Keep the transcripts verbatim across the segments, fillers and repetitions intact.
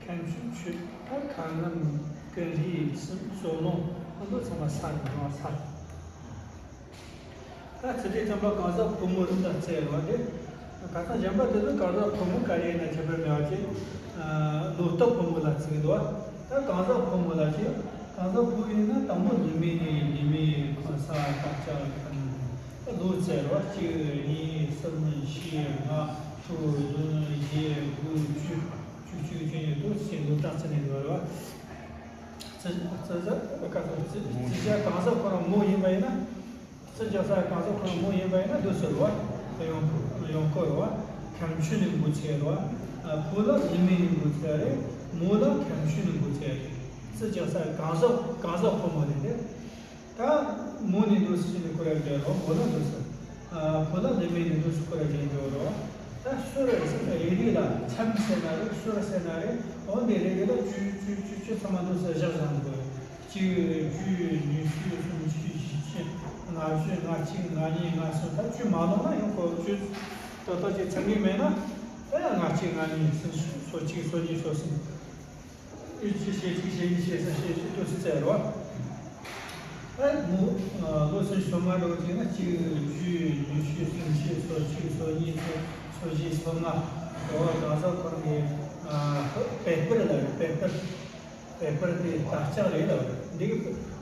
ཁ་མཆུ་མཆུ། ད་ཁ་ངམ་ཀུན་རིག་གསུམ་སོ་ལོང་ཨ་མདོ་ཚང་མ་ས་ནས་འབྱུང་བ་ས། ད་ཚེ་འདས་བསྟན་པ་གང་ཟག་ཕོ་མོ་ལ་བརྩི་བ་དེ། ཁ་སང་གཞན་པ་དེ་ཚོ་གང་ཟག་ཕོ་མོ་ག་རེ་ཡིན་ན་ཁྱད་པར་མེད་པ་ཅིག་ལོ་རྟགས་ཕོ་མོ་ལ་བརྩི་གི་འདུག་བ། ད་གང་ཟག་ཕོ་མོ་ལ་ཅིག་གང་ཟག་ཕོ་ཡིན་ན་དང་པོ་ལུས་མེད་ནས་ལུས་མེད་གང་ཟག་བརྟག་དཔྱད་ལ་ལོ་བརྩི་བ། གཅིག་གཉིས་གསུམ་བཞི་ལྔ་དྲུག་བདུན་བརྒྱད་དགུ་བཅུ། བཅུ་གཅིག་བཅུ་གཉིས་དུ་ཞེས་ལོ་རྟགས་བརྩི་ནས་འགྲོ་བ། བརྩི་བརྩི་བརྩི་བརྩི་བྱ་གང་ཟག་ཁོ་རང་མོ་ཡིན་པ་ཡིན་ན། བརྩི་བྱ་ས་གང་ཟག་ཁོ་རང་མོ་ཡིན་པ་ཡིན་ན་འདུག་ཟེར་བ། ཡོང་ཡོང་གོ་རེད་བ། ཁ་མཆུ་ནས་འགོ་ཚུགས་རེད་བ། ཕོ་ལ་ལུས་མེད་ནས་འགོ་ཚུགས་རེད། མོ་ལ་ཁ་མཆུ་ནས་འགོ་ཚུགས་རེད། བརྩི་བྱ་ས་གང་ཟག་གང་ཟག་ཕོ་མོ་རེད་དེ། ད་མོ་ནས་འདུག་ཟེར་ནས་ཁོ་ར་འདྲ་རོ། མོ་ལ་འདུག་ཟེར། ཕོ་ལ་ལུས་མེད་ནས་འདུག་ཟེར་ཁོ་ར་འདྲ་འདྲ་རོ། ད་སུ་རེད་ཟེར་ན་རེ་རེ་ལ་མཚམས་ཟེར་ན་རེད། སུ་རེད་ཟེར་ན་རེད། འོ་འདི་རེ་རེ་ལ་བཅུ་བཅུ་བཅུ་བཅུ་ཚང་མ་འདུག་ཟེར་བཞག་བཞག་འདུག་གཅིག་བཅུ་ཉི་ཤུ་སུམ་ཅུ་བཞི་བཅུ་ལྔ་བཅུ་ལྔ་གཅིག་ལྔ་གཉིས་ལྔ་གསུམ། ད་བཅུ་མ་ལོངས་ན་ཡང་ཁོ་བཅུ་ཏག་ཏག་ཅིག་ཚང་གི་མེད་ན། ད་ཡང་ལྔ་གཅིག་ལྔ་གཉིས་སུམ་ཅུ་སོ་གཅིག་སོ་གཉིས་སོ་གསུམ། ཨུ་ཅི་ཞེ་གཅིག་ཞེ་གཉིས་ཞེ་གསུམ་ཞེ་བཞི་དུ་སུ་བཙལ་རོ། ཨ་མོ་ལོ་སུམ་ཅུ་སོ་ལྔ་འགྲོ་གཅིག་ན་གཅིག་བཅུ་ཉི་ཤུ་སུམ་ཅུ་སོ་གཅིག་སོ་གཉིས་སོ་སོ་བཞི་སོ་ལྔ། འོ་གང་ཟག་ཁོ་རང་གི་ཨ་པེ་པར་ལ་རེད། པེ་པར། པེ་པར་དེ་བརྟག་དཔྱད་རེད་ལ་རེད། འདི་གི་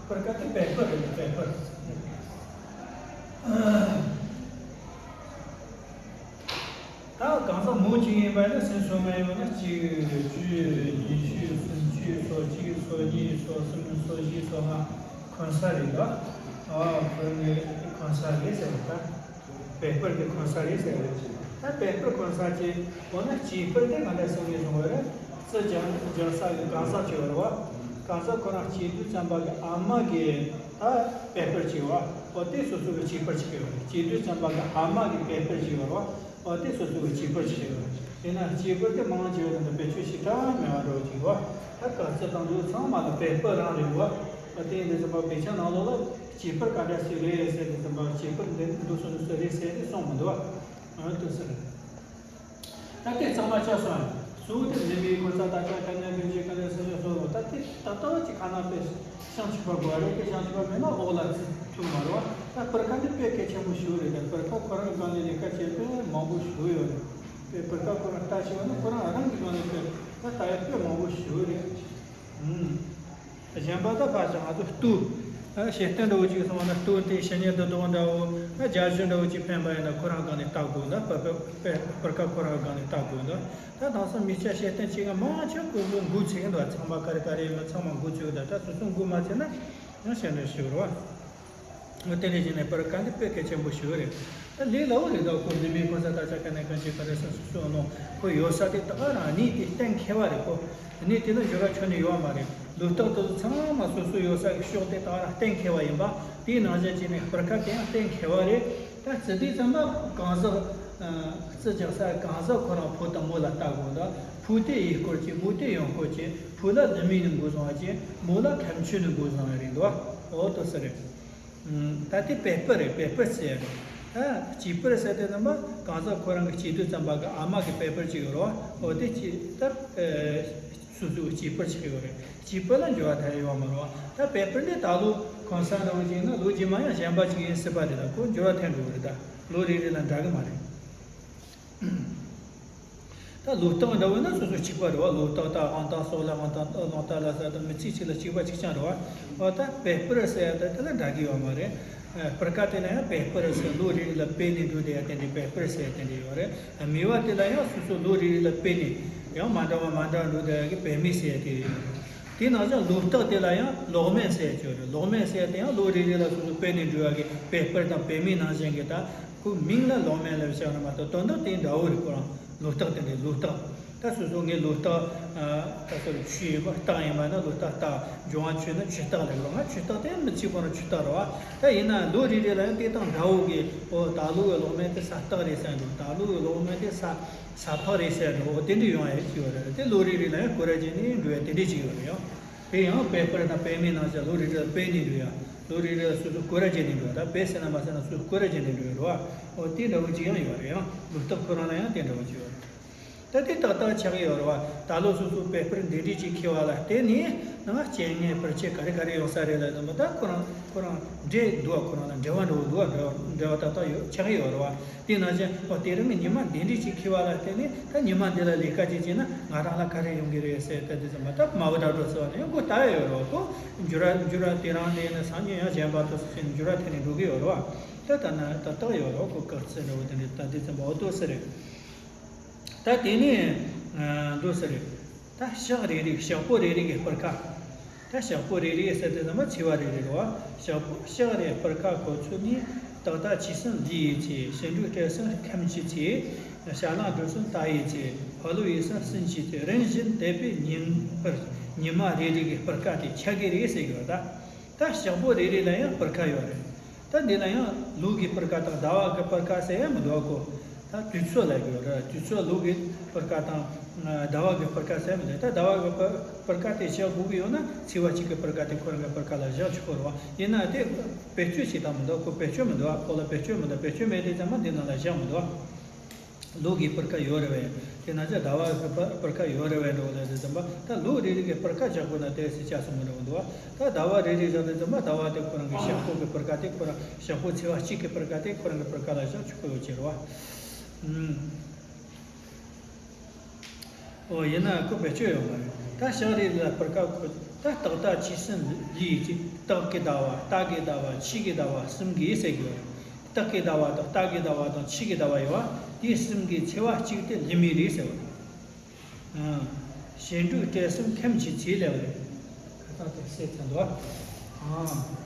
པར་ཀ་དེ་པེ་པར་རེད། པེ་པར། ད་གང་ཟག་མོ་གཅིག་ཡིན་པ་ཡིན་ན་སུམ་ཅུ་སོ་ལྔ་ཡིན་པ་ན་གཅིག་བཅུ་ཉི་ཤུ་སུམ་ཅུ་སོ་གཅིག་སོ་གཉིས་སོ་གསུམ་སོ་བཞི་སོ་ལྔ། གང་ཟག་རེད་ལ། ཨ་ཁོ་ནི་གང་ཟག་རེད་ཟེར་བ་ད། པེ་པར་དེ་གང་ཟག་རེད་ཟེར་བ། ད་པེ་པར་གང་ཟག་ཅིག་འོ་ན་གཅིག་པར་དེ་གང་འདྲ་སོང་ནས་བཟུང་བ་རེད། བརྩི་བྱ་བྱ་ས་གི་གང་ཟག་ཅིག་ཡོད་རེད་བ། གང་ཟག་ཁོ་རང་སྐྱེས་དུས་ཙམ་པ་གི་ཨ་མ་གི་ད་པེ་པར་ཅིག་བ། འོ་དེ་སོ་སོ་གི་གཅིག་པར་ཅིག་ཡོད་རེད། སྐྱེས་དུས་ཙམ་པ་གི་ཨ་མ་གི་པེ་པར་ཅིག་ཡོད་རེད་བ། འོ་དེ་སོ་སོ་གི་གཅིག་པར་ཅིག་ཡོད་རེད། དེས་ན་གཅིག་པར་དེ་མང་ཆེ་བ་དེ་འདྲ་བེད་སྤྱོད་བྱེད་ཐབས་མེད་པ་འདྲ་བོ་ཅིག་བ། ད་ག་ཚོད་དང་འདུག་ཚང་མ་ལ་པེ་པར་རང་རེད་བ། འོ་དེ་ཡིན་དུས་ཙམ་པ་དཔེ་ཆ་ནང་ལོགས་ལ་གཅིག་པར་ག་འདྲ་ཞིག་རེད་ཟེར་དུས་ཙམ་པ་གཅིག་པར་འདི་འདུག་སོ་འདུག་སོ་རེད་ཟེར་དེ་གསུངས་མི་འདུག་བ། འོ་དེ་ཟེར། ད་དེ་གཙང་མ་ཆགས་སོང་། གཙོ་བོ་དེ་ནི་མིའི་གོ་ས་ད་ཆ་དཀའ་གནད་འདོན་བྱེད་ག་ལས་སོ་སོ་སོ་ལོ། ད་དེ་ད་ལྟ་བ་ཅིག་ཁ་ན་དཔེ་བྱང་ཆུབ་པ་དགོས་རེད། དེ་བྱང་ཆུབ་པ་མེད་ན་འོག་ལ་ཚུད་ཐུབ་མ་རེད་བ། ད་པར་ཁ་འདི་དཔེ་གལ་ཆེན་པོ་ཞིག་རེད། ད་པར་ཁ་ཁོ་རང་སྒང་ནས་ལས་ཀ་བྱེད་དཔེ་མང་པོ་ཞིག་ཡོད་རེད། དཔེ་པར་ཁ་ཁོ་རང་ལྟ་ཞིག་བ་ན་ཁོ་རང་རང་གི་སྒང་ནས་དཔེ་ད་ལྟ་ཡ་དཔེ་མང་པོ་ཞིག་རེད། ཨུམ། གཞན་པ་ད་ཕར་ཞོག་ང་ཚོ་བསྟོད། ཨ་ཤེས་ལྡན་འདྲ་བོ་ཅིག་སོང་བ་ན་བསྟོད་དེ་ཞི་གནས་བདེ་སྟོང་འདྲ་བོ། ཨ་རྒྱ་ཆོས་འདྲ་བོ་ཅིག་ཕན་པ་ཡིན་ན་ཁོ་རང་སྒང་ནས་བལྟ་དགོས་ན། པར་པར་པར་ཁ་ཁོ་རང་སྒང་ནས་བལྟ་དགོས་ན། ད་དེང་སང་མི་སྐྱ་ཤེས་ལྡན་ཅིག་ག་མང་ཆེ་ཁོ་ཚོ་འགོ་ཚུགས་ཀྱི་འདུག་ཚང་མ་ག་རེ་ག་རེ་ཡིན་མིན་ཚང་མ་འགོ་ཚུགས་ཀྱི་འདུག་ད་སོ་སོ་འགོ་མ་ཚུགས་ན་ཡང་ཞེ་འདྲ་ཞིག་རེད་བ། འོ་དེ་འདྲ་བྱས་ནས་པར་ཁ་འདི་དཔེ་གལ་ཆེན་པོ་ཞིག་རེད། ད་ལས་སླ་བོ་རེད། ད་ཁོ་ནི་མིའི་གོ་ས་ད་ཆ་ག་ནས་གང་ཅི་ག་རེ་སོ་སོ་སོ་ནོ་ཁོ་ཡོད་ས་དེ་ད་ག་རང་གནས་དེ་གཏན་འཁེལ་བ་རེད། ཁོ་གནས་དེ་ལ་འགྱུར་བ་ཁྱོན་ནས་ཡོད་མ་རེད། ལོ་རྟགས་དེ་ཚོ་ཚང་མ་སོ་སོ་ཡོད་ས་གི་ཕྱོགས་དེ་ད་ག་རང་གཏན་འཁེལ་བ་ཡིན་པ། དེའི་ནང་བཞིན་བྱས་ནས་པར་ཁ་དེ་ཡང་གཏན་འཁེལ་བ་རེད། ད་བརྩི་དུས་ཙམ་པ་གང་ཟག་བརྩི་རྒྱག་ས་གང་ཟག་ཁོ་རང་ཕོ་དང་མོ་ལ་ལྟ་དགོས་འདུག་ཕོ་དེ་ཡུལ་སྐོར་གྱི། མོ་དེ་ཡང་སྐོར་གྱི། ཕོ་ལ་ལུས་མེད་ནས་འགོ་བཟུང་བ་ཅན། མོ་ལ་ཁ་མཆུ་ནས་འགོ་བཟུང་བ་རེད་འདུག་འོ་དོ་ས་རེད། ད་དེ་པེ་པར་རེད། པེ་པར་ཟེར་ཡ་རེད། ད་གཅིག་པར་ཟེར་དེ་ནི་མ་གང་ཟག་ཁོ་རང་གི་སྐྱེས་དུས་ཙམ་པ་གི་ཨ་མ་གི་པེ་པར་ཅིག་ཡོད་རེད་བ། འོ་དེ་གཅིག་ད་སོ་སོའི་གཅིག་པར་ཅིག་ཡོད་རེད། གཅིག་པར་ལ་འགྱུར་བ་ཐལ་ཡོད་མ་རེད་བ། ད་པེ་པར་འདི་ད་ལོ་གང་ས་འདྲ་བོ་ཅིག་ཡིན་ན་ལོ་རྗེས་མ་ཡང་གཞན་པ་ཅིག་ཡིན་སྲིད་པ་རེད། ད་ཁོ་འགྱུར་བ་ཐལ་འགྲོ་གི་རེད། ད་ལོ་རེ་རེ་ལ་འདྲ་གི་མ་རེད། ད་ལོ་རྟགས་འདྲ་བོ་ན་སོ་སོ་གཅིག་པ་རེད་བ། ལོ་རྟགས་དང་དབང་ཐང་སོགས་ལ་དབང་ཐང་རླུང་རྟ་ལ་སོགས་དང་མི་ཚེ་གཅིག་ལ་གཅིག་པ་གཅིག་རྐྱང་རེད་བ། འོ་ད་པེ་པར་ཟེར་ཡ་ད་དེ་ལ་འདྲ་གི་ཡོད་མ་རེད། པར་ཁ་དེ་ལ་ཡང་པེ་པར་ཟེར་ལོ་རེ་རེ་ལ་པེ་ནས་འགྲོ་བསྡད་ཡ་དེ་འདྲའི་པེ་པར་ཟེར་ཡ་དེ་འདྲ་ཡོད་རེད། མེ་བ་དེ་ལ་ཡང་སོ་སོ་ལོ་རེ་རེ་ལ་པེ་ནས་ཡང་མ་འདྲ་བ་མ་འདྲ་བ་འགྲོ་བསྡད་ཡ་གི་པེ་མེ་ཟེར་ཡ་དེ་ཡོད་རེད། དེ་ནང་བཞིན་ལོ་རྟགས་དེ་ལ་ཡང་ལོག་མེ་ཟེར་ཡ་ཅིག་ཡོད་རེད། ལོག་མེ་ཟེར་ཡ་དེ་ཡང་ལོ་རེ་རེ་ལ་སོ་སོ་པེ་ནས་འགྲོ་ཡ་གི་པེ་པར་དང་པེ་མེ་ནང་བཞིན་གི་ད། ཁོ་མིང་ལ་ལོག་མེ་ལབ་བྱས་ན་མ་གཏོགས་དོན་དག་དེ་འདྲ་བོ་རེད། ཁོ་རང་ལོ་རྟགས་དེ་འདྲའི་ལོ་རྟགས། ད་སོ་སོ་ངའི་ལོ་རྟགས་ད་སོ་སོ་ཆུ་ཡིན་པ་རྟགས་ཡིན་པ་ན་ལོ་རྟགས་རྟགས། འབྱུང་བ་ཆུ་ན་ཆུ་རྟགས་ལབ་རོགས། ང་ཆུ་རྟགས་དེ་མི་གཅིག་པོ་ན་ཆུ་རྟགས་རེད་བ། ད་ཡིན་ན་ལོ་རེ་རེ་ལ་ཡང་དེ་དང་འདྲ་བོ་གི་འོ་ད་ལོ་གི་ལོག་མེ་དེ་ས་རྟགས་རེད་ཟེར་འགྲོ། ད་ལོ་གི་ལོག་མེ་དེ་ས་ས་ཕག་རེད་ཟེར་འགྲོ། འོ་དེ་འདྲ་ཡོང་ཡ་ཅིག་ཡོད་རེད། དེ་ལོ་རེ་རེ་ལ་ཡང་སྐོར་ར་བྱས་ནས་འགྲོ་ཡ་དེ་འདྲ་ཅིག་ཡོད་རེད་ཡང་། དེ་ཡང་པེ་པར་དང་པེ་མེ་ནང་བཞིན་ལོ་རེ་རེ་ལ་པེ་ནས་འགྲོ་ཡ། ལོ་རེ་རེ་ལ་སོ་སོ་སྐོར་ར་བྱས་ནས་འགྲོ་ཡ། ད་པེ་ཟེར་ན་མ་ཟེར་ན་སོ་སོ་སྐོར་ར་བྱས་ནས་འགྲོ་ཡ་རེད་བ། འོ་དེ་འདྲ་བོ་ཅིག་ཡང་ཡོད་རེད། ཡང་ལོ་རྟགས་ཁོ་རང་ལ་ཡང་དེ་འདྲ་བོ་ཅིག་ཡོད་རེད། ད་ ད་དེ་ཏག་ཏག་ཆགས་ཀྱི་ཡོད་རེད་བ། ད་ལོ་སོ་སོ་བེ་སྤར་འདི་འདྲས་ཅིག་འཁྱེར་བ་ལ་བརྟེན་ནས་ནང་སྐྱེ་དངོས་བར་ཆད་ག་རེ་ག་རེ་ཡོང་ས་རེད་ལབ་དུས་ད་ཁོ་རང་ཁོ་རང་འདྲེ་འདུག་ཁོ་རང་ལ་འབྲེལ་བ་འགྲོ་འདུག་འབྲེལ་བ་འབྲེལ་བ་ཏག་ཏག་ཡོད་ཆགས་ཀྱི་ཡོད་རེད་བ། དེ་ནང་བཞིན་ཨོ་དེ་རིང་གི་ཉི་མ་འདི་འདྲས་ཅིག་འཁྱེར་བ་ལ་བརྟེན་ནས་ད་ཉི་མ་འདི་ལ་ལས་ཀ་ཅིག་བྱས་ན་ང་རང་ལ་ག་རེ་ཡོང་གི་རེད་ཟེར་ད་དེ་ཙམ་པ་ད་མ་བུ་ད་འགྲོ་ཟེར་བ་ནས་མགོ་ལྟ་ཡ་ཡོད་རེད་བ། ཁོ་འགྱུར་བ་འགྱུར་བ་དེ་རང་ལས་ན་སང་ཉིན་ཡང་གཞན་པ་དུ་སུ་ཕྱིན་འགྱུར་བ་ཐེབས་ནས་འགྲོ་གི་ཡོད་རེད་བ། ད་ད་ན་ཏག་ཏག་ཡོད་རེད་བ། ཁོ་སྐག་རྫུན་འདྲ་བོ་དེ་འདྲས་ད་དེ་ཙམ་པ་ཨོ་ཏོ་ཟེར་རེད། ད་དེ་ནས་འདུག་ཟེར་རེད། ད་ཞག་རེ་རེ་ཞག་པོ་རེ་རེ་གི་སྤུར་ཁ། ད་ཞག་པོ་རེ་རེ་ཟེར་དུས་ཙམ་པ་ཚེས་པ་རེ་རེ་རེད་བ། ཞག་པོ་ཞག་རེ་སྤུར་ཁ་གོ་ཚུལ་ནི། ཏག་ཏག་ཆུ་གསུམ་ལུས་ཡི་ཚེ། ཞིང་འབྲོག་སྤྲེལ་གསུམ་ཁམས་ཀྱི་ཚེ། ཞལ་ལག་འགྲོ་གསུམ་རྟ་ཡི་ཚེ། ཕ་ལུ་ཡི་གསུམ་སྲིན་གྱི་ཚེ། རིམ་བཞིན་དེད་པའི་ཉིན་པར་ཉི་མ་རེ་རེ་གི་སྤུར་ཁ་དེ་ཆགས་ཀྱི་རེད་ཟེར་གྱི་ཡོད་ད། ད་ཞག་པོ་རེ་རེ་ལ་ཡང་སྤུར་ཁ་ཡོད་རེད། ད་འདི་ལ་ཡང་ལུག་གི་སྤུར་ཁ་དང་ཟླ་བ་གི་སྤུར་ཁ་ཟེར་ཡང་མི་འདུག་གོ། ད་དུས་ཚོད་ལ་ཡོད་རེད། དུས་ཚོད་ལུག་གི་སྤུར་ཁ་དང་ཟླ་བ་གི་སྤུར་ཁ་ཟེར་མི་འདུག་ད་ཟླ་བ་གི་སྤུར་སྤུར་ཁ་དེ་བཞག་དགོས་ཀྱི་ཡོད་ན་ཚེས་པ་གཅིག་གི་སྤུར་ཁ་དེ་ཁོ་རང་གི་སྤུར་ཁ་ལ་བཞག་ཆོག་གི་རེད་བ། ཡིན་ན་དེ་བེད་སྤྱོད་བྱེད་སྟངས་མི་འདུག་ཁོ་བེད་སྤྱོད་མི་འདུག་ཁོ་ལ་བེད་སྤྱོད་མི་འདུག་བེད་སྤྱོད་མེད་དུས་ཙམ་པ་འདི་ནང་ལ་བཞག་མི་འདུག་ལུག་གི་སྤུར་ཁ་ཡོད་རེད་བས། དེ་ན་ཅི་ཟླ་བ་གི་སྤུར་སྤུར་ཁ་ཡོད་རེད་བས་འགྲོ་ལས་དེ་ཙམ་པ་ད་ལུག་རེ་རེ་གི་སྤུར་ཁ་བཞག་དགོས་ན་དེ་སྲིད་ཆགས་སུ་མི་འགྲོ་གི་འདུག་བ། ད་ཟླ་བ་རེ་རེ་བཞག་དེ་ཙམ་པ་ཟླ་བ་དེ་ཁོ་རང་གི་ཞག་པོ་གི་སྤུར་ཁ་དེ་ཁོ་རང་ཞག་པོ་ཚེས་པ་གཅིག་གི་སྤུར་ཁ་དེ་ཁོ་རང་གི་སྤུར་ཁ་ལ་བཞག་ཆོག་གི་ཡོད་ཅེས་རེད་བ། ཨུམ། ཨོ་ཡིན་ན་ཁོ་བེད་སྤྱོད་ཡོད་མ་རེད། ད་ཞག་རེ་ལ་སྤུར་ཁ་ཁོ་ད་ཏག་ཏག་ཆུ་གསུམ་ལུས་ཡི་ཚེ། སྟག་གི་ཟླ་བ། རྟ་གི་ཟླ་བ། ཁྱི་གི་ཟླ་བ་གསུམ་གི་ཟེར་གི་ཡོད་རེད། སྟག་གི་ཟླ་བ་དང་རྟ་གི་ཟླ་བ་དང་ཁྱི་གི་ཟླ་བ་ཡོད་བ། དེ་གསུམ་གི་ཚེས་པ་གཅིག་དེ་ལུས་མི་རེད་ཟེར་བ་རེད། ཨང་། ཞིང་འབྲོག་སྤྲེལ་གསུམ་ཁམས་ཀྱི་ཚེ་ལབ་པ་རེད། ཁ་ཚ་དེ་སེ་ཚ་འདུག་ཨ། ཨང་།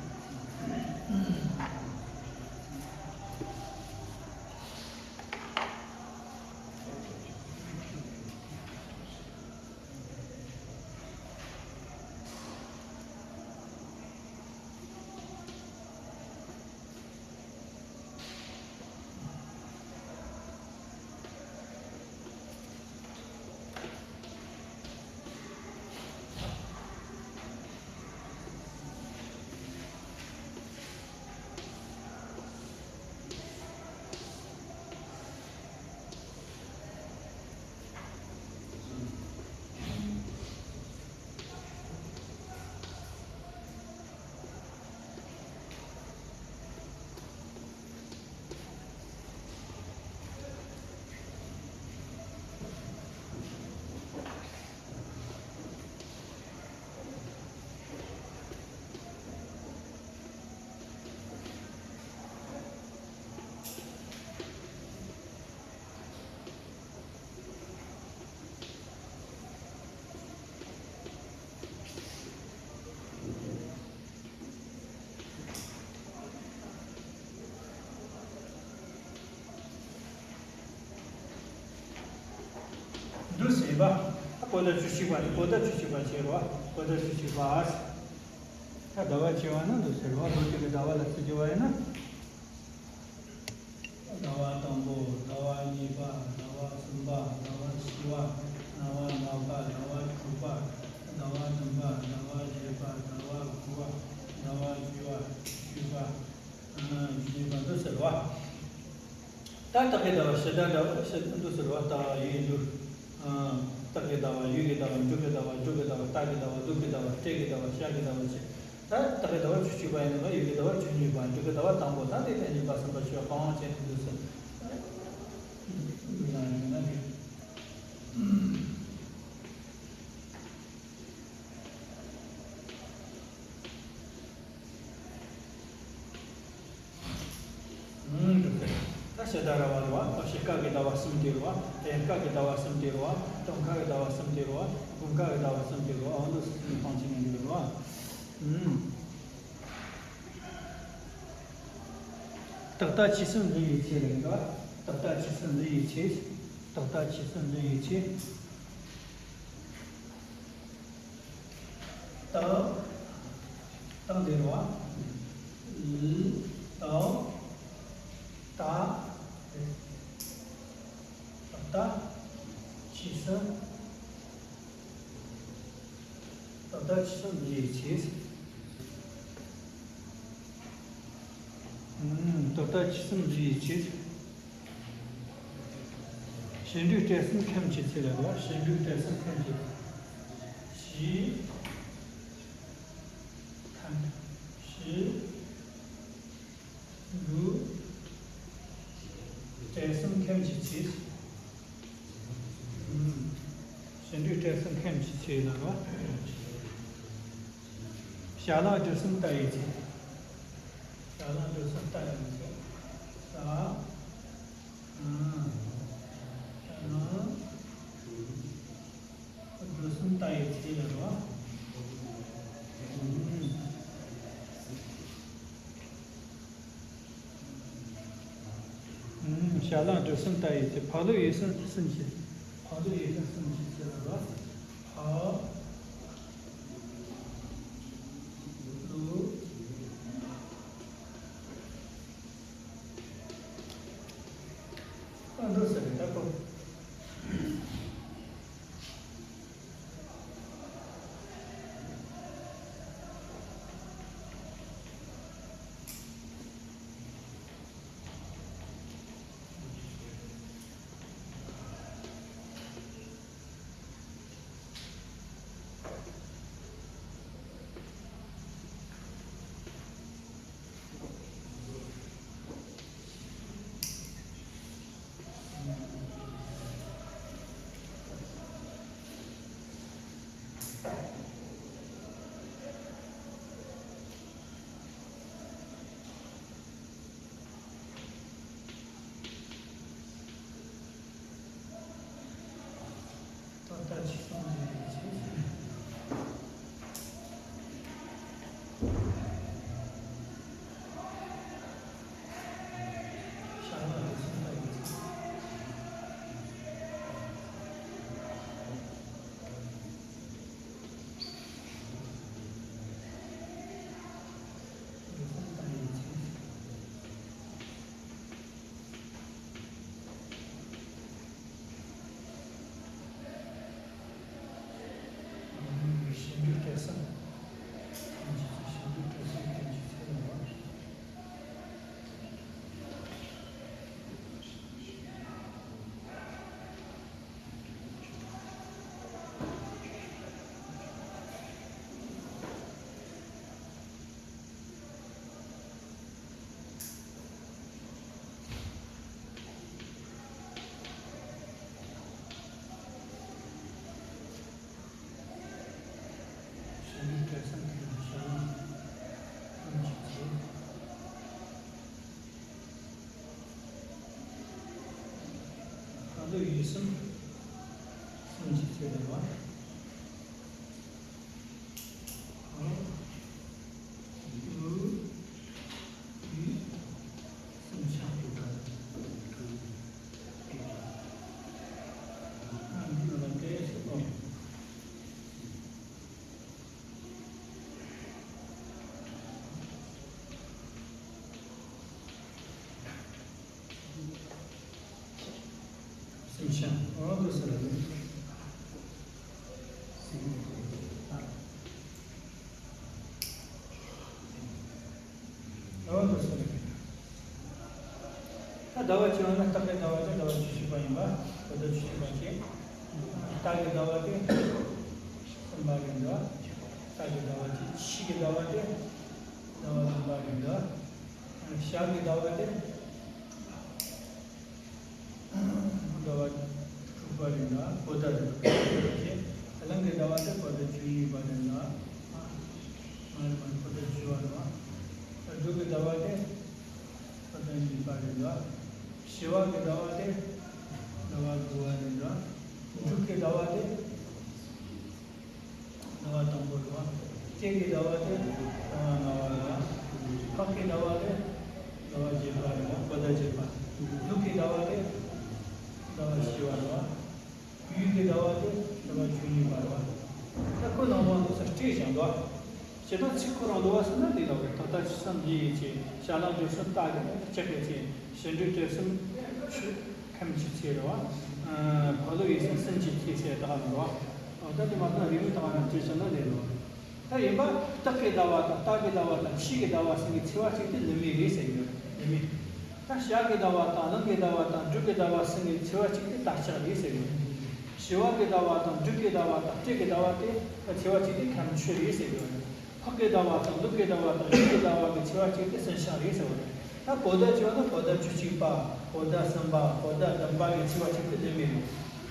འདུག་ཟེར་བ། ཨ་པོ་ཏ་བཅུ་གཅིག་པ་རེད། པོ་ཏ་བཅུ་གཅིག་པ་བྱས་རོ། པོ་ཏ་བཅུ་གཅིག་པ། ད་ཟླ་བ་བྱས་པ་ན་འདུག་ཟེར་རོ། ལོ་གཅིག་གི་ཟླ་བ་ལ་བརྩི་རྒྱུ་བ་ཡིན་ན། ཟླ་བ་དང་པོ། ཟླ་བ་གཉིས་པ། ཟླ་བ་གསུམ་པ། ཟླ་བ་བཞི་པ། ཟླ་བ་ལྔ་པ། ཟླ་བ་དྲུག་པ། ཟླ་བ་བདུན་པ། ཟླ་བ་བརྒྱད་པ། ཟླ་བ་དགུ་པ། ཟླ་བ་བཅུ་པ། བཅུ་པ། ཨ། བཅུ་གཉིས་པ་འདུག་ཟེར་བ། ད་སྟག་གི་ཟླ་བ་ཕྱི་ཟླ་འདྲ་བ་ཕྱི་འདུག་ཟེར་བ། སྟག་ཡོས་འབྲུག་ཨ། སྟག་གི་ཟླ་བ། ཡོས་ཀྱི་ཟླ་བ། འབྲུག་གི་ཟླ་བ། འབྲུག་གི་ཟླ་བ། སྟག་གི་ཟླ་བ། ལུག་གི་ཟླ་བ། སྤྲེལ་གྱི་ཟླ་བ། ཤར་གྱི་ཟླ་བ་བྱས། ད་སྟག་གི་ཟླ་བ་བཅུ་གཅིག་པ་ཡིན་ནོ། ཡོས་ཀྱི་ཟླ་བ་བཅུ་གཉིས་པ། འབྲུག་གི་ཟླ་བ་དང་པོ། ད་དེ་ལས་གཉིས་པ་གསུམ་པ་བཞི་པ་གང་བྱས་ནས་འདུག་ཟེར། ད་ཕྱི་ཟླ་ར་བ་རེད་བ། ད་ཕྱི་སྐག་གི་ཟླ་བ་གསུམ་དེ་རེད་བ། དབྱར་སྐག་གི་ཟླ་བ་གསུམ་དེ་རེད་བ། སྟོན་ཁ་གི་ཟླ་བ་གསུམ་དེ་རེད་བ། དགུན་ཁ་གི་ཟླ་བ་གསུམ་དེ་རེད་བ། འོ་འདི་གསུམ་ནི་ཕང་ཆེན་ནས་འདུག་རེད་བ། ཏག་ཏག་ཆུ་གསུམ་ལུས་ཡི་ཚེ་རེད་བ། ཏག་ཏག་ཆུ་གསུམ་ལུས་ཡི་ཚེ། ཏག་ཏག་ཆུ་གསུམ་ལུས་ཡི་ཚེ། ཏག་ཏག་འདི་རེད་བ། ལ་ཏག་ཏག་རེད། ཏག་ཏག་ཆུ་གསུམ། ཏག་ཏག་ཆུ་གསུམ་ལུས་ཡི་ཚེ། ཨུམ། ཏག་ཏག་ཆུ་གསུམ་ལུས་ཡི་ཚེ། བྱེད་འབྲེལ་སྤྲད་གསུམ་ཁམས་ཀྱི་ཚེ་ལ་རོ། བྱེད་འབྲེལ་སྤྲད་གསུམ་ཁམས་ཀྱི་ཚེ། བྱེད་ཁམས། བྱེད་འབྲེལ་སྤྲད་གསུམ་ཁམས་ཀྱི་ཚེ། ཨུམ། བྱེད་འབྲེལ་སྤྲད་གསུམ་ཁམས་ཀྱི་ཚེ་ལ་རོ། བྱ་ལང་སྦྲུལ་གསུམ་ལྟ་བའི་ཚེ། བྱ་ལང་སྦྲུལ་གསུམ་ལྟ་བའི་ཚེ། ས། ཨུམ། བྱ་ལང་སྦྲུལ་གསུམ་ལྟ་བའི་ཚེ་ལ་རོ། ཨུམ། ཨུམ། བྱ་ལང་སྦྲུལ་གསུམ་ལྟ་བའི་ཚེ། ཕ་ལུ་ཡི་གསུམ་གསུམ་གྱི། ཕ་ལུ་ཡི་གསུམ་གསུམ་གྱི་ཚེ་ལ་རོ། ཕ་ལུ། ཨ་འགྲོ་ཟེར་རེད་ད་ཁོ། ད་ལྟ་ཅི་སོང་ཟེར་ཡིན་ཅི། ཤ་ལ་ལ་སོང་ད་ཡིན་ཅི། ལ་སོང་ད་ཡིན་ཅི། ཁ་ལོ་ཡིད་གསུམ་གསུམ་གྱི་ཚེ་ལ་བ། ཨ། ཨུ། ཡིད། གསུམ་ཆགས་པའི་བར། ཨ། འདི་ལ་དེ་ཞིག་གོ། སེམས་ཤ་འོ་དུ་ཟེར་ལ་ནི། འོ་དུ་ཟེར་ལ་ནི། ད་ཟླ་བ་བཅུ་པ་ན་སྟག་གི་ཟླ་བ་དེ་ཟླ་བ་བཅུ་གཅིག་པ་ཡིན་པ། བོད་ཟླ་བཅུ་གཅིག་པ་སྟེ། སྟག་གི་ཟླ་བ་དེ་གསུམ་པ་རེད་འདུག་སྟག་གི་ཟླ་བ་དེ། ཕྱུགས་ཀྱི་ཟླ་བ་དེ་ཟླ་བ་བདུན་པ་རེད་འདུག་བྱ་གི་ཟླ་བ་དེ། ཟླ་བ་དྲུག་པ་རེད་ལ་བོད་ཟླ་རེད། གླང་གི་ཟླ་བ་དེ་བོད་ཟླ་བཅུ་གཉིས་པ་རེད་ལ། མ་རེད་མ་རེད། བོད་ཟླ་བཅུ་པ་རེད་བ། སྦྲུལ་གི་ཟླ་བ་དེ་བོད་ཟླ་གཉིས་པ་རེད་ལ། བྱི་བ་གི་ཟླ་བ་དེ་ཟླ་བ་དགུ་པ་རེད་ལ། འབྲུག་གི་ཟླ་བ་དེ་ཟླ་བ་དང་པོ་རེད་བ། སྤྲེལ་གི་ཟླ་བ་དེ་ཟླ་བ་ལྔ་པ་རེད་བ། སྤགས་གི་ཟླ་བ་དེ་ཟླ་བ་བརྒྱད་པ་རེད་བ། བོད་ཟླ་བརྒྱད་པ། ལུག་གི་ཟླ་བ་དེ་ཟླ་བ་བཞི་པ་རེད་བ། དབུས་ཀྱི་ཟླ་བ་དེ་ཟླ་བ་བཅུ་གཉིས་པ་རེད་བ། ད་ཁོ་ནང་པ་འདུག་ས་སྤྲེལ་བཞག་འདུག་བ། བྱེད་སྟངས་ཚིག་ཁོ་རང་འདུག་བ་ཟེར་ན་འདི་ལ་བས་ད་ལྟ་ཅི་བསམ་འདི་ཡིན་ཅེས་བྱ་ལང་སྦྲུལ་གསུམ་སྟག་གི་ལྕགས་ཀྱི་ཚེ། བྱེད་འབྲེལ་སྤྲད་གསུམ་ཆུ་ཁམས་ཀྱི་ཚེ་རེད་བ། ཕ་ལོ་ཡི་གསུམ་གསུམ་གྱི་ཚེ་ཟེར་ད་ག་ནང་འདུག་བ། ད་དེ་མ་ཐག་རིག་གནས་ད་ག་ནང་བྲིས་ཟེར་ན་འདི་ལ་བས། ད་ཡིན་པ་སྟག་གི་ཟླ་བ་དང་སྟག་གི་ཟླ་བ་དང་ཕྱུགས་ཀྱི་ཟླ་བ་གསུམ་གྱི་ཚེས་པ་གཅིག་དེ་ལི་མི་རེད་ཟེར་གྱི་ཡོད། ལི་མི། ད་ཞག་གི་ཟླ་བ་དང་གླང་གི་ཟླ་བ་དང་འབྲུག་གི་ཟླ་བ་གསུམ་གྱི་ཚེས་པ་གཅིག་དེ་དར་ལྕགས་རེད་ཟེར་གྱི་ཡོད། བྱི་བ་གི་ཟླ་བ་དང་སྦྲུལ་གི་ཟླ་བ་དང་སྤྲེལ་གི་ཟླ་བ་དེ་ཚེས་པ་གཅིག་དེ་ཁ་མཆུ་རེད་ཟེར་གྱི་ཡོད། ཕག་གི་ཟླ་བ་དང་ཀླུ་གི་ཟླ་བ་དང་ཡུལ་གྱི་ཟླ་བ་གི་ཚེས་པ་གཅིག་དེ་སྲིན་ཤིང་རེད་ཟེར་བ་རེད། ད་བོད་ཟླ་བྱས་པ་ན་བོད་ཟླ་བཅུ་གཅིག་པ། བོད་ཟླ་གསུམ་པ། བོད་ཟླ་བདུན་པ་གི་ཚེས་པ་གཅིག་དེ་ལུས་མེ་རེད།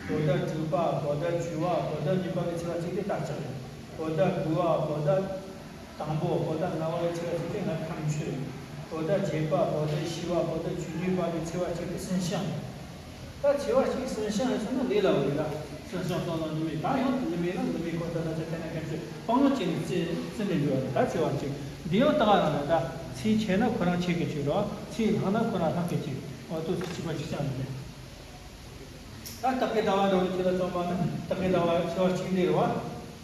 བོད་ཟླ་དྲུག་པ། བོད་ཟླ་བཅུ་པ། བོད་ཟླ་གཉིས་པ་གི་ཚེས་པ་གཅིག་དེ་དར་ལྕགས་རེད། བོད་ཟླ་དགུ་པ། བོད་ཟླ་དང་པོ། བོད་ཟླ་ལྔ་པ་གི་ཚེས་པ་གཅིག་དེ་ང་ཁ་མཆུ་རེད། བོད་ཟླ་བརྒྱད་པ། བོད་ཟླ་བཞི་པ། བོད་ཟླ་བཅུ་གཉིས་པ་གི་ཚེས་པ་གཅིག་དེ་སྲིན་ཤིང་རེད། ད་ཚེས་པ་གཅིག་སྲིན་ཤིང་ཡིན་ཟེར་ན་ལས་སླ་བོ་རེད་ད། སྲིན་ཤིང་སོགས་ལ་ལུས་མེ། ད་ཡང་ལུས་མེ་ན་ལུས་མེ་ཁོ་ད་ད་ཆ་ཁ་ན་ཁ་ཆུ་སྤང་བྱས་ནས་རྩི་རྩི་ནས་འགྲོ་བ་རེད། ད་ཚེས་པ་གཅིག་འདི་ཡང་ད་ག་རང་རེད་ད། ཚེས་ཆེ་ན་ཁོ་རང་ཆེ་གི་ཆུ་རོ། ཚེས་ལྷག་ན་ཁོ་རང་ལྷག་གི་ཆུ། འོ་ཏོག་ཙམ་གཅིག་པ་གཅིག་རྐྱང་རེད། ད་སྟག་གི་ཟླ་བ་འདྲ་བོ་ཁྱེད་ལ་བཙོང་པ་ན་སྟག་གི་ཟླ་བ་ཚེས་པ་གཅིག་འདི་རེད་བ།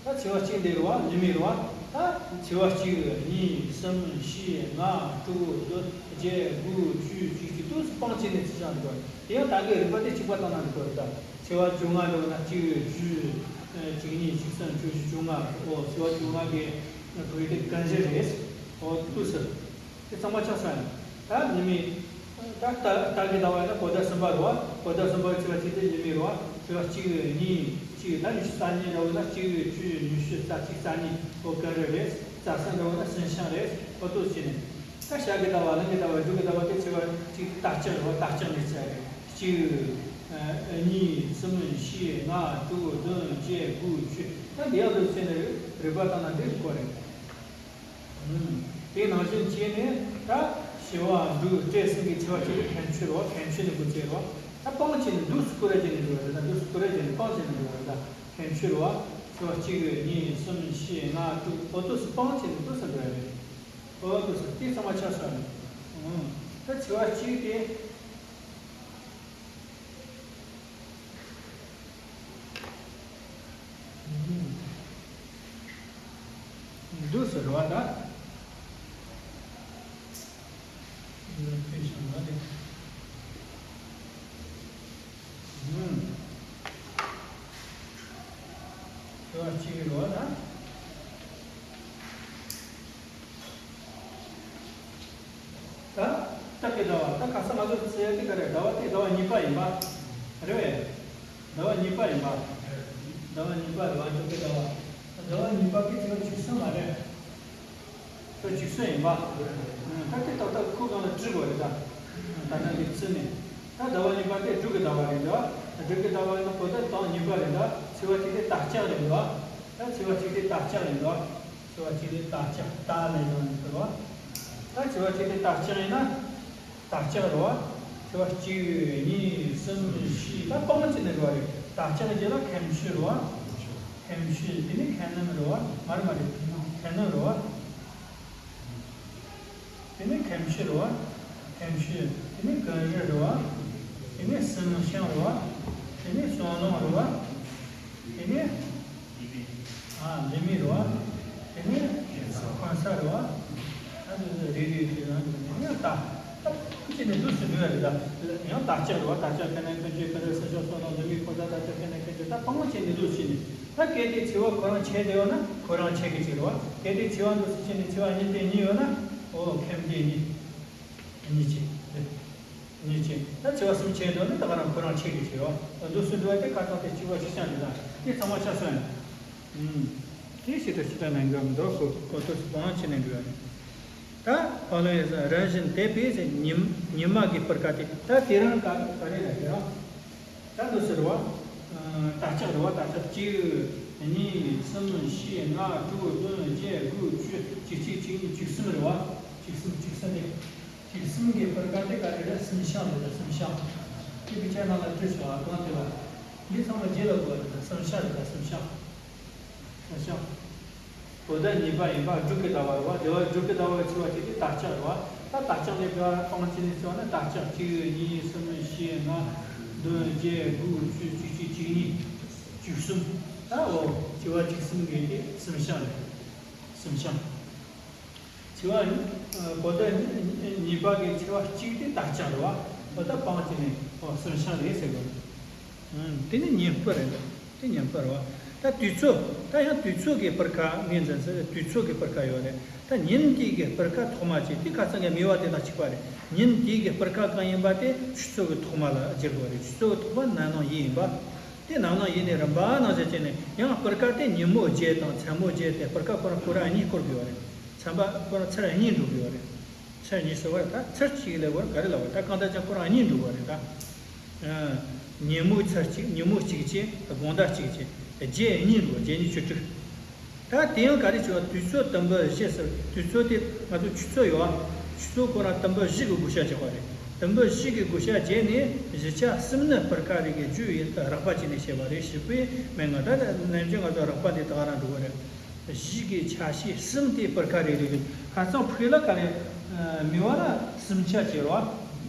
ད་ཚེས་པ་གཅིག་འདི་རེད་བ། ལུས་མེ་རེད་བ། ད་ཚེས་པ་གཅིག་གཉིས་གསུམ་བཞི་ལྔ་དྲུག་བདུན་བརྒྱད་དགུ་བཅུ་གཅིག་གཅིག་ཏོག་ཙམ་སྤང་བྱས་ནས་རྩི་བཞག་འདུག་བ། དེ་ཡང་ད་གི་རིམ་པ་དེ་གཅིག་པ་བཏང་ན་འགྲིག་གི་རེད་ད། ཚེས་པ་བཅོ་ལྔ་འདྲ་བོ་ན་གཅིག་བཅུ་གཅིག་གཉིས་གཅིག་གསུམ་བཅུ་བཞི་བཅོ་ལྔ། འོ་ཚེས་པ་བཅོ་ལྔ་གི་བོད་ཡིག་དེ་ཀུན་གཞི་རེད། འོ་ཏོག་ཙམ། དེ་ཚང་མ་ཆགས་སོང་ཡ། ད་ལུས་མེ། ད་ད་ད་གི་ཟླ་བ་ཡིན་ན་བོད་ཟླ་གསུམ་པ་རེད་བ། བོད་ཟླ་གསུམ་པའི་ཚེས་པ་གཅིག་དེ་ལུས་མེ་རེད་བ། ཚེས་པ་གཅིག་གཉིས་གཅིག་ད་ཉི་ཤུ་རྩ་གཉིས་འདྲ་བོ་ན་གཅིག་བཅུ་ཉི་ཤུ་རྩ་གཅིག་རྩ་གཉིས་འོ་ཀུན་གཞི་རེད། རྩ་གསུམ་འདྲ་བོ་ན་སྲིན་ཤིང་རེད། འོ་ཏོག་ཙམ་བྱས་ནས། ད་ཞག་གི་ཟླ་བ་གླང་གི་ཟླ་བ་འབྲུག་གི་ཟླ་བ་དེ་ཚེས་པ་གཅིག་དར་ལྕགས་རེད་བ། དར་ལྕགས་ནས་བརྩི་ཡ་རེད། གཅིག་ཨ་གཉིས་གསུམ་བཞི་ལྔ་དྲུག་བདུན་བརྒྱད་དགུ་བཅུ། ད་འདི་ཡག་ཏུ་བརྩིས་ནས་རིམ་པ་བཏང་ན་འདི་རིགས་སྐོར་རེད། དེ་ནང་བཞིན་བྱས་ནས་ད་བྱི་བ་འབྲུག་སྤྲེལ་གསུམ་གྱི་ཚེས་པ་གཅིག་ཁ་མཆུ་རེད་བ། ཁ་མཆུ་ནས་འགོ་བཙུགས་རེད་བ། ད་སྤང་བྱས་ནས་འདུག་སེ་སྐོར་ར་བྱས་ནས་འགྲོ་བ་རེད། ད་འདུག་སེ་སྐོར་ར་བྱས་ནས་སྤང་བྱས་ནས་འགྲོ་བ་རེད། ད་ཁ་མཆུ་རེད་བ། ཚེས་པ་གཅིག་གཉིས་གསུམ་བཞི་ལྔ་དྲུག་འོ་ཏོག་ཙམ་སྤང་བྱས་ནས་འདུག་སེ་འགྲོ་ཡ་རེད། འོ་ཏོག་ཙམ་དེ་ཚང་མ་ཆགས་སོང་རེད། ད་ཚེས་པ་གཅིག་དེ། འདུག་སེ་རེད་བ་ད། འདུག་སེ་བྱུང་བ་རེད། ཚེས་པ་གཅིག་རེད་བ་ད། ད་སྟག་གི་ཟླ་བ། ད་ཁ་སང་ང་ཚོ་བརྩི་ཡ་དེ་ག་རེ། ཟླ་བ་དེ་ཟླ་བ་གཉིས་པ་ཡིན་པ་རེད་བས། ཟླ་བ་གཉིས་པ་ཡིན་པ། ཟླ་བ་གཉིས་པ་རེད་བ། སྟག་གི་ཟླ་བ། ཟླ་བ་གཉིས་པ་གི་ཚེས་པ་བཅུ་གསུམ་མ་རེད། ཚེས་པ་བཅུ་གསུམ་ཡིན་པ། ད་དེ་ཏག་ཏག་ཁོ་གང་ལ་བྲིས་དགོས་རེད་ད། ད་ནང་གི་བརྩིས་ནས། ད་ཟླ་བ་གཉིས་པ་དེ་འབྲུག་གི་ཟླ་བ་རེད་འདུག་འབྲུག་གི་ཟླ་བ་ཡིན་ན་བོད་ཟླ་དང་གཉིས་པ་རེད་འདུག་ཚེས་པ་གཅིག་དེ་དར་ལྕགས་རེད་འདུག་ད་ཚེས་པ་གཅིག་དེ་དར་ལྕགས་ཡིན་འདུག་ཚེས་པ་གཅིག་དེ་དར་ལྕགས། ད་ལས་ཀྱང་ཡིན་འདུག་ད་ཚེས་པ་གཅིག་དེ་དར་ལྕགས་ཡིན་ན། དར་ལྕགས་རེད་བ། ཚེས་པ་གཅིག་གཉིས་གསུམ་བཞི་ད་སྤང་བྱས་ནས་འགྲོ་བ་རེད། དར་ལྕགས་རྗེས་ལ་ཁ་མཆུ་རེད་བ། ཁ་མཆུ། དེ་ནས་ཁ་སྣུམ་རེད་བ། མར་མ་རེད། ཁ་སྣུམ་རེད་བ། དེ་ནས་ཁ་མཆུ་རེད་བ། ཁ་མཆུ། དེ་ནས་ཀུན་གཞི་རེད་བ། དེ་ནས་སྲིན་ཤིང་རེད་བ། དེ་ནས་སོལ་རླུང་རེད་བ། དེ་ནས་ཨ་ལུས་མེ་རེད་བ། དེ་ནས་འཁོན་ས་རེད་བ། ཨ་ནི་རེ་རེ་རེ་རང་གི་ནས་ད་ད་ཅི་ནས་འདུག་སེ་འདུག་ཡ་རེད་ད། ཡང་དར་ལྕགས་རེད་བ། དར་ལྕགས་ཁ་ནས་ཀུན་གཞི་ཀུན་གཞི་སྲིན་ཤིང་སོལ་རླུང་ལུས་མེ་འཁོན་ས། དར་ལྕགས་ཁ་ནས་ཀུན་གཞི་ད་སྤང་བྱས་ནས་འདུག་སེ་ནས། ད་གལ་ཏེ་ཚེས་པ་ཁོ་རང་ཆད་བསྡད་ཡོད་ན་ཁོ་རང་ཆད་ཀྱི་ཅིག་རེད་བ། གལ་ཏེ་ཚེས་པ་འདུག་སེ་བྱས་ནས་ཚེས་པ་གཉིས་དེ་གཉིས་ཡོད་ན། འོ་ཁམས་དེ་གཉིས། གཉིས་ཆད། གཉིས་ཆད། ད་ཚེས་པ་གསུམ་ཆད་འགྲོ་ན་ད་ག་རང་ཁོ་རང་ཆད་ཀྱི་ཅིག་རེད་བ། འདུག་སེ་འདུག་བ་དེ་ཁ་སང་དེ་གཅིག་པ་གཅིག་རྐྱང་རེད་ད། དེ་ཚང་མ་ཆགས་སོང་ཡ། ཨུམ། དེ་ཞིག་ཏུ་ཕྱི་དྲ་ནང་གི་མདོ་སོགས་གོ་ཐོས་སུ་སྤང་བྱས་ནས་འགྲོ་བ་རེད། ད་ཨོ་ལོ་ཡེ་ས་རང་བཞིན་དེ་པས་ཉི་ཉི་མ་གི་སྤུར་ཁ་དེ་ད་དེ་རང་ག་ག་རེ་རེད་དེ་རང་། ད་འདུག་ཟེར་བ། ཨ་དར་ལྕགས་རེད་བ། དར་ལྕགས་གཅིག་གཉིས་གསུམ་བཞི་ལྔ་དྲུག་བདུན་བརྒྱད་དགུ་བཅུ་གཅིག་གཅིག་གཅིག་གཉིས་གཅིག་གསུམ་རེད་བ། གཅིག་གསུམ་གཅིག་གསུམ་རེད། གཅིག་གསུམ་གྱི་སྤུར་ཁ་དེ་ག་རེ་རེད། སྲིན་ཤིང་རེད། སྲིན་ཤིང་། དེ་བི་ཆ་ནང་ལ་བྲིས་ཤོག་ཨ། གང་དེ་ལ། འདི་ཚང་མ་རྗེས་ལ་དགོས་རེད། སྲིན་ཤིང་རེད། སྲིན་ཤིང་། སྲིན་ཤིང་། བོད་ཟླ་གཉིས་པ་ཡིན་པ། འབྲུག་གི་ཟླ་བ་རེད་བ། དེ་བ་འབྲུག་གི་ཟླ་བ་ཚེས་པ་གཅིག་དེ་དར་ལྕགས་རེད་བ། ད་དར་ལྕགས་ནས་དེ་བ་སྤང་བྱས་ནས་བརྩིས་པ་ན་དར་ལྕགས་གཅིག་གཉིས་གསུམ་བཞི་ལྔ་བདུན་བརྒྱད་དགུ་བཅུ་གཅིག་གཅིག་གཉིས་བཅུ་གསུམ། ད་འོ་བྱི་བ་གཅིག་གསུམ་གྱི་དེ་སྲིན་ཤིང་རེད། སྲིན་ཤིང་། བྱི་བ། ཨ་བོད་ཟླ་གཉིས་པ་གི་ཚེས་པ་གཅིག་དེ་དར་ལྕགས་རེད་བ། འོ་ད་སྤང་བྱས་ནས་འོ་སྲིན་ཤིང་རེད་ཟེར་དགོས། ཨུམ། དེ་ནི་ཉི་སྤུ་རེད་འདུག་དེ་ཉི་སྤུ་རེད་བ། ད་དུས་ཚོད། ད་ཡང་དུས་ཚོད་ཀྱི་སྤུར་ཁ་ངོས་འཛིན་ཟེར། དུས་ཚོད་ཀྱི་སྤུར་ཁ་ཡོད་རེད། ད་ཉིན་གྱི་གི་སྤུར་ཁ་ཐོག་མ་གཅིག་དེ་ཁ་སང་གི་མི་བ་དེ་དང་གཅིག་པ་རེད། ཉིན་དེའི་གི་སྤུར་ཁ་གང་ཡིན་པ་དེ་ཆུ་ཚོད་ཀྱི་ཐོག་མ་ལ་བསྒྱུར་དགོས་རེད། ཆུ་ཚོད་ཀྱི་ཐོག་མ་ནམ་ལངས་ཡིན་ཡིན་པ། དེ་ནམ་ལངས་ཡིན་ནི་རིམ་པ་ནང་བཞིན་བྱས་ནས་ཡང་སྤུར་ཁ་དེ་ཉིན་མོ་བརྒྱད་དང་མཚན་མོ་བརྒྱད་དེ་སྤུར་ཁ་ཁོ་རང་གཉིས་བསྐོར་དགོས་པ་རེད། ཚན་པ་ཁོ་རང་ཚར་གཉིས་འགྲོ་དགོས་པ་རེད། ཚར་གཉིས་ཟེར་བ་ད་ཚར་གཅིག་ལས་བར་ག་རེ་ལབ་པ་ད་གང་ལྟར་ཀྱང་ཁོ་རང་གཉིས་འགྲོ་དགོས་རེད་ད། ཉིན་མོ་ཚར་གཅིག་ཉིན་མོ་གཅིག་བྱས་དགོང་དག་གཅིག་བྱས་བརྒྱད་གཉིས་འགྲོ་བརྒྱད་གཉིས་བཅུ་དྲུག་ད་དེ་ཡང་ག་རེ་བྱས་པ་དུས་ཚོད་དུམ་བུ་བཞི་ཟེར། དུས་ཚོད་དེ་ང་ཚོ་ཆུ་ཚོད་ཡོད་ཨ། ཆུ་ཚོད་ཁོ་རང་དུམ་བུ་བཞི་གི་བགོ་བཤའ་རྒྱག་པ་རེད། དུམ་བུ་བཞི་གི་བགོ་བཤའ་བརྒྱབ་ནས་བཞི་ཆ་གསུམ་ནི་སྤུར་ཁ་རེ་གི་རྒྱུ་ཡིན་ད་རགས་པ་བྱས་ནས་བཤད་པ་རེད། ཞིབ་པོས་མེད་ང་ད་ནམ་རྒྱུན་ང་ཚོ་རགས་པ་འདི་ད་ག་རང་འགྲོ་གི་རེད། བཞི་གི་ཆ་ཤས་གསུམ་དེ་སྤུར་ཁ་རེ་རེ་རེད། ཁ་སང་ཕུགས་ལ་ག་རེ་སྨེ་བ་ལ་གསུམ་ཆ་བྱས་རེད་བ།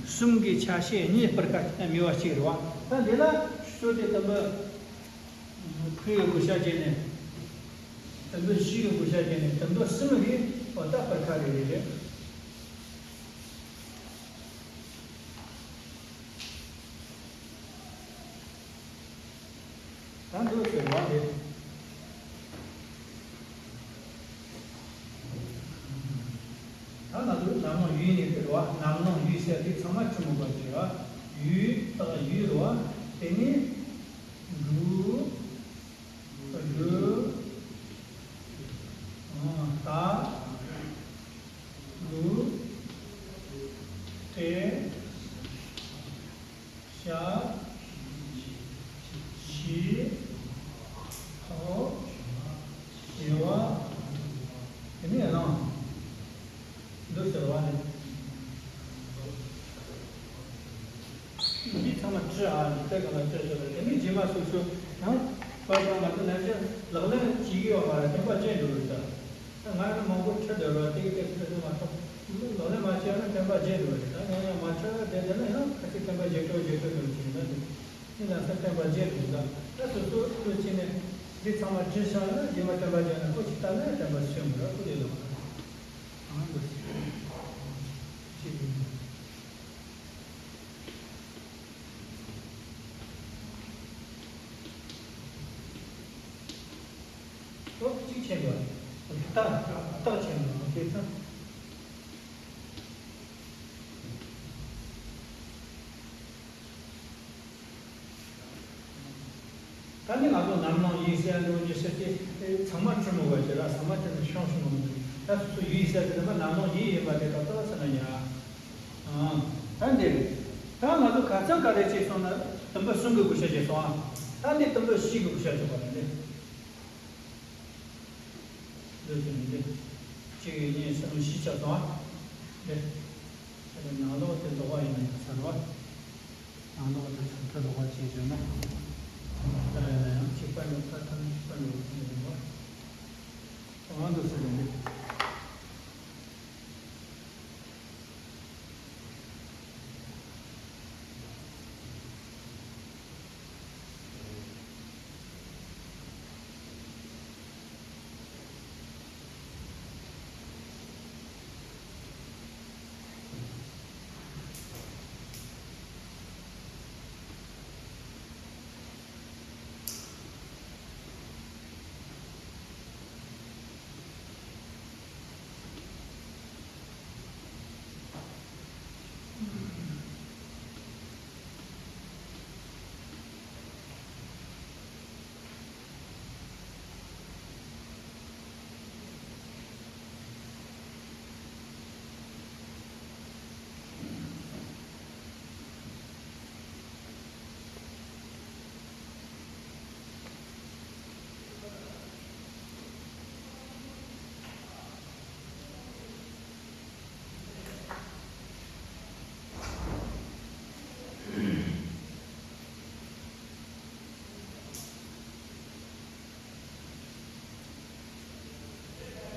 གསུམ་གི་ཆ་ཤས་གཉིས་སྤུར་ཁ་སྨེ་བ་གཅིག་རེད་བ། ད་འདི་ལ་ཆུ་ཚོད་དེ་དུམ་བུ། ཕུགས་ཡི་བགོ་བཤའ་བྱས་ནས། དུམ་བུ་བཞི་ཡི་བགོ་བཤའ་བྱས་ནས་དུམ་བུ་གསུམ་གི་འོ་ད་སྤུར་ཁ་རེ་རེ་རེད། ད་འདུག་ཟེར་བ་རེད། ད་ང་ཚོ་ནམ་ལངས་ཡུལ་ནས་ཟེར་བ་ནམ་ལངས་ཡུལ་ཟེར་དེ་ཚང་མ་ཁྲི་མོ་བར་གྱི་རེད་བ། ཡུལ་དག་ཡུལ་རེད་བ། དེ་ནས་འབྲུག་རུ། ད། ལུ། ཏྲེ། ཤ། ཤི། ཐོ། ཞེ་བ། དེ་ནས་རང་། འདུག་ཟེར་བ་ནི། འདི་ཚང་མ་བྲི་ཨ་འདི་ལྟར་གང་ལ་བྲི་ཟེར་བ་དེ་ནི་རྗེས་མ་སོ་སོ་ཡང་བར་དང་ང་ཚོ་ནམ་རྒྱུན་ལག་ལེན་བྱེད་ཀྱི་ཡོད་མ་རེད། བསྟན་པ་བརྗེད་འགྲོ་རེད་ད། ད་ང་ཡང་མང་པོ་ཁྲིད་བསྡད་རོགས་དེ་གི་དེ་ཚོ་མ་གཏོགས་ལག་ལེན་མ་བྱས་ན་བསྟན་པ་བརྗེད་འགྲོ་རེད། ད་ཡང་ཡང་མ་ཁྲིད་བསྡད་བསྡད་ན་ཡང་ཁ་ཅིག་བསྟན་པ་བརྗེད་འགྲོ་བརྗེད་འགྲོ་འགྲོ་བྱེད་ན་དེ་ནི་ལམ་སང་བསྟན་པ་བརྗེད་འགྲོ་ད། ད་སོ་སོ་སོ་བྱས་ནས་འདི་ཚང་མ་བྲིས་བཞག་ན་རྗེས་མ་བསྟན་པ་བརྗེད་ན་ཁོ་ཅིག་ལྟ་ན་བསྟན་པ་སོན་མི་ར་ཁོ་ལས་ལོག་ཨང་འདུག་ཅེས་ཡིན། ཨོ་གཅིག་ཆེན་པོ། རྟགས་རྟགས་ཆེན་པོ་དེ་ཚོ། ད་ནི་ང་ཚོ་ནམ་ལངས་ཡིན་ཟེར་འགྲོ་རྒྱུ་ཟེར་གྱི་ཚང་མ་ཁྲི་མོ་བ་ཞིག་ར་ཚང་མ་ཁྲི་མོ་ཤོང་ཤོང་མི་འདུག་ད་སོ་སོ་ཡིན་ཟེར་གྱི་ནི་མ་ནམ་ལངས་ཡིན་ཡིན་པ་དེ་ད་ལྟ་བ་ཟེར་ན་ཡ། ཨང་། ད་འདི་རེད། ད་ང་ཚོ་ཁ་སང་ག་རེ་བྱས་སོང་ན་དུམ་བུ་གསུམ་གྱི་བགོ་བཤའ་བྱས་སོང་ཨ། ད་འདི་དུམ་བུ་བཞི་གི་བགོ་བཤའ་བྱས་པ་རེད་འདི། འདི་ཚོ་ནི་འདི། གཅིག་གཉིས་གསུམ་བཞི་ཆགས་སོང་ཨ། འདི། ད་ནང་ལོགས་དེ་ལྡོག་པ་ཡིན་ན་ཡང་ཚར་བ། ནང་ལོགས་དེ་ཚོ་ད་ལྡོག་པ་བྱས་བྱས་ན། ད་ཡིན་ན་ཡང་གཅིག་པ་འདི་ད་ཐམས་ཅད་གཅིག་པ་འདི་ཚོ་ཡིན་པ། གང་འདུག་ཟེར་ནས་འདི།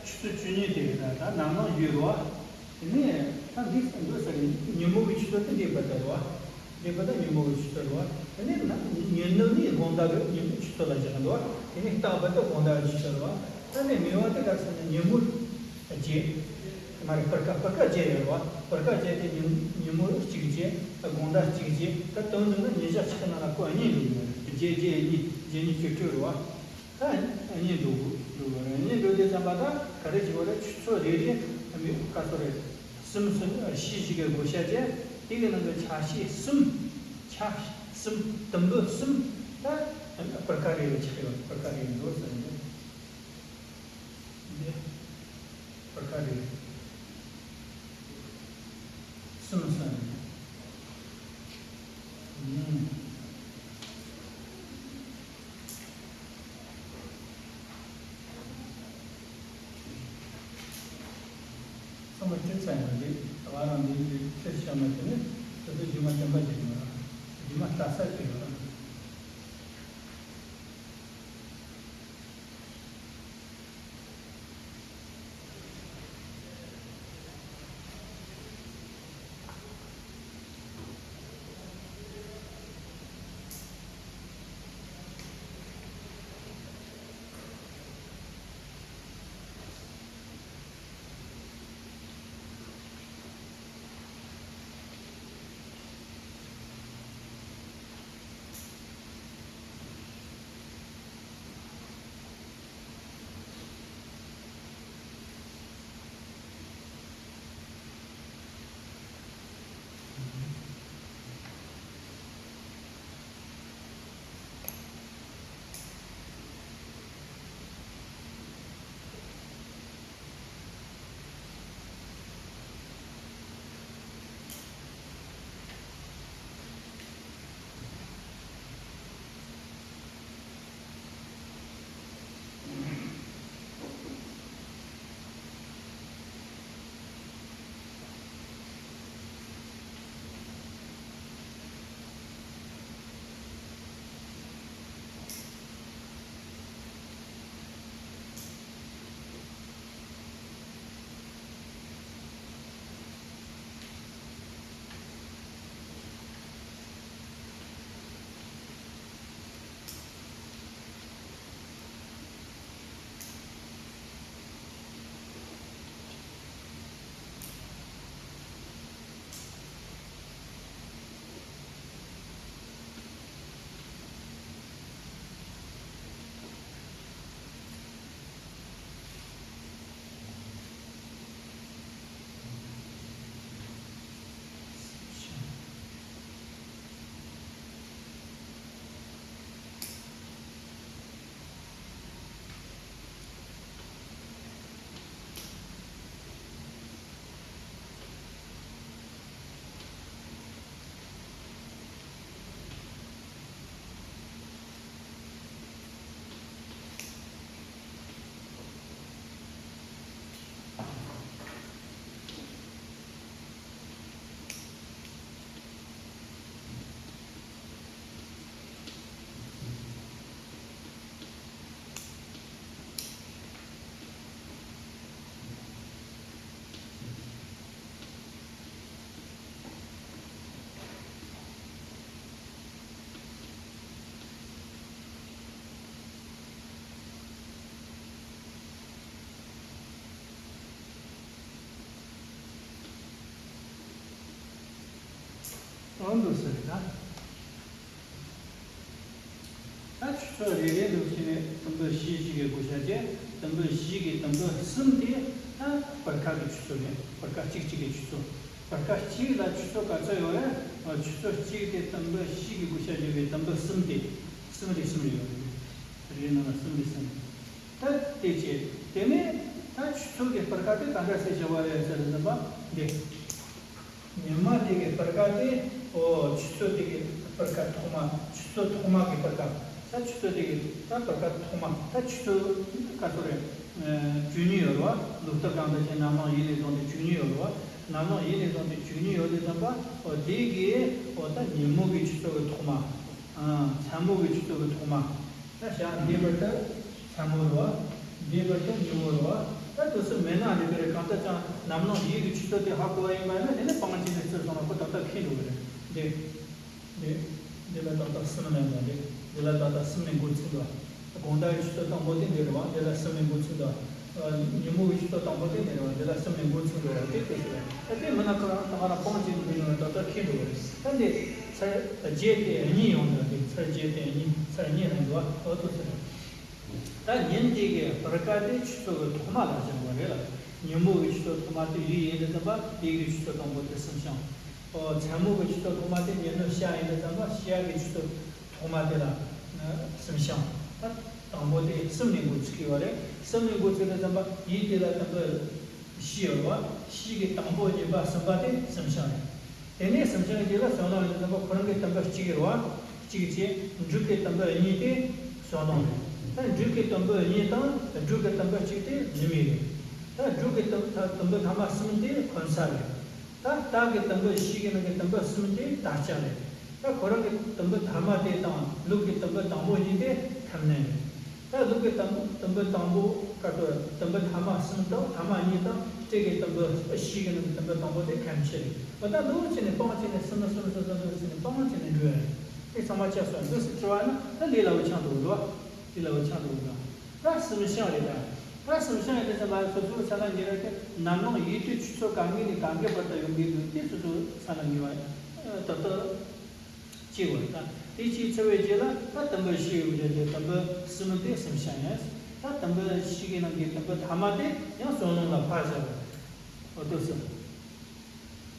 ཆུ་ཚོད་བཅུ་གཉིས་དེ་ད་ནམ་ལངས་ཡོད་རེད་བ། དེ་ནས་ད་འདི་འདི་ཟེར་ནས་ཉིན་མོ་གི་ཆུ་ཚོད་དེ་འདི་བར་དུ་རེད་བ། འདི་བར་དུ་ཉིན་མོ་གི་ཆུ་ཚོད་རེད་བ། དེ་ནས་ན་ཉིན་ནུབ་ནི་དགོང་དག་གི་ཉིན་མོའི་ཆུ་ཚོད་ལ་བཞག་འདུག་བ། དེ་ནས་རྟག་བར་དུ་དགོང་དག་གི་ཆུ་ཚོད་རེད་བ། ད་ནས་མི་བ་དེ་ག་ཟེར་ན་ཉིན་མོ་བརྒྱད། མ་རེད་སྤུར་ཁ་སྤུར་ཁ་བརྒྱད་ཡོད་རེད་བ། སྤུར་ཁ་བརྒྱད་དེ་ཉིན་ཉིན་མོ་གཅིག་བརྒྱད་དགོང་དག་གཅིག་བརྒྱད་ད་དོན་དུ་ན་ཉིན་ཞག་གཅིག་གི་ནང་ལ་ཁོ་གཉིས་འགྲོ་གི་ཡོད་རེད། བརྒྱད་བརྒྱད་གཉིས་བརྒྱད་གཉིས་བཅུ་དྲུག་རེད་བ། ད་གཉིས་འགྲོ་དགོས་འགྲོ་དགོས་རེད། གཉིས་འགྲོ་དུས་ཙམ་པ་ད་ག་རེ་བྱེད་དགོས་རེད། ཆུ་ཚོད་རེ་རེ་མི་ག་ཚོད་རེད། གསུམ་གསུམ་བཞི་བཞི་གི་བགོ་བཤའ་བྱས། དེ་གི་ནང་གི་ཆ་ཤས་གསུམ། ཆ་གསུམ། དུམ་བུ་གསུམ། ད་སྤུར་ཁ་རེ་རེ་ཆགས་ཡོད། སྤུར་ཁ་རེ་རེ་འདུག་ཟེར་ནས། འདི་སྤུར་ཁ་རེ་རེ་གསུམ་ཟེར་ནས། ཚང་མ་ཁྲིད་ཚར་ཡོད་རེད། ད་ག་རང་འདི་འདི་ཁྲིད་བྱས་མ་ཐུབ་ནས་ད་དུང་རྗེས་མ་སྟོན་པ་བྱེད་ཀྱི་ཡོད་ར། རྗེས་མ་ལྟ་ས་བྱེད་ཡོད་ར། གང་འདུག་ཟེར་ན། ད་ཆུ་ཚོད་རེ་རེ་འདུག་ཟེར་ནས་དུམ་བུ་བཞི་བཞི་གི་བགོ་བཤའ་བྱས། དུམ་བུ་བཞི་གི་དུམ་བུ་གསུམ་དེ་ད་སྤུར་ཁ་གི་ཆུ་ཚོད་རེད། སྤུར་ཁ་གཅིག་གཅིག་གི་ཆུ་ཚོད། སྤུར་ཁ་གཅིག་ལ་ཆུ་ཚོད་ག་ཚོད་ཡོད་རེད། ཆུ་ཚོད་གཅིག་དེ་དུམ་བུ་བཞི་གི་བགོ་བཤའ་བྱས་པའི་དུམ་བུ་གསུམ་དེ། གསུམ་རེ་གསུམ་རེ་ཡོད་རེད། རེའི་ནང་ལ་གསུམ་རེ་གསུམ་རེ། ད་དེ་བྱས། དེ་ནས་ད་ཆུ་ཚོད་ཀྱི་སྤུར་ཁ་དེ་ག་འདྲ་སེ་བྱ་བ་རེད་ཟེར་ན་པ་འདི། ཉི་མ་དེ་གི་སྤུར་ཁ་དེ། ཨོ། ཆུ་ཚོད་དེ་གི་སྤུར་ཁ་ཐོག་མ། ཆུ་ཚོད་ཐོག་མ་གི་སྤུར་ཁ། ད་ཆུ་ཚོད་དེ་གི་ད་སྤུར་ཁ་ཐོག་མ། ད་ཆུ་ཚོད་ག་ཚོད་རེད། ཨ། བཅུ་གཉིས་ཡོད་རེད་བ། ལུག་རྟ་གང་འདྲ་ཞིག་ནམ་ལངས་ཡིན་ནས་བཟུང་སྟེ་བཅུ་གཉིས་ཡོད་རེད་བ། ནམ་ལངས་ཡིན་ནས་བཟུང་སྟེ་བཅུ་གཉིས་ཡོད་དེ་ཙམ་པ། ཨོ། དེ་གི། ཨོ། ད་ཉིན་མོ་གི་ཆུ་ཚོད་ཀྱི་ཐོག་མ། ཨ། མཚན་མོ་གི་ཆུ་ཚོད་ཀྱི་ཐོག་མ། ད་བྱ་འདི་བར་དུ་མཚན་མོ་རེད་བ། འདི་བར་དུ་ཉིན་མོ་རེད་བ། ད་དུས་སུ་མེད་ན་ནི་དེ་རེད། གང་ལྟར་ཀྱང་ནམ་ལངས་ཡིན་གྱི་ཆུ་ཚོད་དེ་ཧ་གོ་བ་ཡིན་པ་ན་དེ་ནི་སྤང་བྱ་ནས་བརྩི་སོང་ན་ཁོ་ཏག་ཏག་ཁེལ་འགྲོ་གི་རེད། འདི། འདི། འདི་ལ་ཏག་ཏག་གསུམ་ལེན་དགོས་འདི། འདི་ལ་ཏག་ཏག་གསུམ་ནས་འགོ་ཚུགས་འདུག་དགོང་དག་གི་ཆུ་ཚོད་དང་པོ་དེ་འདི་རེད་བ། འདི་ལ་གསུམ་ནས་འགོ་ཚུགས་འདུག་ཉིན་མོ་གི་ཆུ་ཚོད་དང་པོ་དེ་འདི་རེད་བ། འདི་ལ་གསུམ་ནས་འགོ་ཚུགས་འདུག་དེ་དེ་ཟེར། ད་དེ་མིན་ན་ཁོ་རང་ད་ག་རང་སྤང་བྱ་ནས་འགྲོ་ཡོང་ན་ཏག་ཏག་ཁེལ་འགྲོ་གི་རེད། ད་འདི་ཚར་བརྒྱད་དེ་གཉིས་ཡོང་འདུག་དེ་ཚར་བརྒྱད་དེ་གཉིས། ཚར་གཉིས་ལེན་འདུག་བ། འོ་དེ་ཟེར། ད་ཉིན་དེ་གི་སྤུར་ཁ་དེ་ཆུ་ཚོད་ཀྱི་ཐོག་མ་ལ་སྦྱར་བ་རེད་ལ། ཉིན་མོ་གི་ཆུ་ཚོད་ཐོག་མ་དེ་ལུས་ཡིན་དུས་ཙམ་པ་ལུས་ཀྱི་ཆུ་ཚོད་དང་པོ་དེ་གསུམ་བྱུང་། ཨོ་མཚན་མོ་གི་ཆུ་ཚོད་ཐོག་མ་དེ་ཉི་ནུབ་ཤར་ཡིན་དུས་ཙམ་པ་ཤར་གྱི་ཆུ་ཚོད་ཐོག་མ་དེ་ལ་གསུམ་བྱུང་། ད་དང་པོ་དེ་གསུམ་ནས་འགོ་ཚུགས་ཀྱི་ཡོད་རེད། གསུམ་ནས་འགོ་ཚུགས་དུས་ཙམ་པ་ཡུལ་དེ་ལ་དང་པོ་བཞི་ཡོད་རེད་བ། བཞི་གི་དང་པོ་གཉིས་པ་གསུམ་པ་དེ་གསུམ་བྱུང་རེད། དེ་ནས་གསུམ་བྱུང་རྗེས་ལ་བསོད་ནམས་ཡིན་དུས་ཙམ་པ་ཁོ་རང་གི་དང་པོ་གཅིག་རེད་བ། གཅིག་བྱས། འབྲུག་གི་དུམ་བུ་གཉིས་དེ་བསོད་ནམས་རེད། ད་འབྲུག་གི་དུམ་བུ་གཉིས་དང་འབྲུག་གི་དུམ་བུ་གཅིག་དེ་ཉི་མ་རེད། ད་འབྲུག་གི་དུམ་ད་དུམ་བུ་ཐ་མ་གསུམ་དེ་འཁོན་ས་རེད། ད་སྟག་གི་དུམ་བུ་བཞི་གི་ནང་གི་དུམ་བུ་གསུམ་དེ་དར་ལྕོག་རེད། ད་ཁོ་རང་གི་དུམ་བུ་ཐ་མ་དེ་དང་ལུག་གི་དུམ་བུ་དང་པོ་གཉིས་དེ་ཁམས་སྨད་རེད། ད་ལུག་གི་དུམ་དུམ་བུ་དང་པོ་ཀ་ཏོ་དུམ་བུ་ཐ་མ་གསུམ་དང་ཐ་མ་གཉིས་དང་སྤྲེལ་གི་དུམ་བུ་བཞི་གི་ནང་གི་དུམ་བུ་དང་པོ་དེ་ཁམས་ཕྱི་རེད། འོ་ད་ལོ་བྱས་ནས་སྤང་བྱས་ནས་གསུམ་ལ་གསུམ་གསུམ་གསུམ་གསུམ་བྱས་ནས་སྤང་བྱས་ནས་འགྲོ་ཡ་རེད། དེ་ཚང་མ་ཆགས་སོང་། འདུག་སེ་དྲི་བ་ན་ད་ལས་སླ་བོ་ཆགས་འགྲོ་གི་འདུག་ལས་སླ་བོ་ཆགས་འགྲོ་གི་འདུག་ད་གསུམ་བྱུང་རེད། ད་ད་གསུམ་བྱུང་ཡོད་དུས་ཙམ་པ་སོ་སོའི་ས་ལ་ཉེ་ར་དེ་ནམ་ལངས་ཡོད་དུས་ཆུ་ཚོད་ག་ངེས་ནས་ག་འགའི་བར་དུ་ཡོང་གི་འདུག་དེ་སོ་སོའི་ས་ལ་ཉེ་བ་ད་ལྟ་གཅིག་བར་ད་དེ་གཅིག་ཚར་བའི་རྗེས་ལ་ད་དུམ་བུ་བཞི་ཡོང་རྗེས་ཀྱི་དུམ་བུ་གསུམ་དེ་གསུམ་བྱུང་ཡིན། ད་དུམ་བུ་བཞི་གི་ནང་གི་དུམ་བུ་ཐ་མ་དེ་ཡང་བསོད་ནམས་ལ་ཕར་བཞག་པ་འོ་དུ་སུ།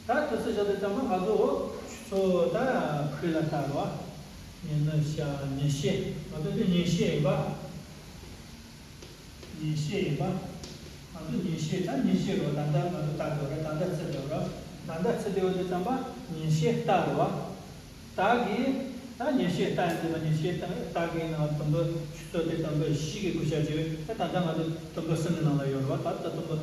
ད་དུས་ཚོད་བཞག་དུས་ཙམ་པ་ང་ཚོ་ཆུ་ཚོད་ད་ཁུལ་ལ་ལྟ་རོགས། ཉི་ནུབ་ཤར་ཉིན་ཤས། ང་ཚོ་འདི་ཉིན་ཤས་ཡིན་པ། ཉིན་ཤས་ཡིན་པ། ང་ཚོ་ཉིན་ཤས་ད་ཉིན་ཤས་རོ། ད་ལྟ་ང་ཚོ་ལྟ་དགོས་རེད། ད་ལྟ་ཚེས་དགོས་རོ། ད་ལྟ་ཚེས་དགོས་དུས་ཙམ་པ་ཉིན་ཤས་ལྟ་རོ། ད་གི་ད་ཉིན་ཤས་ལྟ་ཡིན་དུས་ཉིན་ཤས་ལྟ་ལྟ་གི་ནང་དུམ་བུ་ཆུ་ཚོད་དེ་དུམ་བུ་བཞི་གི་བགོ་བཤའ་བྱས་ད་ད་ལྟ་ང་ཚོ་དུམ་བུ་གསུམ་གི་ནང་ལ་ཡོད་རེད་བ། ད་ལྟ་དུམ་བུ་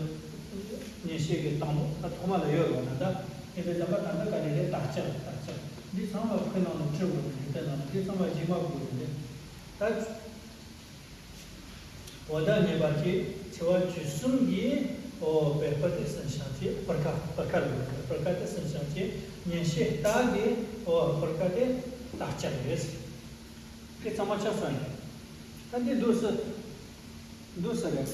ཉིན་ཤས་ཀྱི་དང་པོ་ད་ཐོག་མ་ལ་ཡོད་རེད་བ། ད་ལྟ་དེ་དུས་ཙམ་པ་ད་ལྟ་ག་རེ་རེད། དར་ལྕོག་དར་ལྕོག་འདི་ཚང་མ་ཁོའི་ནང་ལ་འཁྲིད་དགོས་རེད། དེ་ནང་འདི་ཚང་མ་རྗེས་མ་དགོས་རེད། ད། འོ་ད་ངེས་པར་གྱིས་ཆེ་བ་བཅུ་གསུམ་གྱི་འོ་བེ་ཕ་དེ་སུན་ཤང་ཆེ་སྤར་ཁ་སྤར་ཁ་ལ་ཡོད་རེད། སྤར་ཁ་དེ་སུན་ཤང་ཆེ་ཉིན་ཤས་ལྟ་གི་འོ་སྤར་ཁ་དེ་ལྟ་ལྕག་རེད། དེ་ཚང་མ་ཆགས་སོང་ཡིན། ད་འདི་འདུག་སེ་འདུག་སེ་རེད།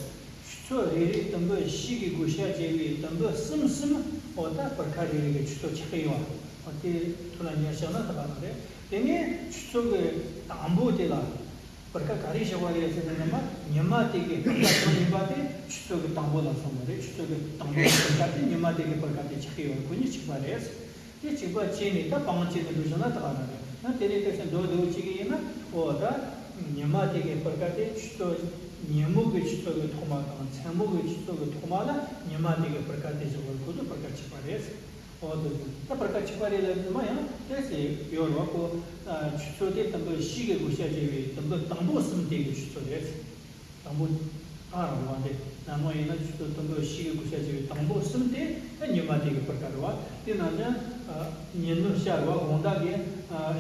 ཆུ་ཚོད་རེ་རེ་དུམ་བུ་བཞི་གི་བགོ་བཤའ་བྱས་པའི་དུམ་བུ་གསུམ་གསུམ་འོ་ད་སྤར་ཁ་རེ་རེ་གི་ཆུ་ཚོད་ཆགས་ཀྱི་ཡོད། འོ་དེ་ཐུགས་ལ་ཉར་བཞག་ན་ད་ག་ལ་རེད། དེ་ནས་ཆུ་ཚོད་ཀྱི་དང་པོ་དེ་ལ། སྤར་ཁ་ག་རེ་བཞག་པ་རེད་ཟེར་ན་ཉི་མ་ཉི་མ་དེ་གའི་སྤར་ཁ་གང་ཡིན་པ་དེ་ཆུ་ཚོད་ཀྱི་དང་པོ་ལ་སོང་བ་རེད། ཆུ་ཚོད་ཀྱི་དང་པོ་གི་སྤར་ཁ་དེ་ཉི་མ་དེ་གའི་སྤར་ཁ་དེ་ཆགས་ཀྱི་ཡོད་རེད། ཁོ་གཉིས་གཅིག་པ་རེད། དེ་གཅིག་པ་བྱས་ནས་ད་སྤང་བྱས་ནས་འགྲོ་བཞག་ན་ད་ག་ན་རེད། ཡང་དེ་ནས་དེ་ཚེ་མདོ་མདོ་གཅིག་གི་ཡིན་ན་འོ་ད་ཉི་མ་དེ་གའི་སྤར་ཁ་དེ་ཆུ་ཚོད་ཉིན་མོ་གི་ཆུ་ཚོད་ཀྱི་ཐོག་མ་དང་མཚན་མོ་གི་ཆུ་ཚོད་ཀྱི་ཐོག་མ་ལ་ཉི་མ་དེ་གའི་སྤར་ཁ་དེ་བཞག་པར་ཁོ་ཚོ་སྤར་ཁ་གཅིག་པ་རེད། འོ་དེ་ད་སྤར་ཁ་གཅིག་པ་རེད་ལབ་དུས་མ་ཡང་དེ་ཚེ་ཡོད་རེད་བ། ཁོ་ཆུ་ཚོད་དེ་དུམ་བུ་བཞི་གི་བགོ་བཤའ་བྱས་པའི་དུམ་བུ་དང་པོ་གསུམ་དེ་གི་ཆུ་ཚོད་རེད། དང་པོ་ཨ་རང་བ་དེ་ནང་མ་ཡིན་ན་ཆུ་ཚོད་དུམ་བུ་བཞི་གི་བགོ་བཤའ་བྱས་པའི་དང་པོ་གསུམ་དེ་ད་ཉི་མ་དེ་གི་སྤར་ཁ་རེད་བ། དེ་ནང་བཞིན་ཉིན་ནུབ་ཤར་བ་དགོང་དག་གི་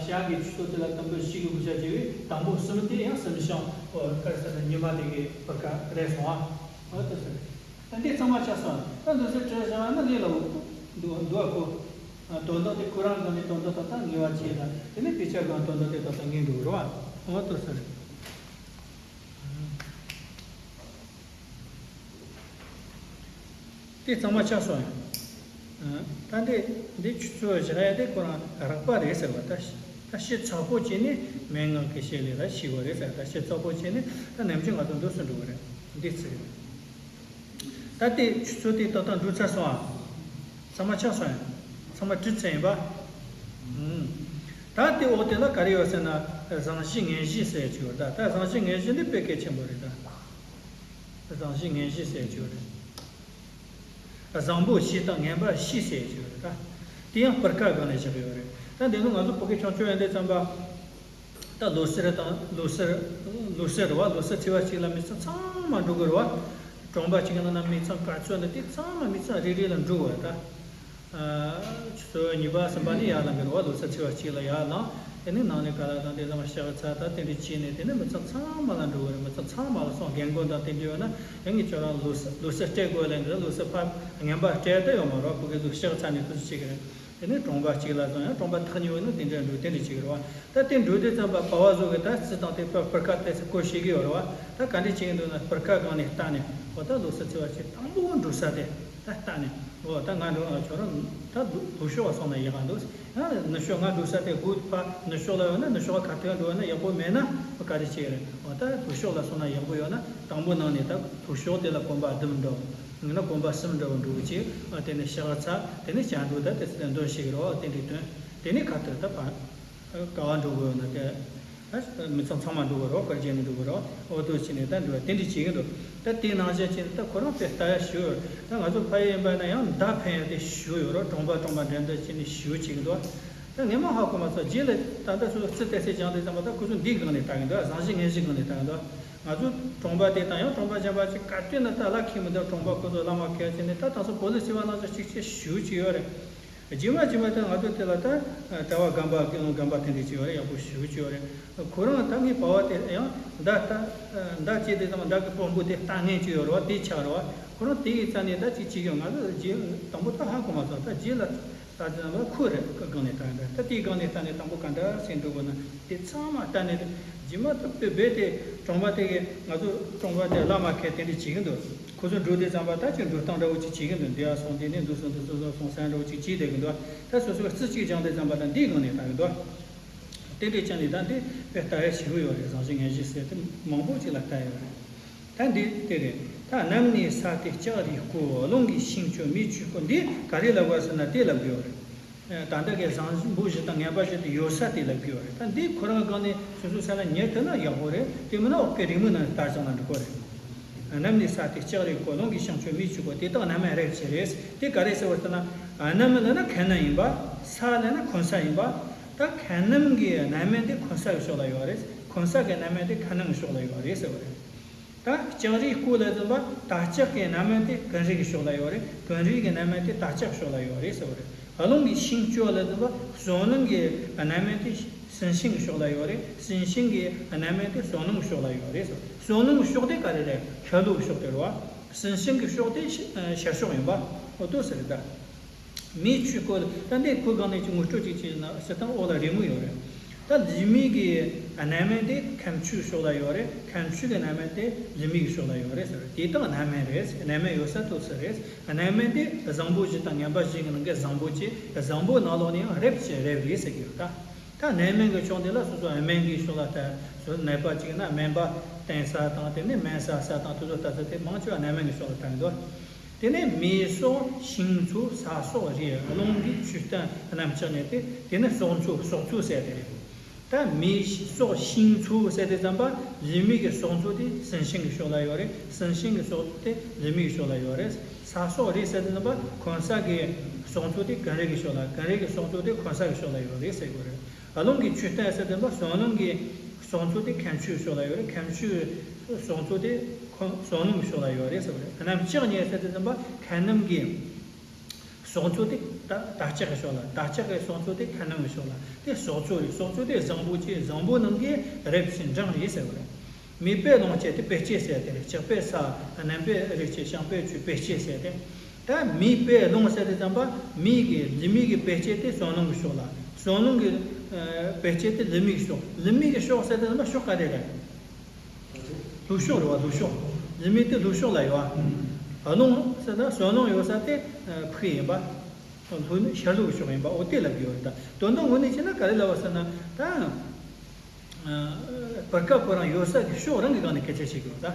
ཤར་གི་ཆུ་ཚོད་དེ་ལ་དུམ་བུ་བཞི་གི་བགོ་བཤའ་བྱས་པའི་དང་པོ་གསུམ་དེ་ཡང་གསུམ་བྱུང་། ཨོ་ག་རེ་ཟེར་ན་ཉི་མ་དེ་གི་སྤར་ཁ་རེད་སོང་ཨ། ཨོ་དེ་ཟེར། ད་འདི་ཚང་མ་ཆགས་སོང་། ད་འདུག་སེ་བྲིས་བཞག་ན་ལས་སླ་བོ་འདུག་འདུག་ཨ་ཁོ། དོན་དག་དེ་ཁོ་རང་གང་ནས་དོན་དག་ད་ལྟ་ངེས་པ་བྱས་ད་དེ་ནས་དཔེ་ཆ་གང་དོན་དག་དེ་ད་ལྟ་ངེས་འགྲོ་རོགས་ཨ། འོ་དེ་ཟེར། དེ་གཙང་མ་ཆགས་སོང་ཡང་། ད་འདི་འདི་ཆུ་ཚོད་བཞག་ཡ་དེ་ཁོ་རང་རགས་པ་རེད་ཟེར་བ་ད། ད་ཤི་ཚགས་པོ་བྱས་ནས་མན་ངག་གི་བཤད་ལས་ལ་ཤི་བ་རེད་ཟེར། ད་ཤི་ཚགས་པོ་བྱས་ནས་ད་ནམ་རྒྱུན་ང་ཚོ་འདུག་སེ་འགྲོ་གི་རེད། འདི་ཚིག་རེད། ད་ལྟའི་ཆུ་ཚོད་དེ་ཏག་ཏག་འགྲོ་ཚར་སོང་ཨ། ཚང་མ་ཆགས་སོང་ཡང་། ཚང་མ་བྲིས་ཚར་ཡིན་པ། ཨུམ། ད་ལྟའི་འོག་དེ་ལ་ག་རེ་ཡོད་ཟེར་ན་བཟང་བཞི་ངན་བཞི་ཟེར་གྱི་ཡོད། ད་ད་བཟང་བཞི་ངན་བཞི་འདི་དཔེ་གལ་ཆེན་པོ་རེད་ད། བཟང་བཞི་ངན་བཞི་ཟེར་གྱི་ཡོད་རེད། བཟང་པོ་བཞི་དང་ངན་པ་བཞི་ཟེར་གྱི་ཡོད་རེད་ད། དེ་ཡང་སྤུར་ཁ་སྒང་ནས་བཞག་གི་ཡོད་རེད། ད་འདི་ནི་ང་ཚོ་བོད་སྐད་ཆུང་ཆུང་ཡིན་དུས་ཙམ་པ། ད་ལོ་སར་དང་ལོ་སར། ལོ་སར་རེད་བ། ལོ་སར་ཚེས་པ་གཅིག་ལ་མི་ཚང་ཚང་མ་འགྲོ་གི་རེད་བ། གྲོང་པ་གཅིག་ནང་ན་མི་ཚང་ག་ཚོད་ནི་དེ་ཚང་མ་མི་ཚང་རེ་རེ་ལ་འགྲོ་གི་རེད་ད། ཨ། ཆུ་ཚོད་གཉིས་པ་གསུམ་པ་ནས་ཡར་ལངས་གི་རེད་བ། ལོ་སར་ཚེས་པ་གཅིག་ལ་ཡར་ལངས། དེ་ནས་ནང་ནས་ག་ལ་དང་དེ་ཚང་མ་ཕྱག་འཚལ་དང་དེ་འདྲ་བྱས་ནས་དེ་ནས་མི་ཚང་ཚང་མ་ལ་འགྲོ་གི་རེད། མི་ཚང་ཚང་མ་ལ་སོང་རྒན་རྒོན་དང་དེ་འདྲ་ཡོད་ན་ཡང་ངས་ཁྱོད་རང་ལོ་སར་ལོ་སར་སྤྲད་དགོས་ལབ་འདི་ལོ་སར་ཕར་ངན་པ་སྤྲད་ད་ཡོད་མ་རེད་བ། ཕ་གི་ལོ་ཕྱག་འཚལ་ནས་དེ་ཚོ་བྱེད་ཀྱི་རེད། དེ་ནས་གྲོང་པ་གཅིག་ལ་སོང་ཡང་གྲོང་པ་ཐག་ཉེ་བོ་ནི་དེ་འདྲ་འགྲོ་དེ་འདྲ་བྱེད་ཀྱི་རེད་བ། ད་དེ་འགྲོ་དུས་ཙམ་པ་པ་ཕ་བཟོ་གི་ད་རྩི་དང་དེ་ཕར་སྤུར་ཁ་དེ་ཚོ་བཀོལ་ཤེས་ཀྱི་ཡོད་རེད་བ། ད་ག་འདྲ་བྱེད་ཀྱི་འདུག་ན་སྤུར་ཁ་སྒང་ནས་བལྟས་ནས་འོ་ད་ལོ་སར་ཚེས་པ་གཅིག་དང་པོ་འགྲོ་ས་དེ། ད་ལྟ་ནས་འོ་ད་ང་འགྲོ་ང་ཁྱོད་རང་ད་ལུག་ལུག་ཤོག་སོང་ན་ཡག་ག་འདུག་ཡང་ནུབ་ཕྱོགས་ང་འགྲོ་ས་དེ་སྒོ་ཕ་ནུབ་ཕྱོགས་ལ་ཡོད་ན་ནུབ་ཕྱོགས་ཁ་ཐུག་འགྲོ་ན་ཡག་པོ་མེད་ན་ག་རེ་བྱེད་རེད། འོ་ད་ལུག་ཤོག་ལ་སོང་ན་ཡག་པོ་ཡོད་ན་དང་པོ་ནང་ནས་ད་ལུག་ཤོག་དེ་ལ་གོམ་པ་བདུན་འགྲོ། ཡང་ན་གོམ་པ་གསུམ་འགྲོ་འགྲོ་གི་བྱེད། དེ་ནས་ཤག་ཚ་དེ་ནས་བྱ་འགྲོ་ད་དེ་ཚོ་དེ་འདོན་ཤེས་གི་རོགས། དེ་འདྲའི་དོན་དེ་ནས་ཁ་ཐུག་ད་ཕ། ག་བ་འགྲོ་དགོས་ཡོད་ན་དེ། མི་ཚང་ཚང་མ་འགྲོ་དགོས་རོགས། ཕར་རྗེས་ནས་འགྲོ་དགོས་རོགས། འོ་དོ་བྱས་ནས་ད་འགྲོ་བ་དེ་འདྲ་བྱེད་ཀྱི་འདུག་ད་དེའི་ནང་བཞིན་བྱས་ནས་ད་ཁོ་རང་དཔེ་ལྟ་ཡ་ཞུ། ད་ང་ཚོ་ཕ་ཡུལ་ཡིན་པ་ན་ཡང་མདའ་འཕེན་ཡ་དེ་ཞུ་ཡོད་རོགས། གྲོང་པ་གྲོང་པ་འགྲན་བསྡུར་བྱས་ནས་ཞུ་བྱེད་ཀྱི་འདུག་ད་ངས་མ་ཧ་གོ་མ་སོང་། རྗེས་ལ་ད་ལྟ་སོ་སོ་རྩིས་ཏོག་ཙམ་སྦྱངས་དུས་ཙམ་པ་ད་ཁོ་ཚོ་འདིའི་སྒང་ནས་ལྟ་གི་འདུག་བཟང་བཞི་ངན་བཞི་སྒང་ནས་ལྟ་གི་འདུག་ང་ཚོ་གྲོང་པ་དེ་དང་ཡང་གྲོང་པ་གཞན་པ་ཅིག་ག་དུས་ན་ད་ལ་ཁེལ་མི་འདུག་གྲོང་པ་ཁོ་ཚོ་བླ་མ་ཁེལ་བྱས་ནས་ད་ད་སོ་བོད་ལ་བྱས་པ་ནང་བཞིན་གཅིག་བྱས་ཞུ་བྱས་ཡོད་རེད། རྗེས་མ་རྗེས་མ་དེ་ང་ཚོ་དེ་ལ་ད་གྲྭ་པ་རྒན་པ་དགེ་སློང་རྒན་པ་དེ་འདྲས་ཅིག་ཡོད་རེད། ཡག་པོ་ཞེ་པོ་ཅིག་ཡོད་རེད། ཁོ་རང་ད་ངའི་པ་ཕ་དེ་ཡང་མདའ་ལྟ་མདའ་བྱས་དེ་ཙམ་མདའ་གི་དཔོན་པོ་དེ་ལྟ་མཁན་ཅིག་ཡོད་རེད་བ། དེ་ཆགས་རེད་བ། ཁོ་རང་དེ་ཡི་རྩ་ནས་ད་ཅིག་བྱེད་ཀྱི་ཡོད། ང་ཚོ་རྗེས་དང་པོ་ད་ཧ་གོ་མ་སོང་། ད་རྗེས་ལ་ད་དེ་ཙམ་པ་ཁོ་རེད་ཁོ་སྒང་ནས་ལྟ་འདྲ། ད་དེའི་སྒང་ནས་ལྟ་ནས་དང་པོ་ག་འདྲ་ཟེར་འགྲོ་དགོས་ན་དེ་ཚང་མ་ལྟ་ནས་རྗེས་མ་ད་དཔེ་རྦད་དེ་གྲོང་པ་དེ་གི་ང་ཚོ་གྲོང་པ་དེ་བླ་མ་ཁེལ་དེ་འདྲས་བྱེད་ཀྱི་འདུག་ཁོ་ཚོ་འགྲོ་དུས་ཙམ་པ་ད་ཅིག་འགྲོ་སྟངས་འདྲ་བོ་ཅིག་བྱེད་ཀྱི་འདུག་འདི་ཡར་སོང་དེ་ནས་འདུག་སོང་འདུག་སོང་སོང་སོང་ས་འདྲ་བོ་ཅིག་བྱེད་བསྡད་ཀྱི་འདུག་ད་སོ་སོའི་རྩིས་གཅིག་སྦྱངས་དུས་ཙམ་པ་ད་འདིའི་སྒང་ནས་ལྟ་གི་འདུག་དེ་འདྲའི་ཅན་ནས་ད་འདི་དཔེ་ལྟ་ཡ་ཞེ་པོ་ཡོད་རེད། བཟང་བཞི་ངན་བཞི་ཟེར་དེ་མང་པོ་ཅིག་ལ་ལྟ་ཡོད་རེད། ད་འདི་དེ་རེད། ད་གནམ་ནས་ས་དེ་ལྕགས་རིའི་སྐོར། རླུང་གིས་ཤིང་གཅོད་མེ་བྱུག་སྐོར། འདི་ག་རེ་ལབ་པ་ཟེར་ན་དེ་ལབ་དགོས་རེད། ད་ལྟ་གི་བཟང་པོ་བཞི་དང་ངན་པ་བཞི་དེ་ཡོད་ས་དེ་ལབ་དགོས་རེད། ད་འདི་ཁོ་རང་སྒང་ནས་སོ་སོའི་ས་ལ་ཉར་ཐུབ་ན་ཡག་པོ་རེད། དེ་མིན་ན་འོག་གི་རིང་མོའི་ནང་ལྟ་བྱུང་ན་འགྲིག་གི་རེད། གནམ་ནས་ས་དེ་ལྕགས་རིའི་སྐོར། རླུང་གིས་ཤིང་གཅོད་མེ་བྱུག་སྐོར། དེ་དག་གནམ་དམའ་རེག་བྱེད་རེད། དེ་ག་རེ་ཟེར་བ་ཟེར་ན། གནམ་ལབ་ན་ཁ་གནམ་ཡིན་པ། ས་ལབ་ན་འཁོན་ས་ཡིན་པ། ད་ཁ་གནམ་གྱི་གནམ་དམའ་དེ་འཁོན་ས་གི་ཕྱོགས་ལ་ཡོད་རེད། འཁོན་ས་གི་གནམ་དམའ་དེ་ཁ་གནམ་གི་ཕྱོགས་ལ་ཡོད་རེད་ཟེར་བ་རེད། ད་ལྕགས་རིའི་སྐོར་ལ་ཟེར་བ་དར་ལྕགས་ཀྱི་གནམ་དམའ་དེ་ཀུན་རིག་གི་ཕྱོགས་ལ་ཡོད་རེད། ཀུན་རིག་གི་གནམ་དམའ་དེ་དར་ལྕགས་ཕྱོགས་ལ་ཡོད་རེད་ཟེར་བ་རེད། རླུང་གིས་ཤིང་གཅོད་ལ་ཟེར་བ་བསོད་ནམས་ཀྱི་གནམ་དམའ་དེ་སེམས་ཤིང་གི་ཕྱོགས་ལ་ཡོད་རེད། སེམས་ཤིང་གི་གནམ་དམའ་དེ་བསོད་ནམས་ཕྱོགས་ལ་ཡོད་རེད་ཟེར། བསོད་ནམས་ཕྱོགས་དེ་ག་རེ་རེད། ཤར་ལྷོའི་ཕྱོགས་དེ་རེད་བ། སེམས་ཤིང་གི་ཕྱོགས་དེ་ཤར་ཕྱོགས་ཡིན་པ། འོ་དོ་ཟེར་ད། མེ་བྱུག་སྐོར། ད་འདི་ཁོའི་སྒང་ནས་ཅིག་ངོ་སྤྲོད་ཅིག་བྱས་ན། ཟེར་སྟངས་འོག་ལ་རི་མོ་ཡོད་རེད། ད་ལུས་མེད་ཀྱི་གནམ་དམའ་དེ་ཁམ་ཆུའི་ཕྱོགས་ལ་ཡོད་རེད། ཁམ་ཆུ་གི་གནམ་དམའ་དེ་ལུས་མེད་ཀྱི་ཕྱོགས་ལ་ཡོད་རེད་ཟེར། དེ་དག་གནམ་དམའ་རེད། གནམ་དམའ་ཡོད་ས་དེ་ཚོ་རེད། གནམ་དམའ་དེ་བཟང་པོ་བཞི་དང་ངན་པ་བཞི་གི་ནང་གི་བཟང་པོ་བཅས། བཟང་པོའི་ནང་ལོགས་ནས་ཡང་རབ་ཅིག་རབ་རེད་ཟེར་གྱི་ཡོད་ད། ད་གནམ་དམའ་གི་ཕྱོགས་འདི་ལ་སོ་སོ་དམན་གྱི་ཕྱོགས་ལ་ལྟ། སོ་སོ་ནད་པ་ཅིག་ན་སྨན་པ་བསྟེན་ས་དང་། དེ་ནས་སྨན་ཟ་ས་དང་། དེ་ཚོ་ལྟ་ས་དེ་མང་ཆེ་བ་གནམ་དམའ་གི་ཕྱོགས་ལ་ལྟ་གི་འདུག་དེ་ནས་མེ་སོགས་ཤིང་མཚོ་ས་སོགས་རི། རླུང་གིས་ཆུ་རྟ་གནམ་ལྕགས་ནས་དེ། དེ་ནས་སྲོག་མཚོ། སྲོག་མཚོ་ཟེར་དེ་རེད། ད་མེ་སོགས་ཤིང་མཚོ་ཟེར་དུས་ཙམ་པ་ལུས་མེད་ཀྱི་སྲོག་མཚོ་དེ་སེམས་ཤིང་གི་ཕྱོགས་ལ་ཡོད་རེད། སེམས་ཤིང་གི་སྲོག་དེ་ལུས་མེད་ཀྱི་ཕྱོགས་ལ་ཡོད་རེད། ས་སོགས་རི་ཟེར་དུས་ཙམ་པ་འཁོན་ས་གི་སྲོག་མཚོ་དེ་ཀུན་རིག་གི་ཕྱོགས་ལ། ཀུན་རིག་གི་སྲོག་མཚོ་དེ་འཁོན་ས་གི་ཕྱོགས་ལ་ཡོད་རེད་ཟེར་དགོས་རེད། རླུང་གིས་ཆུ་རྟ་ཟེར་དུས་ཙམ་པ་བསོད་ནམས་ཀྱི་སྲོག་མཚོ་དེ་ཁམ་ཆུའི་ཕྱོགས་ལ་ཡོད་རེད། ཁམ་ཆུའི་སྲོག་མཚོ་དེ་འཁོན་བསོད་ནམས་ཀྱི་ཕྱོགས་ལ་ཡོད་རེད་ཟེར་བ་རེད། གནམ་ལྕགས་ནས་ཟེར་དུས་ཙམ་པ་ཁ་གནམ་གྱི་སྲོག་མཚོ་དེ་ད་དར་ལྕགས་ཀྱི་ཕྱོགས་ལ། དར་ལྕགས་ཀྱི་སྲོག་མཚོ་དེ་ཁ་གནམ་གྱི་ཕྱོགས་ལ། དེ་སྲོག་མཚོ་རེད། སྲོག་མཚོ་དེ་བཟང་པོ་བཅས་བཟང་པོ་རྣམས་ཀྱི་རབ་ཅིང་འབྲིང་རེད་ཟེར་བ་རེད། མེ་དཔེ་རླུང་བཅས་དེ་དཔེ་བྱད་ཟེར་དེ་རེད། ལྕགས་པའི་ས། གནམ་པའི་རི་བཅས་ཤིང་པའི་ཆུ་དཔེ་བྱད་ཟེར་དེ། ད་མེ་དཔེ་རླུང་ཟེར་དུས་ཙམ་པ་མེ་གི་ལུས་མེད་ཀྱི་དཔེ་བྱད་དེ་བསོད་ནམས་ཀྱི་ཕྱོགས་ལ། བསོད་ནམས་ཀྱི་ཨ་དཔེ་བྱད་དེ་ལུས་མེད་ཀྱི་ཕྱོགས། ལུས་མེད་ཀྱི་ཕྱོགས་ཟེར་དུས་ཙམ་པ་ཕྱོགས་ག་རེ་རེད། ལྷོ་ཕྱོགས་རེད་བ། ལྷོ་ཕྱོགས། ལུས་མེད་དེ་ལྷོ་ཕྱོགས་ལ་ཡོད་བ། རླུང་ཟེར་ན་བསོད་ནམས་ཡོད་ས་དེ་ཕུག་ཡིན་པ། ལྷོ་ནི་ཤར་ལྷོའི་ཕྱོགས་ཡིན་པ། འོ་དེ་ལབ་ཀྱི་ཡོད་རེད། ད་དོན་དག་ངོས་ནས་བྱས་ན་ག་རེ་ལབ་པ་ཟེར་ན། ད་ཨ་བར་སྐབས་ཁོ་རང་ཡོད་ས་གི་ཕྱོགས་རང་གི་སྒང་ནས་སྐད་ཆ་བཤད་ཀྱི་ཡོད་ད།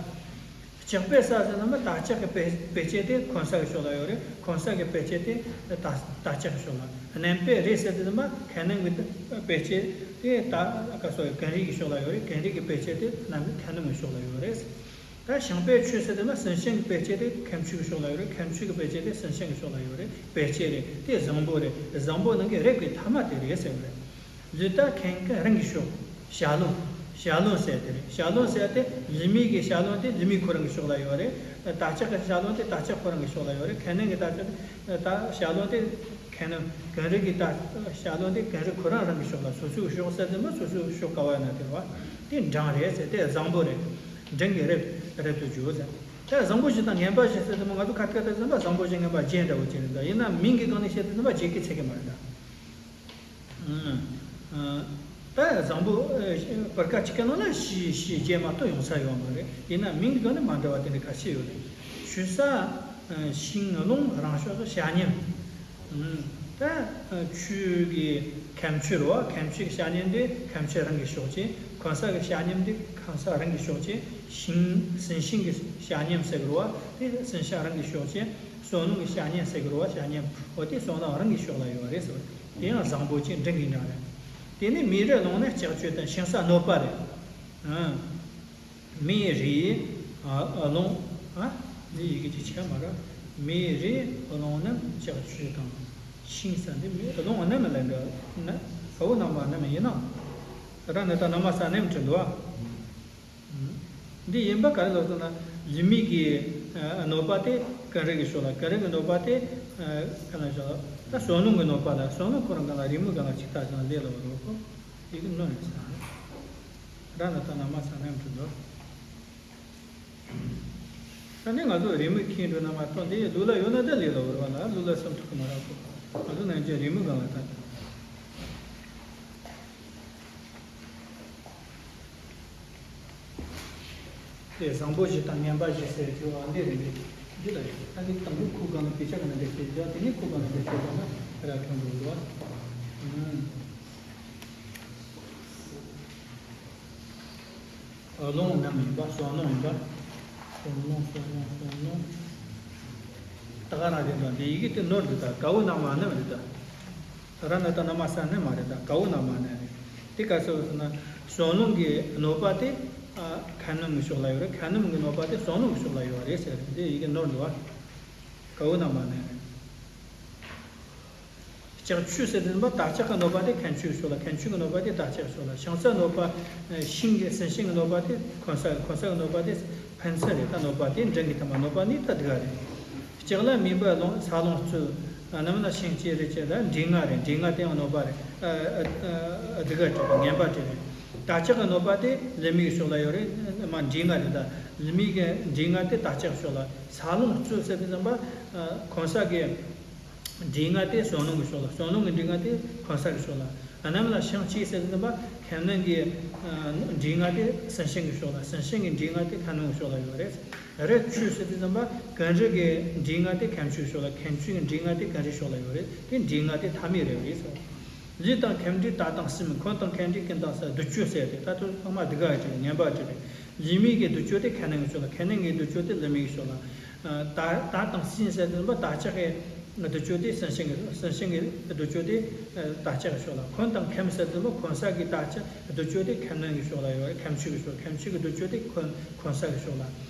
ལྕགས་པའི་ས་ཟེར་ན་མ་དར་ལྕགས་ཀྱི་དཔེ་དཔེ་བྱད་དེ་འཁོན་ས་གི་ཕྱོགས་ལ་ཡོད་རེད། འཁོན་ས་གི་དཔེ་བྱད་དེ་དར་དར་ལྕགས་ཀྱི་ཕྱོགས་ལ། གནམ་པའི་རི་ཟེར་དུས་ཙམ་པ་ཁ་གནམ་གྱི་དཔེ་བྱད་དེ་ད་ག་སོ་ཀུན་རིག་གི་ཕྱོགས་ལ་ཡོད་རེད། ཀུན་རིག་གི་དཔེ་བྱད་དེ་གནམ་གྱི་ཁ་གནམ་གྱི་ཕྱོགས་ལ་ཡོད་རེད། ད་ཤིང་པའི་ཆུ་ཟེར་དུས་ཙམ་པ་སེམས་ཤིང་གི་དཔེ་བྱད་དེ་ཁམ་ཆུ་གི་ཕྱོགས་ལ་ཡོད་རེད། ཁམ་ཆུ་གི་དཔེ་བྱད་དེ་སེམས་ཤིང་གི་ཕྱོགས་ལ་ཡོད་རེད། དཔེ་བྱད་རེད། དེ་བཟང་པོ་རེད། བཟང་པོ་རྣམས་ཀྱི་རབ་ཀྱི་ཐ་མ་དེ་རེད་ཟེར་བ་རེད། ལུས་དང་ཁམས་ཀུན་རང་གི་ཕྱོགས། བྱ་རླུང་། བྱ་རླུང་ཟེར་དེ་རེད། བྱ་རླུང་ཟེར་དེ་ལུས་མེད་ཀྱི་བྱ་རླུང་དེ་ལུས་མེད་ཁོ་རང་གི་ཕྱོགས་ལ་ཡོད་རེད། དར་ལྕགས་ཀྱི་བྱ་རླུང་དེ་དར་ལྕགས་ཁོ་རང་གི་ཕྱོགས་ལ་ཡོད་རེད། ཁ་གནམ་གྱི་དར་ལྕགས་དེ་ད་བྱ་རླུང་དེ་ཁ་གནམ། ཀུན་རིག་གི་དར་བྱ་རླུང་དེ་ཀུན་རིག་ཁོ་རང་རང་གི་ཕྱོགས་ལ། སོ་སོའི་ཕྱོགས་ཟེར་དུས་མ་སོ་སོའི་ཕྱོགས་ག་བ་ཡིན་ན་དེ་རེད་བ། དེ་འབྲིང་རེད་ཟེར། དེ་བཟང་པོ་རེད། འབྲིང་གི་རབ་རབ་ཏུ་འགྱུར་ཟེར། ད་བཟང་པོ་བཞི་དང་ངན་པ་བཞི་ཟེར་དུས་མ་ང་ཚོ་ཁ་ཐུག་ད་ཟེར་ན་བཟང་པོ་བཞི་ངན་པ་བརྒྱད་འདྲ་བོ་ཅིག་རེད་ད། ཡིན་ན་མིང་གི་སྒང་ནས་བཤད་དུས་ཙམ་པ་བརྒྱད་ཀྱི་ཚད་ཀྱི་མ་རེད་ད། ཨ་ད་བཟང་པོ་ཨ་བར་སྐབས་གཅིག་གི་ནང་ལ་བཞི་བཞི་བརྒྱད་མ་གཏོགས་ཡོང་ས་ཡོད་མ་རེད། ཡིན་ན་མིང་གི་སྒང་ནས་མ་འདྲ་བ་དེ་འདྲ་ཁ་ཤས་ཡོད་རེད། ཞུ་ས། ཤིང་རླུང་རང་ཕྱོགས་སུ་བྱ་མཉམ། ད་ཆོས་ཀྱི་ཁམས་ཆོས་རེད་བ། ཁམས་ཆོས་ཀྱི་བྱ་མཉམ་དེ་ཁམས་ཆོས་རང་གི་ཕྱོགས་ཅན། གང་ཟག་གི་བྱ་མཉམ་དེ་གང་ཟག་རང་གི་ཕྱོགས་ཅན། ཤིང་། སྲིན་ཤིང་གི་བྱ་མཉམ་ཟེར་གི་རེད་བ། དེ་སྲིན་ཤིང་རང་གི་ཕྱོགས་ཅན། བསོད་ནམས་ཀྱི་བྱ་མཉམ་ཟེར་གི་རེད་བ། བྱ་མཉམ་འོ་དེ་བསོད་ནམས་རང་གི་ཕྱོགས་ལ་ཡོད་རེད་ཟེར་བ། དེ་ཡང་བཟང་པོ་ཅན་འབྲིང་གི་འབྲིང་རེད། དེ་ནས་མེ་རི་རླུང་ནི་ལྕགས་ཀྱུ་དང་། ཞིང་ས་གནོད་པ་རེད། མེ་རི་རླུང་། ཨ་ནི་ཡི་གེ་གཅིག་ཆད་མ་རེད། མེ་རི་རླུང་རྣམས་ལྕགས་ཀྱུ་དང་། ཤིང་ས་འདི་མེ་རླུང་རྣམས་ལ་འདྲ་ན། ག་བོ་རྣམ་པ་རྣམས་ཡིན་ན། ར་ན་ད་ན་མ་ས་རྣམས་བྲིས་འདུག་ཨ། འདི་ཡིན་པ་ག་རེ་ལབ་སོང་ན། ལུས་མེད་ཀྱི་གནོད་པ་དེ་ཀུན་རིག་གི་ཕྱོགས་ལ། ཀུན་རིག་གི་གནོད་པ་དེ་ག་ལ་ཕྱོགས་ལ། ད་བསོད་ནམས་ཀྱི་གནོད་པ་ལ། བསོད་ནམས་ཁོ་རང་ག་ལ་རི་མོ་ག་ལ་ཅིག་ལྟ་ཞིང་ལས་ལ་བ་རོ་ཁོ། ཡི་གེ་ནོར་ཡོད་ས་རེད། ར་ན་ད་ན་མ་ས་རྣམས་བྲིས་འདུག་ད་ནི་ང་ཚོ་རི་མོ་མཁྱེན་འགྲོ་ན་མ་གཏོགས་འདི་ལུགས་ལ་ཡོད་ན་ད་ལས་ལ་བོར་བ་ལ་ལུགས་ལ་སེམས་ཐུག་གི་མ་རག་གོ། ང་ཚོ་ནང་ཆེན་རི་མོ་སྒང་ལ་ད། དེ་བཟང་པོ་བཞི་དང་ངན་པ་བཞི་ཟེར་གྱི་བ་འདི་རེད། འདི་ལ་ཡོད། ད་འདི་དང་པོ་ཁུ་སྒང་ལ་དཔེ་ཆ་ག་ན་འདི་ཤེས་བྱ། དེ་ནི་ཁུ་སྒང་ལ་འདི་ཤེས་བྱ་ན་ར་ཐོན་འགྲོ་གི་བ། རླུང་རྣམས་ཡིན་པ། བསོད་ནམས་ཡིན་པ། བསོད་ནམས། བསོད་ནམས། བསོད་ནམས། ད་ག་རང་རེད་དང་། འདི་ཡི་གེ་དེ་ནོར་འདུག་ད་ག་བོ་རྣམ་པ་རྣམས་རེད་ད། ར་ན་ད་ན་མ་ས་རྣམས་མ་རེད་ད། ག་བོ་རྣམ་པ་རྣམས་རེད། དེ་ག་ཟེར་བ་ཟེར་ན། བསོད་ནམས་ཀྱི་གནོད་པ་དེ་ཁམས་རྣམས་ཀྱི་ཕྱོགས་ལ་ཡོད་རེད། ཁམས་རྣམས་ཀྱི་གནོད་པ་དེ་བསོད་ནམས་ཀྱི་ཕྱོགས་ལ་ཡོད་རེད་ཟེར། འདི་ཡི་གེ་ནོར་འདུག་བ། ག་བོ་རྣམ་པ་རྣམས་རེད། ལྕགས་ཀྱུ་ཟེར་དུས་ཙམ་པ་དར་ལྕོག་གི་གནོད་པ་དེ་ཁམས་ཆོས་ཕྱོགས་ལ། ཁམས་ཆོས་ཀྱི་གནོད་པ་དེ་དར་ལྕོག་ཕྱོགས་ལ། ཞིང་ས་གནོད་པ། ཤིང་གི། སྲིན་ཤིང་གི་གནོད་པ་དེ་གང་ཟག་གི། གང་ཟག་གི་གནོད་པ་དེ་ཕན་ཚུན་རེད། ད་གནོད་པ་དེ་འབྲིང་གི་ཐ་མ། གནོད་པ་ནི་ད་སྡུག་རེད། ལྕགས་ལ་མེ་འབར་རླུང་། ས་རླུང་རྩུབ། རྣམས་ལ་ཤིང་སྐྱེས་རི་སྐྱེས་ལ། འབྲིང་ང་རེད། འབྲིང་ང་དེ་ཡང་གནོད་པ་རེད། སྡུག་ག་གྲུབ་པ། ངན་པ་དེ་རེད། དར་ལྕོག་གི་གནོད་པ་དེ་ལུས་མེད་ཀྱི་ཕྱོགས་ལ་ཡོད་རེད། མ་འབྲིང་ང་རེད་ད། ལུས་མེད་ཀྱི་འབྲིང་ང་དེ་དར་ལྕོག་ཕྱོགས་ལ། ས་རླུང་རྩུབ་ཟེར་དུས་ཙམ་པ་གང་ཟག་གི། འབྲིང་ང་དེ་བསོད་ནམས་ཀྱི་ཕྱོགས་ལ། བསོད་ནམས་ཀྱི་འབྲིང་ང་དེ་གང་ཟག་གི་ཕྱོགས་ལ། རྣམས་ལ་ཤིང་སྐྱེས་ཟེར་དུས་ཙམ་པ་ཁམས་རྣམས་ཀྱི་འབྲིང་ང་དེ་སྲིན་ཤིང་གི་ཕྱོགས་ལ། སྲིན་ཤིང་གི་འབྲིང་ང་དེ་ཁམས་རྣམས་ཀྱི་ཕྱོགས་ལ་ཡོད་རེད། རི་ཆོས་ཟེར་དུས་ཙམ་པ་ཀུན་རིག་གི་འབྲིང་ང་དེ་ཁམས་ཆོས་ཕྱོགས་ལ། ཁམས་ཆོས་ཀྱི་འབྲིང་ང་དེ་ཀུན་རིག་ཕྱོགས་ལ་ཡོད་རེད། དེ་འབྲིང་ང་དེ་ཐ་མའི་རེད་རེད་ཟེར། ལུས་དང་ཁམས་འདྲེས་དར་དང་སྲིན། འཁོན་དང་ཁམས་འདྲེས་ཀུན་དང་ཟ། སྡུག་གཅོད་ཟེར་དེ་ད་དུང་ཚང་མ་སྡུག་ག་ཅིག་ངན་པ་ཅིག་རེད། ལུས་མེད་ཀྱི་སྡུག་གཅོད་དེ་ཁམས་རྣམས་ཀྱི་ཕྱོགས་ལ། ཁམས་རྣམས་ཀྱི་སྡུག་གཅོད་དེ་ལུས་མེད་ཀྱི་ཕྱོགས་ལ། དར་དར་དང་སྲིན་ཟེར་དུས་ཙམ་པ་དར་ལྕོག་གི་སྡུག་གཅོད་དེ་སྲིན་ཤིང་གི། སྲིན་ཤིང་གི་སྡུག་གཅོད་དེ་དར་ལྕོག་གི་ཕྱོགས་ལ། འཁོན་དང་ཁམས་ཟེར་དུས་ཙམ་པ་གང་ཟག་གི་དར་ལྕོག་སྡུག་གཅོད་དེ་ཁམས་རྣམས་ཀྱི་ཕྱོགས་ལ་ཡོད་རེད། ཁམས་ཆོས་ཀྱི་ཕྱོགས། ཁམས་ཆོས་ཀྱི་སྡུག་གཅོད་དེ་འཁོན་གང་ཟག་གི་ཕྱོགས་ལ།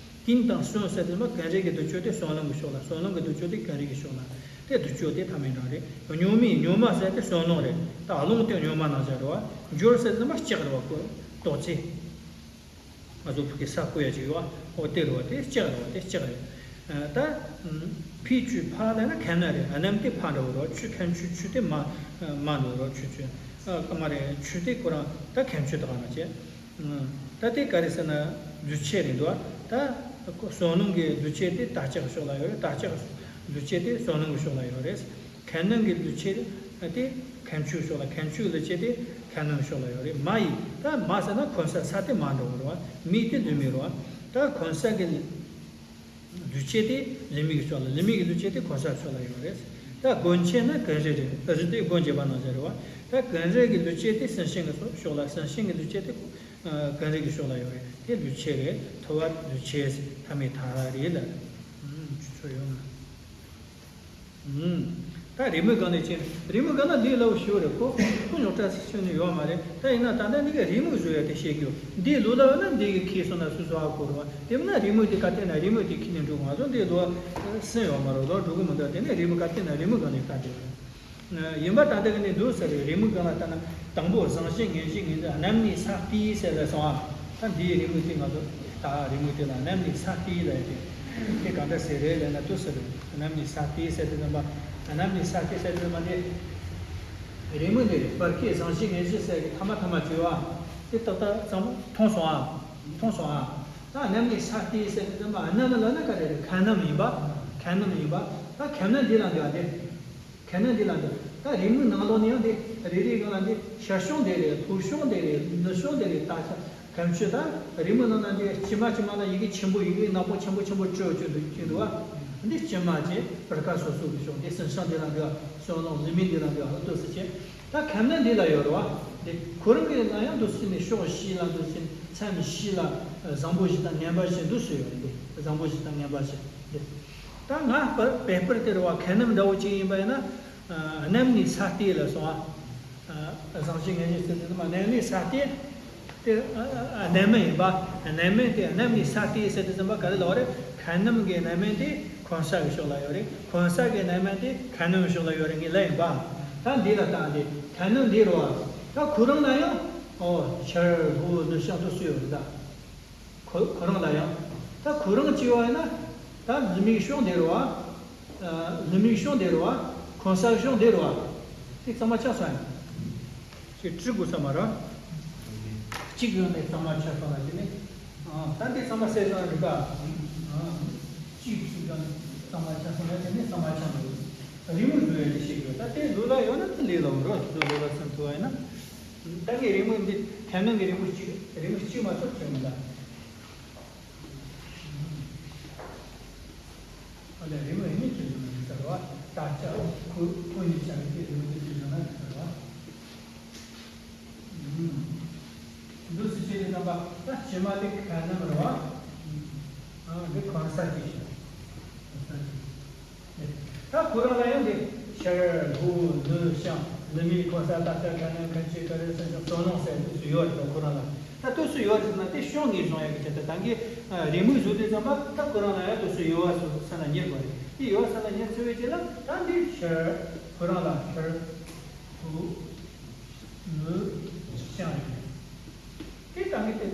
ཀུན་དང་བསོད་ཟེར་དུས་ཙམ་པ་ཀུན་རིག་གི་སྡུག་གཅོད་དེ་བསོད་ནམས་ཀྱི་ཕྱོགས་ལ། བསོད་ནམས་ཀྱི་སྡུག་གཅོད་དེ་ཀུན་རིག་གི་ཕྱོགས་ལ། དེ་སྡུག་གཅོད་དེ་ཐ་མའི་འབྲིང་རེད། གཉུག་མའི། གཉུག་མ་ཟེར་དེ་བསོད་ནམས་རེད། ད་རླུང་དེ་གཉུག་མ་ནང་བཞིན་རེད་བ། སྦྱོར་ཟེར་དུས་ཙམ་པ་ལྕགས་རེད་བ། ཁོ་ཏོག་ཙེ། ང་ཚོ་བོད་ཀྱི་ས་བརྐོ་ཡ་ཅིག་ཡོད་བ། འོ་དེ་རེད་བ། དེ་ལྕགས་རེད་བ། དེ་ལྕགས་རེད། ད་ཕའི་ཆོས། ཕ་ལབ་ན་ཁམས་རྣམས་རེད། རྣམས་དེ་ཕ་འདྲ་བོ་རེད་བ། ཆོས། ཁམས་ཆོས། ཆོས་དེ་མ་མ་འདྲ་བོ་རེད་བ། ཆོས་ཆོས། ཨ་མ་རེད། ཆོས་དེ་ཁོ་རང་ད་ཁམས་ཆོས་དག་ན་བྱས། ད་དེ་ག་རེ་ཟེར་ན་སྡུག་ཅག་རེད་འདུག་བ། ད་བསོད་ནམས་ཀྱི་སྡུག་ཅག་དེ་དར་ལྕོག་ཕྱོགས་ལ་ཡོད་རེད། དར་ལྕོག་སྡུག་ཅག་དེ་བསོད་ནམས་ཀྱི་ཕྱོགས་ལ་ཡོད་རེད། ཁམས་རྣམས་ཀྱི་སྡུག་ཅག་དེ་ཁམས་ཆོས་ཕྱོགས་ལ། ཁམས་ཆོས་ཀྱི་སྡུག་ཅག་དེ་ཁམས་རྣམས་ཕྱོགས་ལ་ཡོད་རེད། མ་ཡི། ད་མ་ཟེར་ན་གང་ཟག་ས་དེ་མ་འདྲ་བོ་རེད་བ། མི་དེ་ལུས་མེད་རེད་བ། ད་གང་ཟག་གི་སྡུག་ཅག་དེ་ལུས་མེད་ཀྱི་ཕྱོགས་ལ། ལུས་མེད་ཀྱི་སྡུག་ཅག་དེ་གང་ཟག་ཕྱོགས་ལ་ཡོད་རེད། ད་སྒོ་ཕྱེ་ན་ཀུན་རིག་རེད། རི་དེ་སྒོ་འབྱེད་པ་ནང་བཞིན་རེད་བ། ད་ཀུན་རིག་གི་སྡུག་ཅག་དེ་སྲིན་ཤིང་གི་ཕྱོགས་ལ། སྲིན་ཤིང་གི་སྡུག་ཅག་དེ་ཀུན་རིག་གི་ཕྱོགས་ལ་ཡོད་རེད། དེ་སྡུག་ཅག་རེད། ཐུབ་པ་སྡུག་ཅག་ཐ་མའི་མཐའ་རེད་ལ། ཆུ་ཚོད་ཡོང་ན། ད་རི་མོའི་སྒང་ནས་ཅན། རི་མོའི་སྒང་ན་ལས་སླ་པོ་ཞིག་རེད། ཁོ་ཁོ་རྙོག་དྲ་ཞིག་ནི་ཡོད་མ་རེད། ད་ཡིན་ན་ད་ལྟ་འདི་ག་རི་མོ་བཟོ་ཡ་དེ་བཤད་རྒྱུ། འདི་ལོ་ལ་ཡོད་ན་འདི་གི་ཁྱེར་སོང་ན་སུ་སུ་ཧ་གོ་རེད་བ། དེ་མིན་ན་རི་མོ་དེ་ག་དེ་ན་རི་མོ་དེ་ཁྱེར་ནས་འགྲོ། ང་ཚོ་འདི་ལོ་སུན་ཡོད་མ་རེད། ལོ་འགྲོ་གི་མི་འདུག་དེ་ནས་རི་མོ་ག་དེ་ན་རི་མོའི་སྒང་ནས་ལྟ་དེ་རེད། ཡིན་པ་ད་ལྟ་གི་ནི་འདུག་ཟེར་རེད། རི་མོའི་སྒང་ལ་ལྟ་ན། དང་པོ་བཟང་བཞི་ངན་བཞི་ངན་བཞི། རྣམ་གཉིས་ས་སྟེ་ཟེར་ལ་སོང་ཨ། ད་འདིའི་རི་མོ་དེ་ང་ཚོ་ད་རི་མོ་དེ་ལ་རྣམ་གཉིས་ས་སྟེ་ལ་ཡོད་དེ། དེ་ག་འདྲ་ཟེར་རེད་ལབ་ན་དུ་ཟེར་རེད། རྣམ་གཉིས་ས་སྟེ་ཟེར་དུས་ཙམ་པ། རྣམ་གཉིས་ས་སྟེ་ཟེར་དུས་ཙམ་པ་དེ། རི་མོ་འདི་རེད། བར་སྐད་བཟང་བཞི་ངན་བཞི་ཟེར་གི་ཐ་མ་ཐ་མ་བརྗོད་ཨ། དེ་ཏག་ཏག་ཙམ་མཐོང་སོང་ཨ། མཐོང་སོང་ཨ། ད་རྣམ་གཉིས་ས་སྟེ་ཟེར་དུས་ཙམ་པ་རྣམ་ལབ་ན་ག་རེ་རེད། ཁམས་རྣམས་ཡིན་པ། ཁམས་རྣམས་ཡིན་པ། ད་ཁམས་རྣམས་འདི་ལ་འདུག་ཨ་དེ། ཁམས་རྣམས་འདི་ལ་འདུག་ད་རི་མོའི་ནང་ལོགས་ནས་ཡང་འདི་རེ་རེའི་སྒང་ལ་འདི་ཞར་བྱུང་འདི་རེད། ལྷོ་བྱུང་འདི་རེད། ནུབ་བྱུང་འདི་རེད། ད་ཁམས་ཆོས་ད་རི་མོའི་ནང་ན་འདི་དཀྱིལ་མ་དཀྱིལ་མ་ལ་ཡི་གེ་ཆེན་པོ་ཡི་གེ་ནག་པོ་ཆེན་པོ་ཆེན་པོ་བྲིས་བཅུག་འདུག་ཅིག་འདུག་བ། འདི་དཀྱིལ་མ་བྱས་པར་ཁ་སོ་སོ་གི་ཕྱོགས་འདི་སྲིན་ཤང་འདི་ལ་འདུག་སོ་ནོ་ལི་མི་འདི་ལ་འདུག་ཨ་ལོ་ཏོ་སི་ཆེ། ད་ཁ་ནི་འདི་ལ་ཡོད་རེད་བ། འདི་ཁོ་རང་གི་ན་ཡང་འདུག་སི་ནི་ཕྱོགས་བཞི་ལ་འདུག་སི་མཚམས་བཞི་ལ་བཟང་པོ་བཞི་དང་ངན་པ་བཞི་འདུག་སི་ཡོད་རེད། འདི་བཟང་པོ་བཞི་དང་ངན་པ་བཞི་འདི། ད་ང་པར་པེ་པར་དེ་རེད་བ། ཁ་ནི་འདྲ་བོ་ཅིག་ཡིན་པ་ཡིན་ན། གནམ་ནས་ས་སྟེང་ལ་སོང་ཨ། བཟང་བཞི་ངན་བཞི་ཟེར་དུས་ཙམ་པ་གནམ་ནས་ས་སྟེང་། དེ་གནམ་མེད་ཡིན་པ། གནམ་མེད་དེ་གནམ་ནས་ས་སྟེང་ཟེར་དུས་ཙམ་པ་ག་རེ་ལབ་རེད། ཁ་ནི་གི་གནམ་མེད་དེ་གང་ཟག་གི་ཕྱོགས་ལ་ཡོད་རེད། གང་ཟག་གི་གནམ་མེད་དེ་ཁ་ནི་ཕྱོགས་ལ་ཡོད་རེད་ངས་ལབ་ཡིན་པ། ད་འདི་ལ་བལྟ་སྟེ་ཁ་ནི་འདི་རེད་བ། ད་ཁོ་རང་ལ་ཡང་ཨོ་ཆར་ལྷོ་ནུབ་བྱང་དུ་སུ་ཡོད་རེད་ད། ཁོ་ཁོ་རང་ལ་ཡང་། ད་ཁོ་རང་བྱས་པ་ཡིན་ན། ད་ལི་མིའི་ཕྱོགས་འདི་རེད་བ། ལི་མིའི་ཕྱོགས་འདི་རེད་བ། གང་ཟག་ཕྱོགས་འདི་རེད་བ། དེ་གཙང་མ་ཆགས་སོང་ཡ། ཅིག་བྲི་དགོས་ས་མ་རེད། གཅིག་ཡོད་ནས་གཙང་མ་ཆགས་སོང་ན་དེ་ནི། ད་འདི་གཙང་མ་བསལ་སོང་ན་འགྲིག་ག་གཅིག་གཅིག་ཡོད་ནས་གཙང་མ་ཆགས་སོང་ན་དེ་ནི་གཙང་མ་ཆགས་མ་རེད། རི་མོ་བཟོ་ཡ་དེ་ཤེས་དགོས། ད་དེ་ལོ་ལ་ཡོད་ན་དེ་ལས་ལ་འོང་རོགས་བཟོ་ལོ་ལ་སེམས་ཐུབ་པ་ཡིན་ན། ད་ངས་རི་མོ་འདི་ཁ་ནི་གི་རི་མོ་གཅིག་རི་མོ་གཅིག་མ་གཏོགས་བྲིས་མི་འདུག་ཨ་ལས་རི་མོ་ཡིན་ནི་ཅི་བཟོ་ན་འགྲིག་ས་རེད་བ། ད་ལྕགས་ཁུ་ཁུ་ནི་ལྕགས་ཀྱི་རི་མོ་དེ་ཅི་བཟོ་ན་འགྲིག་ས་རེད་བ། འདུག་སེ་བྱས་ནས་རྣམ་པ་ད་ཕྱི་མ་དེ་ཁ་ནི་རེད་བ། འདི་གང་ཟག་ཅིག་བྱས། གང་ཟག་ཅིག་ད་ཁོ་རང་ལ་ཡང་འདི་ཤར་ལྷོ་ནུབ་བྱང་ལི་མི་གང་ཟག་ད་ལྟ་ཁ་ནི་ཁ་ཆེ་ཁ་རེ་སེམས་ཤོག་སོ་ནོ་ཟེར་དུས་སུ་ཡོད་རེད། ད་ཁོ་རང་ལ་ད་དུས་སུ་ཡོད་རེད་ཟེར་ན་དེ་ཤོག་ངེས་བཟུང་ཡ་གི་ཆེད་དུ་ད་གིན་རི་མོ་བཟོ་དུས་ཙམ་པ་ད་ཁོ་རང་ལ་ཡང་དུས་སུ་ཡོད་བ་སོ་སོ་ས་ལ་ཉེར་དགོས་རེད། དེ་ཡོད་ས་ལ་ཉེར་ཚུལ་བའི་རྗེས་ལ་ད་འདི་ཤར་ཁོ་རང་ལ་ཤར་ལྷོ་ནུབ་བྱང་རེད། དེ་ལྟ་གི་དེ་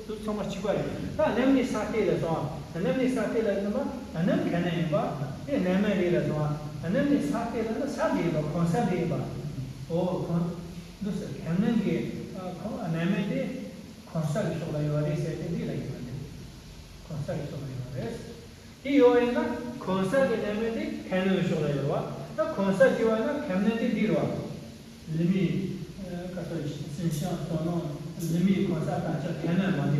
དུ་ཚང་མ་གཅིག་པ་རེད། ད་གནམ་ནས་ས་སྟེང་ལ་སོང་། གནམ་ནས་ས་སྟེང་ལ་ཡིན་པ་གནམ་ག་ན་ཡིན་པ། དེ་གནམ་མེད་རེད་ལ་སོང་། གནམ་ནས་ས་སྟེང་ལ་ནི་ས་འདི་ཡིན་པ་གང་ཟག་འདི་ཡིན་པ། འོ་གང་འདུག་ཟེར། གནམ་གི་གང་གནམ་མེད་དེ་གང་ཟག་གི་ཕྱོགས་ལ་ཡོད་རེད་ཟེར་དེ་འདི་ལ་ཡོད་རེད། གང་ཟག་གི་ཕྱོགས་ལ་ཡོད་རེད། དེ་ཡོད་པ་ཡིན་ན་གང་ཟག་གི་གནམ་མེད་དེ་ག་ནི་ཕྱོགས་ལ་ཡོད་པ། ད་གང་ཟག་ཅེས་པ་ཡིན་ན་ག་ནི་དེ་འདི་རེད་བ། ལི་མི། ཀ་ས་སྲིན་ཤང་སོ་ནོ་ལི་མི་གང་ཟག་དང་ཆ་ག་ནི་མ་འདི་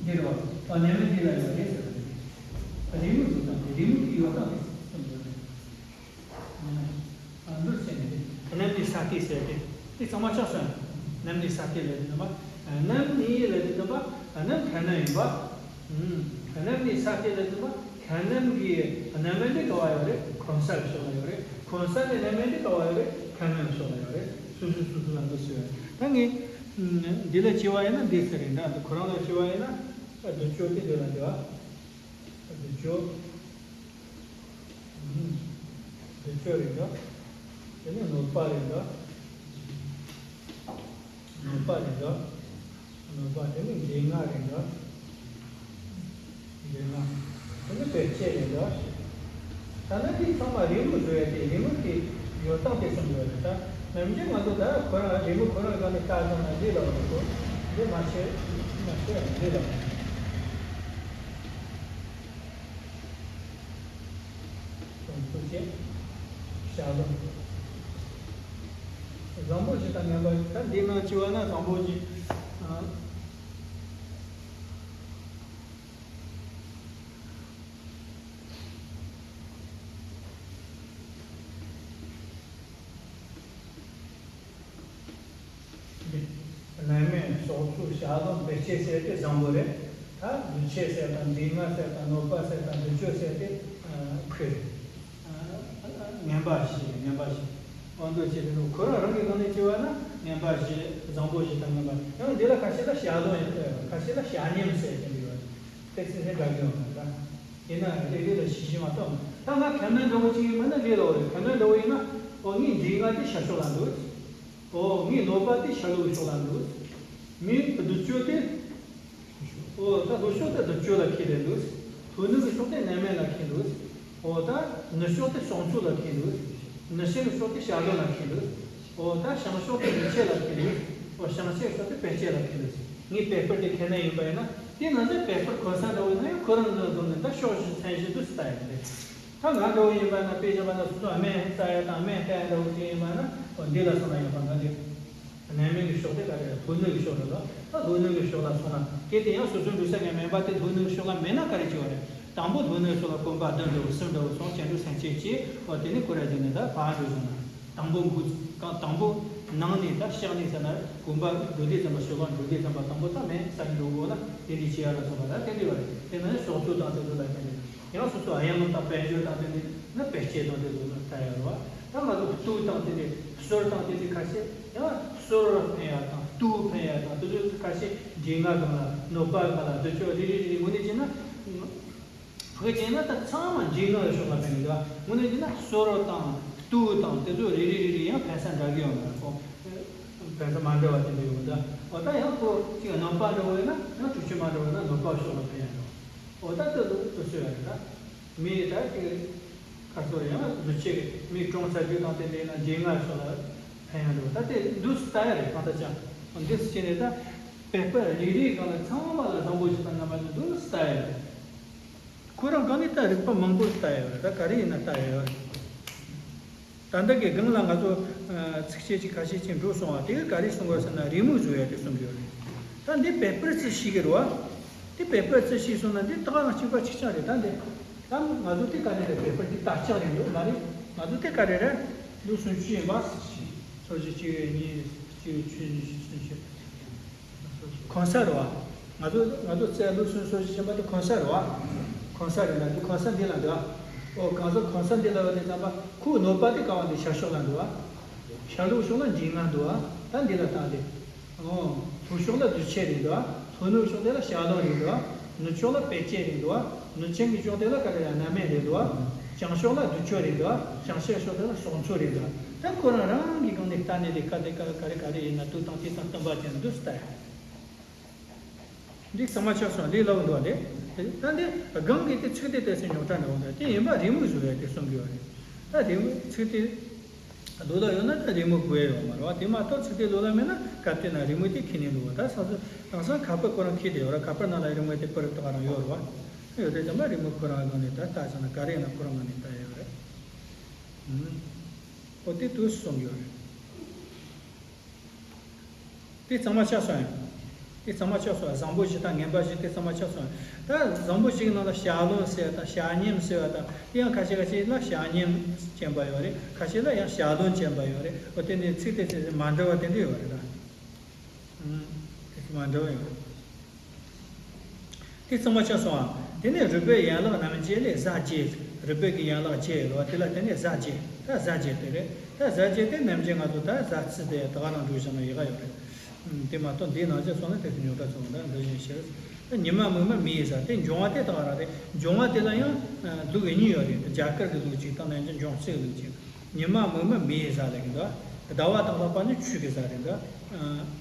འདི་རེད་བ། ཨ་གནམ་མེད་འདི་ལ་ཡོད་རེད་ཟེར་བ་རེད། རི་མོ་བཟོ་སྟངས་དེ་རི་མོ་གི་ཡོད་སྟངས་དེ་གསུངས་ཡོད་རེད། འདུག་ཟེར་ནས་གནམ་ནས་ས་སྟེང་ཟེར་ཏེ་དེ་གཙང་མ་ཆགས་སོང་། གནམ་ནས་ས་སྟེང་ལ་དེ་ནི་མ། གནམ་ནས་ལ་དེ་ནི་མ། གནམ་ག་ན་ཡིན་པ། གནམ་ནས་ས་སྟེང་ལ་དེ་མ། ག་གནམ་གྱི་གནམ་མེད་དེ་ག་བ་ཡོད་རེད། གང་ཟག་གི་ཕྱོགས་ལ་ཡོད་རེད། གང་ཟག་གི་གནམ་མེད་དེ་ག་བ་ཡོད་རེད། ག་གནམ་ཕྱོགས་ལ་ཡོད་རེད། སོ་སོ་སོ་སོ་ལ་འདུག་ཟེར་བ་ད་ངས། འདི་ལ་བྱས་པ་ཡིན་ན་འདི་ཟེར་རེད་འདྲ། འདི་ཁོ་རང་ལ་བྱས་པ་ཡིན་ན་འདི་ཅོ་དེ་འདི་ལ་འདི་བ། འདི་ཅོ། འདི་ཅོ་རེད་འདུག་དེ་ནས་ནོར་པ་རེད་འདུག་ནོར་པ་རེད་འདུག་ནོར་པ་དེ་ནས་འདྲེ་ལྔ་རེད་འདུག་འདྲེ་ལྔ། དེ་ནས་བེར་ཆད་རེད་འདུག་ད་ནི་དེ་ཚང་མ་རི་མོ་བཟོ་ཡ་དེ་རི་མོ་དེ་ཡོད་སྟངས་དེ་གསུངས་ཡོད་རེད། ད་ནམ་རྒྱུན་ང་ཚོ་ད་ཁོ་རང་རི་མོ་ཁོ་རང་སྒང་ནས་བལྟས་སོང་ན་འདི་ལ་འོ་ཁོ་འདི་མ་བྱེད་མ་བྱེད་འདི་ལ་འོ། སོང་ཚུལ་བཅས། ཞལ་ལུང་། བཟང་པོ་བཞི་དང་ངན་པ་བཞི། ད་འདི་ནང་བཅུ་བ་ན་བཟང་པོ་བཞི། ཨ། གནམ་མེད་ཕྱོགས་ཚོགས་ཞལ་ལུང་བེར་ཆད་ཟེར་དེ་བཟང་པོ་རེད། ད་འདུ་བྱེད་ཟེར་དང་འདྲེ་ལྔ་ཟེར་དང་ནོར་པ་ཟེར་དང་འདུ་བྱེད་ཟེར་དེ་ཁོས་ངན་པ་བཞི་ངན་པ་བཞི། དབང་དུ་བྱས་ཏེ་ཁོ་རང་རང་གི་ངང་ནས་བྱས་པ་ན་ངན་པ་བཞི་བཟང་པོ་བཞི་དང་ངན་པ། ཡང་འདི་ལ་ཁ་ཤས་ལ་ཞལ་ལུང་ཡང་ཁ་ཤས་ལ་ཞལ་ཉེས་ཟེར་དེ་འདྲ་ཡོད་རེད། ཏོག་ཙམ་ཧེ་འདྲ་གི་ཡོད་མ་རེད། ཡིན་ན་རེ་རེ་ལ་ཞི་ཞི་མ་གཏོགས། ད་ང་ག་ནི་འདྲ་བོ་ཅིག་ཡིན་མིན་ན་ལས་སླ་བོ་རེད། ག་ནི་འདྲ་བོ་ཡིན་ན་ཨོ་ངའི་འདྲེ་ལྔ་དེ་ཤར་ཕྱོགས་ལ་འདུག་ཨོ་ངའི་ནོར་པ་དེ་ཤར་ལྷོའི་ཕྱོགས་ལ་འདུག་མི་བདུད་ཅོ་དེ་ཨོ་ད་ལྷོ་ཕྱོགས་དེ་བདུད་ཅོ་ལ་འཁེལ་ཏེ་འདུག་ལྷོ་ནུབ་ཀྱི་ཕྱོགས་དེ་གནམ་མེད་ལ་འཁེལ་འདུག་ཨོ་ད་ནུབ་ཕྱོགས་དེ་བྱང་ཕྱོགས་ལ་འཁེལ་འདུག་ནུབ་བྱང་གི་ཕྱོགས་དེ་ཞལ་ལུང་ལ་འཁེལ་འདུག་ཨོ་ད་བྱང་ཕྱོགས་དེ་འདུ་བྱེད་ལ་འཁེལ་འདུག་ཨོ་བྱང་ཕྱོགས་ཕྱོགས་དེ་བེར་ཆད་ལ་འཁེལ་འདུག་ངའི་པེ་པར་དེ་ག་ནས་ཡིན་པ་ཡིན་ན་དེ་ང་ཚོའི་པེ་པར་གོན་ས་འདྲ་བོ་ཡིན་ན་ཡང་ཁོ་རང་ལ་བསྡོམས་ནས་ད་ཕྱོགས་བཞི་མཚན་བཞི་འདུག་སེ་ལྟ་ཡ་རེད། ད་ང་འདྲ་བོ་ཡིན་པ་ན་དཔེ་བཞག་པ་ན་སོ་སོ་སྨན་རྩ་ཡ་དང་སྨན་བལྟ་ཡ་འདྲ་བོ་ཅིག་ཡིན་པ་ན་འོ་འདི་ལ་སོང་ན་ཡག་པ་འདྲ་འདི། གནམ་མེད་ཀྱི་ཕྱོགས་དེ་ག་རེ་རེད། ལྷོ་ནུབ་ཀྱི་ཕྱོགས་རེད་ལ། ད་ལྷོ་ནུབ་ཀྱི་ཕྱོགས་ལ་སོང་ན་གལ་ཏེ་ཡང་སོ་སོའི་འདུག་ས་ངན་མེད་པ་དེ་ལྷོ་ནུབ་ཀྱི་ཕྱོགས་ལ་མེད་ན་ག་རེ་བྱེད་པ་རེད། དང་པོ་ལྷོ་ནུབ་ཕྱོགས་ལ་གོམ་པ་བདུན་འགྲོ་གསུམ་འགྲོ་སོང་སྐྱེ་འགྲོ་སེམས་ཅན་གྱི་འོ་དེ་ནས་ཁོ་ར་ཅིག་ནས་ད་བར་འགྲོ་སོང་ན། དང་པོ་འགོ་གང་དང་པོ་ནང་ནས་ད་ཕྱག་ནས་ཟེར་ན་གོམ་པ་འགྲོ་དུས་ཙམ་པ་ཕྱོགས་ལ་འགྲོ་དུས་ཙམ་པ་དང་པོ་ད་མེད་ས་ནས་འགྲོ་དགོས་ན་དེ་འདྲའི་བྱེད་ཡ་ལ་སོགས་པ་ད་དེ་འདྲ་བ་རེད། དེ་ན་ཕྱོགས་ཚོད་དང་དེ་ཚོ་ལ་དེ་འདྲ་ཡང་སོ་སོ་ཨ་ཡང་དང་དཔལ་འབྱོར་དང་དེ་འདྲ་ན་དཔེ་བྱད་དང་དེ་ཚོ་ལ་ལྟ་ཡ་རེད་བ། ད་ང་ཚོ་སྟོད་དང་དེ་འདྲ་ཟོར་དང་དེ་འདྲ་ཁ་ཤས་ཡང་ཟོར་ལ་ཕན་ཡ་དང་སྟོད་ཕན་ཡ་དང་དེ་ཚོ་ཁ་ཤས་འདྲེ་ལྔ་སྒང་ལ་གནོད་པ་སྒང་ལ་དེ་ཚོ་རེ་རེ་རེ་རེ་ངོས་ནས་བྱས་ན། བོད་ཀྱི་ན་ད་ཚང་མ་འདྲེ་ལྔ་ཡོད་ཤོག་ལ་ཕན་གི་འདུག་དངོས་གནས་ཀྱི་ན་ཟོར་དང་སྟོད་དང་དེ་ཚོ་རེ་རེ་རེ་རེ་ཡང་ཕན་ས་འདྲ་གི་ཡོད་མ་རེད་ཁོ། ཕན་ས་མ་འདྲ་བ་དེ་འདྲ་ཡོད་འདུག་འོ་ད་ཡང་ཁོ་ཅིག་གནོད་པ་འདྲ་བོ་ཡོད་ན་ཡང་དྲུག་ཅུ་མ་འདྲ་བོ་ཡོད་ན་གནོད་པ་ཤོག་ལ་ཕན་ཡ་འདུག་འོ་ད་དེ་ལུགས་དེ་ཚོ་ཡོད་རེད་ད། མི་ད་ཅིག་ཁ་ཚོ་ཡང་འདུ་ཆེ་མི་གྲོངས་ཚར་རྒྱུ་དང་དེ་འདྲ་ཡིན་ན་འདྲེ་ལྔ་ཤོག་ལ་ཕན་ཡ་འདུག་ད་དེ་འདུག་སེ་ལྟ་ཡ་རེད་གང་ལྟར་ཀྱང་འདུག་སེ་བྱས་ནས་ད་བེ་པ་རེ་རེའི་སྒང་ལ་ཚང་མ་ལ་བཟང་པོ་ཞིག་དང་ངན་པ་ཞིག་འདུག་སེ་ལྟ་ཡ་རེད། ཁོ་རང་སྒང་ནས་ད་རིགས་པ་མང་པོ་ལྟ་ཡ་ཡོད་རེད། ད་ག་རེ་ཡིན་ན་ལྟ་ཡ་ཡོད་རེད། ད་ལྟ་གི་སྒང་ལ་ང་ཚོ་ཚིགས་བཅད་ཅིག་ཁ་ཤས་ཅིག་འགྲོ་སོང་བ་དེ་ག་རེ་གསུང་དགོས་ཟེར་ན་རེའུ་མིག་བཟོ་ཡ་དེ་གསུང་གི་ཡོད་རེད། ད་འདི་པེ་པར་ཅིག་ཤེས་ཀྱི་རེད་བ། འདི་པེ་པར་ཅིག་ཤེས་སོང་ན་འདི་ད་ག་རང་གཅིག་པ་གཅིག་རྐྱང་རེད། ད་འདི་ད་ང་ཚོ་དེ་ག་རེ་རེད། པེ་པར་འདི་དར་ལྕོག་རེད་ཡོད་མ་རེད། ང་ཚོ་དེ་ག་རེ་རེད། ལོ་སུམ་ཅུ་ཡིན་པ། སོ་བཞི་གཅིག་གཉིས་གཅིག་བཅུ་ཉི་ཤུ་སུམ་ཅུ། གོང་ས་རེད་བ། ང་ཚོ་ང་ཚོ་རྩ་ལོ་སུམ་ཅུ་སོ་བཞི་ཆེན་པ་དེ་གོང་ས་རེད་བ། གོང་ས་རེད་ན་དེ་གོང་ས་འདི་ལ་འདུག་བ། ཨོ་གང་ས་གོང་ས་འདི་ལ་བ་དེ་ཙམ་པ་ཁོའི་གནོད་པ་དེ་ག་བ་འདི་ཤར་ཕྱོགས་ལ་འདུག་བ། ཤར་ལྷོ་ཕྱོགས་ལ་འདྲེ་ལྔ་འདུག་བ། ད་འདི་ལ་བཏང་སྟེ། ཨོ་ལྷོ་ཕྱོགས་ལ་འདུ་ཆེན་རེད་འདུག་བ། ལྷོ་ནུབ་ཕྱོགས་དེ་ལ་ཞག་ལོང་རེད་འདུག་བ། ནུབ་ཕྱོགས་ལ་པེ་ཅན་རེད་འདུག་བ། ནུབ་ཆེན་གྱི་ཕྱོགས་དེ་ལ་ག་རེ་ཡ་ན་མེད་རེད་འདུག་བ། བྱང་ཕྱོགས་ལ་དུར་ཁྲོད་རེད་འདུག་བ། བྱང་ཤར་ཕྱོགས་དེ་ལ་སྲོག་མཚོ་རེད་འདུག་བ། ད་ཁོ་རང་རང་གི་སྒང་ནས་ལྟ་ནས་དེ་ག་དེ་ག་ག་རེ་ག་རེ་ཡིན་ན་དུ་དང་དེ་དང་བསྟུན་པ་ཅན་འདུག་སྟེ། འདི་གཙང་མ་ཆགས་སོང་ལས་སླ་བོ་འདུག་བ་ལས། ད་འདི་སྒང་གི་དེ་ཚིག་དེ་ཏོག་ཙམ་རྙོག་དྲ་འདྲ་བོ་འདུག་དེ་ཡིན་པ་རེའུ་མིག་བཟོ་ཡ་དེ་གསུང་གི་ཡོད་རེད། ད་རེའུ་མིག་ཚིག་དེ་ལོ་ལ་ཡོད་ན་ད་རེའུ་མིག་དགོས་ཡ་ཡོད་མ་རེད་བ། དེ་མ་གཏོགས་ཚིག་དེ་ལོ་ལ་མེད་ན་སྐབས་དེ་ན་རེའུ་མིག་དེ་ཁྱེར་ནས་འདུག་བ། ད་ས་ས་དེང་སང་ཁ་པར་ཁོ་རང་ཁྱེར་བསྡད་ཡོད་ར། ཁ་པར་ནང་ལ་རེའུ་མིག་དེ་པར་ཏོག་རང་ཡོད་རེད་བ། ཡོད་དེ་ཙམ་པ་རེའུ་མིག་ཁོ་རང་སྒང་ནས་ད་ལྟ་ཙམ་ན་ག་རེ་ཡིན་ན་ཁོ་རང་སྒང་ནས་ལྟ་ཡ་ཡོད་རེད། ཨོ་དེ་དུས་གསུངས་ཡོད་རེད། དེ་གཙང་མ་ཆགས་སོང་ཡང་། དེ་གཙང་མ་ཆགས་སོང་ཡང་། བཟང་པོ་བཞི་དང་ངན་པ་བཞི་དེ་གཙང་མ་ཆགས་སོང་ཡང་། ད་བཟང་པོ་བཞི་གི་ནང་ལ་བྱ་རློན་ཟེར་བ་དང་བྱ་ཉེམ་ཟེར་བ་དང་དེ་ཡང་ཁ་ཤས་ཁ་ཤས་ལ་བྱ་ཉེམ་ཅན་པ་ཡོད་རེད། ཁ་ཤས་ལ་ཡང་བྱ་རློན་ཅན་པ་ཡོད་རེད། འོ་དེ་འདྲའི་ཚིག་དེ་ཚིག་མ་འདྲ་བ་དེ་འདྲ་ཡོད་རེད་ད། ཨུམ། དེ་ཚིག་མ་འདྲ་བ་ཡོད་རེད། དེ་གཙང་མ་ཆགས་སོང་ཨ། དེ་ནས་རུས་པའི་ཡན་ལག་རྣམ་བརྒྱད་ལས་གཟའ་བརྒྱད། རུས་པའི་གི་ཡན་ལག་བརྒྱད་ཡོད་པ་དེ་ལ་དེ་ནས་གཟའ་བརྒྱད། ད་གཟའ་བརྒྱད་དེ་རེད། ད་གཟའ་བརྒྱད་དེ་རྣམ་བརྒྱད་ང་ཚོ་ད་གཟའ་ཚི་དེ་ད་ག་རང་འགྲོ་བཞག་ན་ཡག་ག་ཡོད་རེད། ཨུམ། དེ་མ་གཏོགས་འདིའི་ནང་བཞིན་སོང་ན་དེ་ཚོ་ཉོ་གྲྭ་ཚོ་འདྲ་འདྲ་བཞིན་ཤེས། ད་ཉི་མ་མིག་དམར་མེ་ཡི་གཟའ་དེ་འབྱུང་བ་དེ་ད་ག་རང་རེད། འབྱུང་བ་དེ་ལ་ཡང་ལུགས་གཉིས་ཡོད་རེད། རྒྱ་གར་གི་ལུགས་གཅིག་དང་ནན་ཅིང་འབྱུང་རྩའི་ལུགས་གཅིག་ཉི་མ་མིག་དམར་མེ་ཡི་གཟའ་ལས་གི་འདུག་ཟླ་བ་དང་ལྷག་པ་ནི་ཆུ་གི་གཟའ་རེད་འདུག་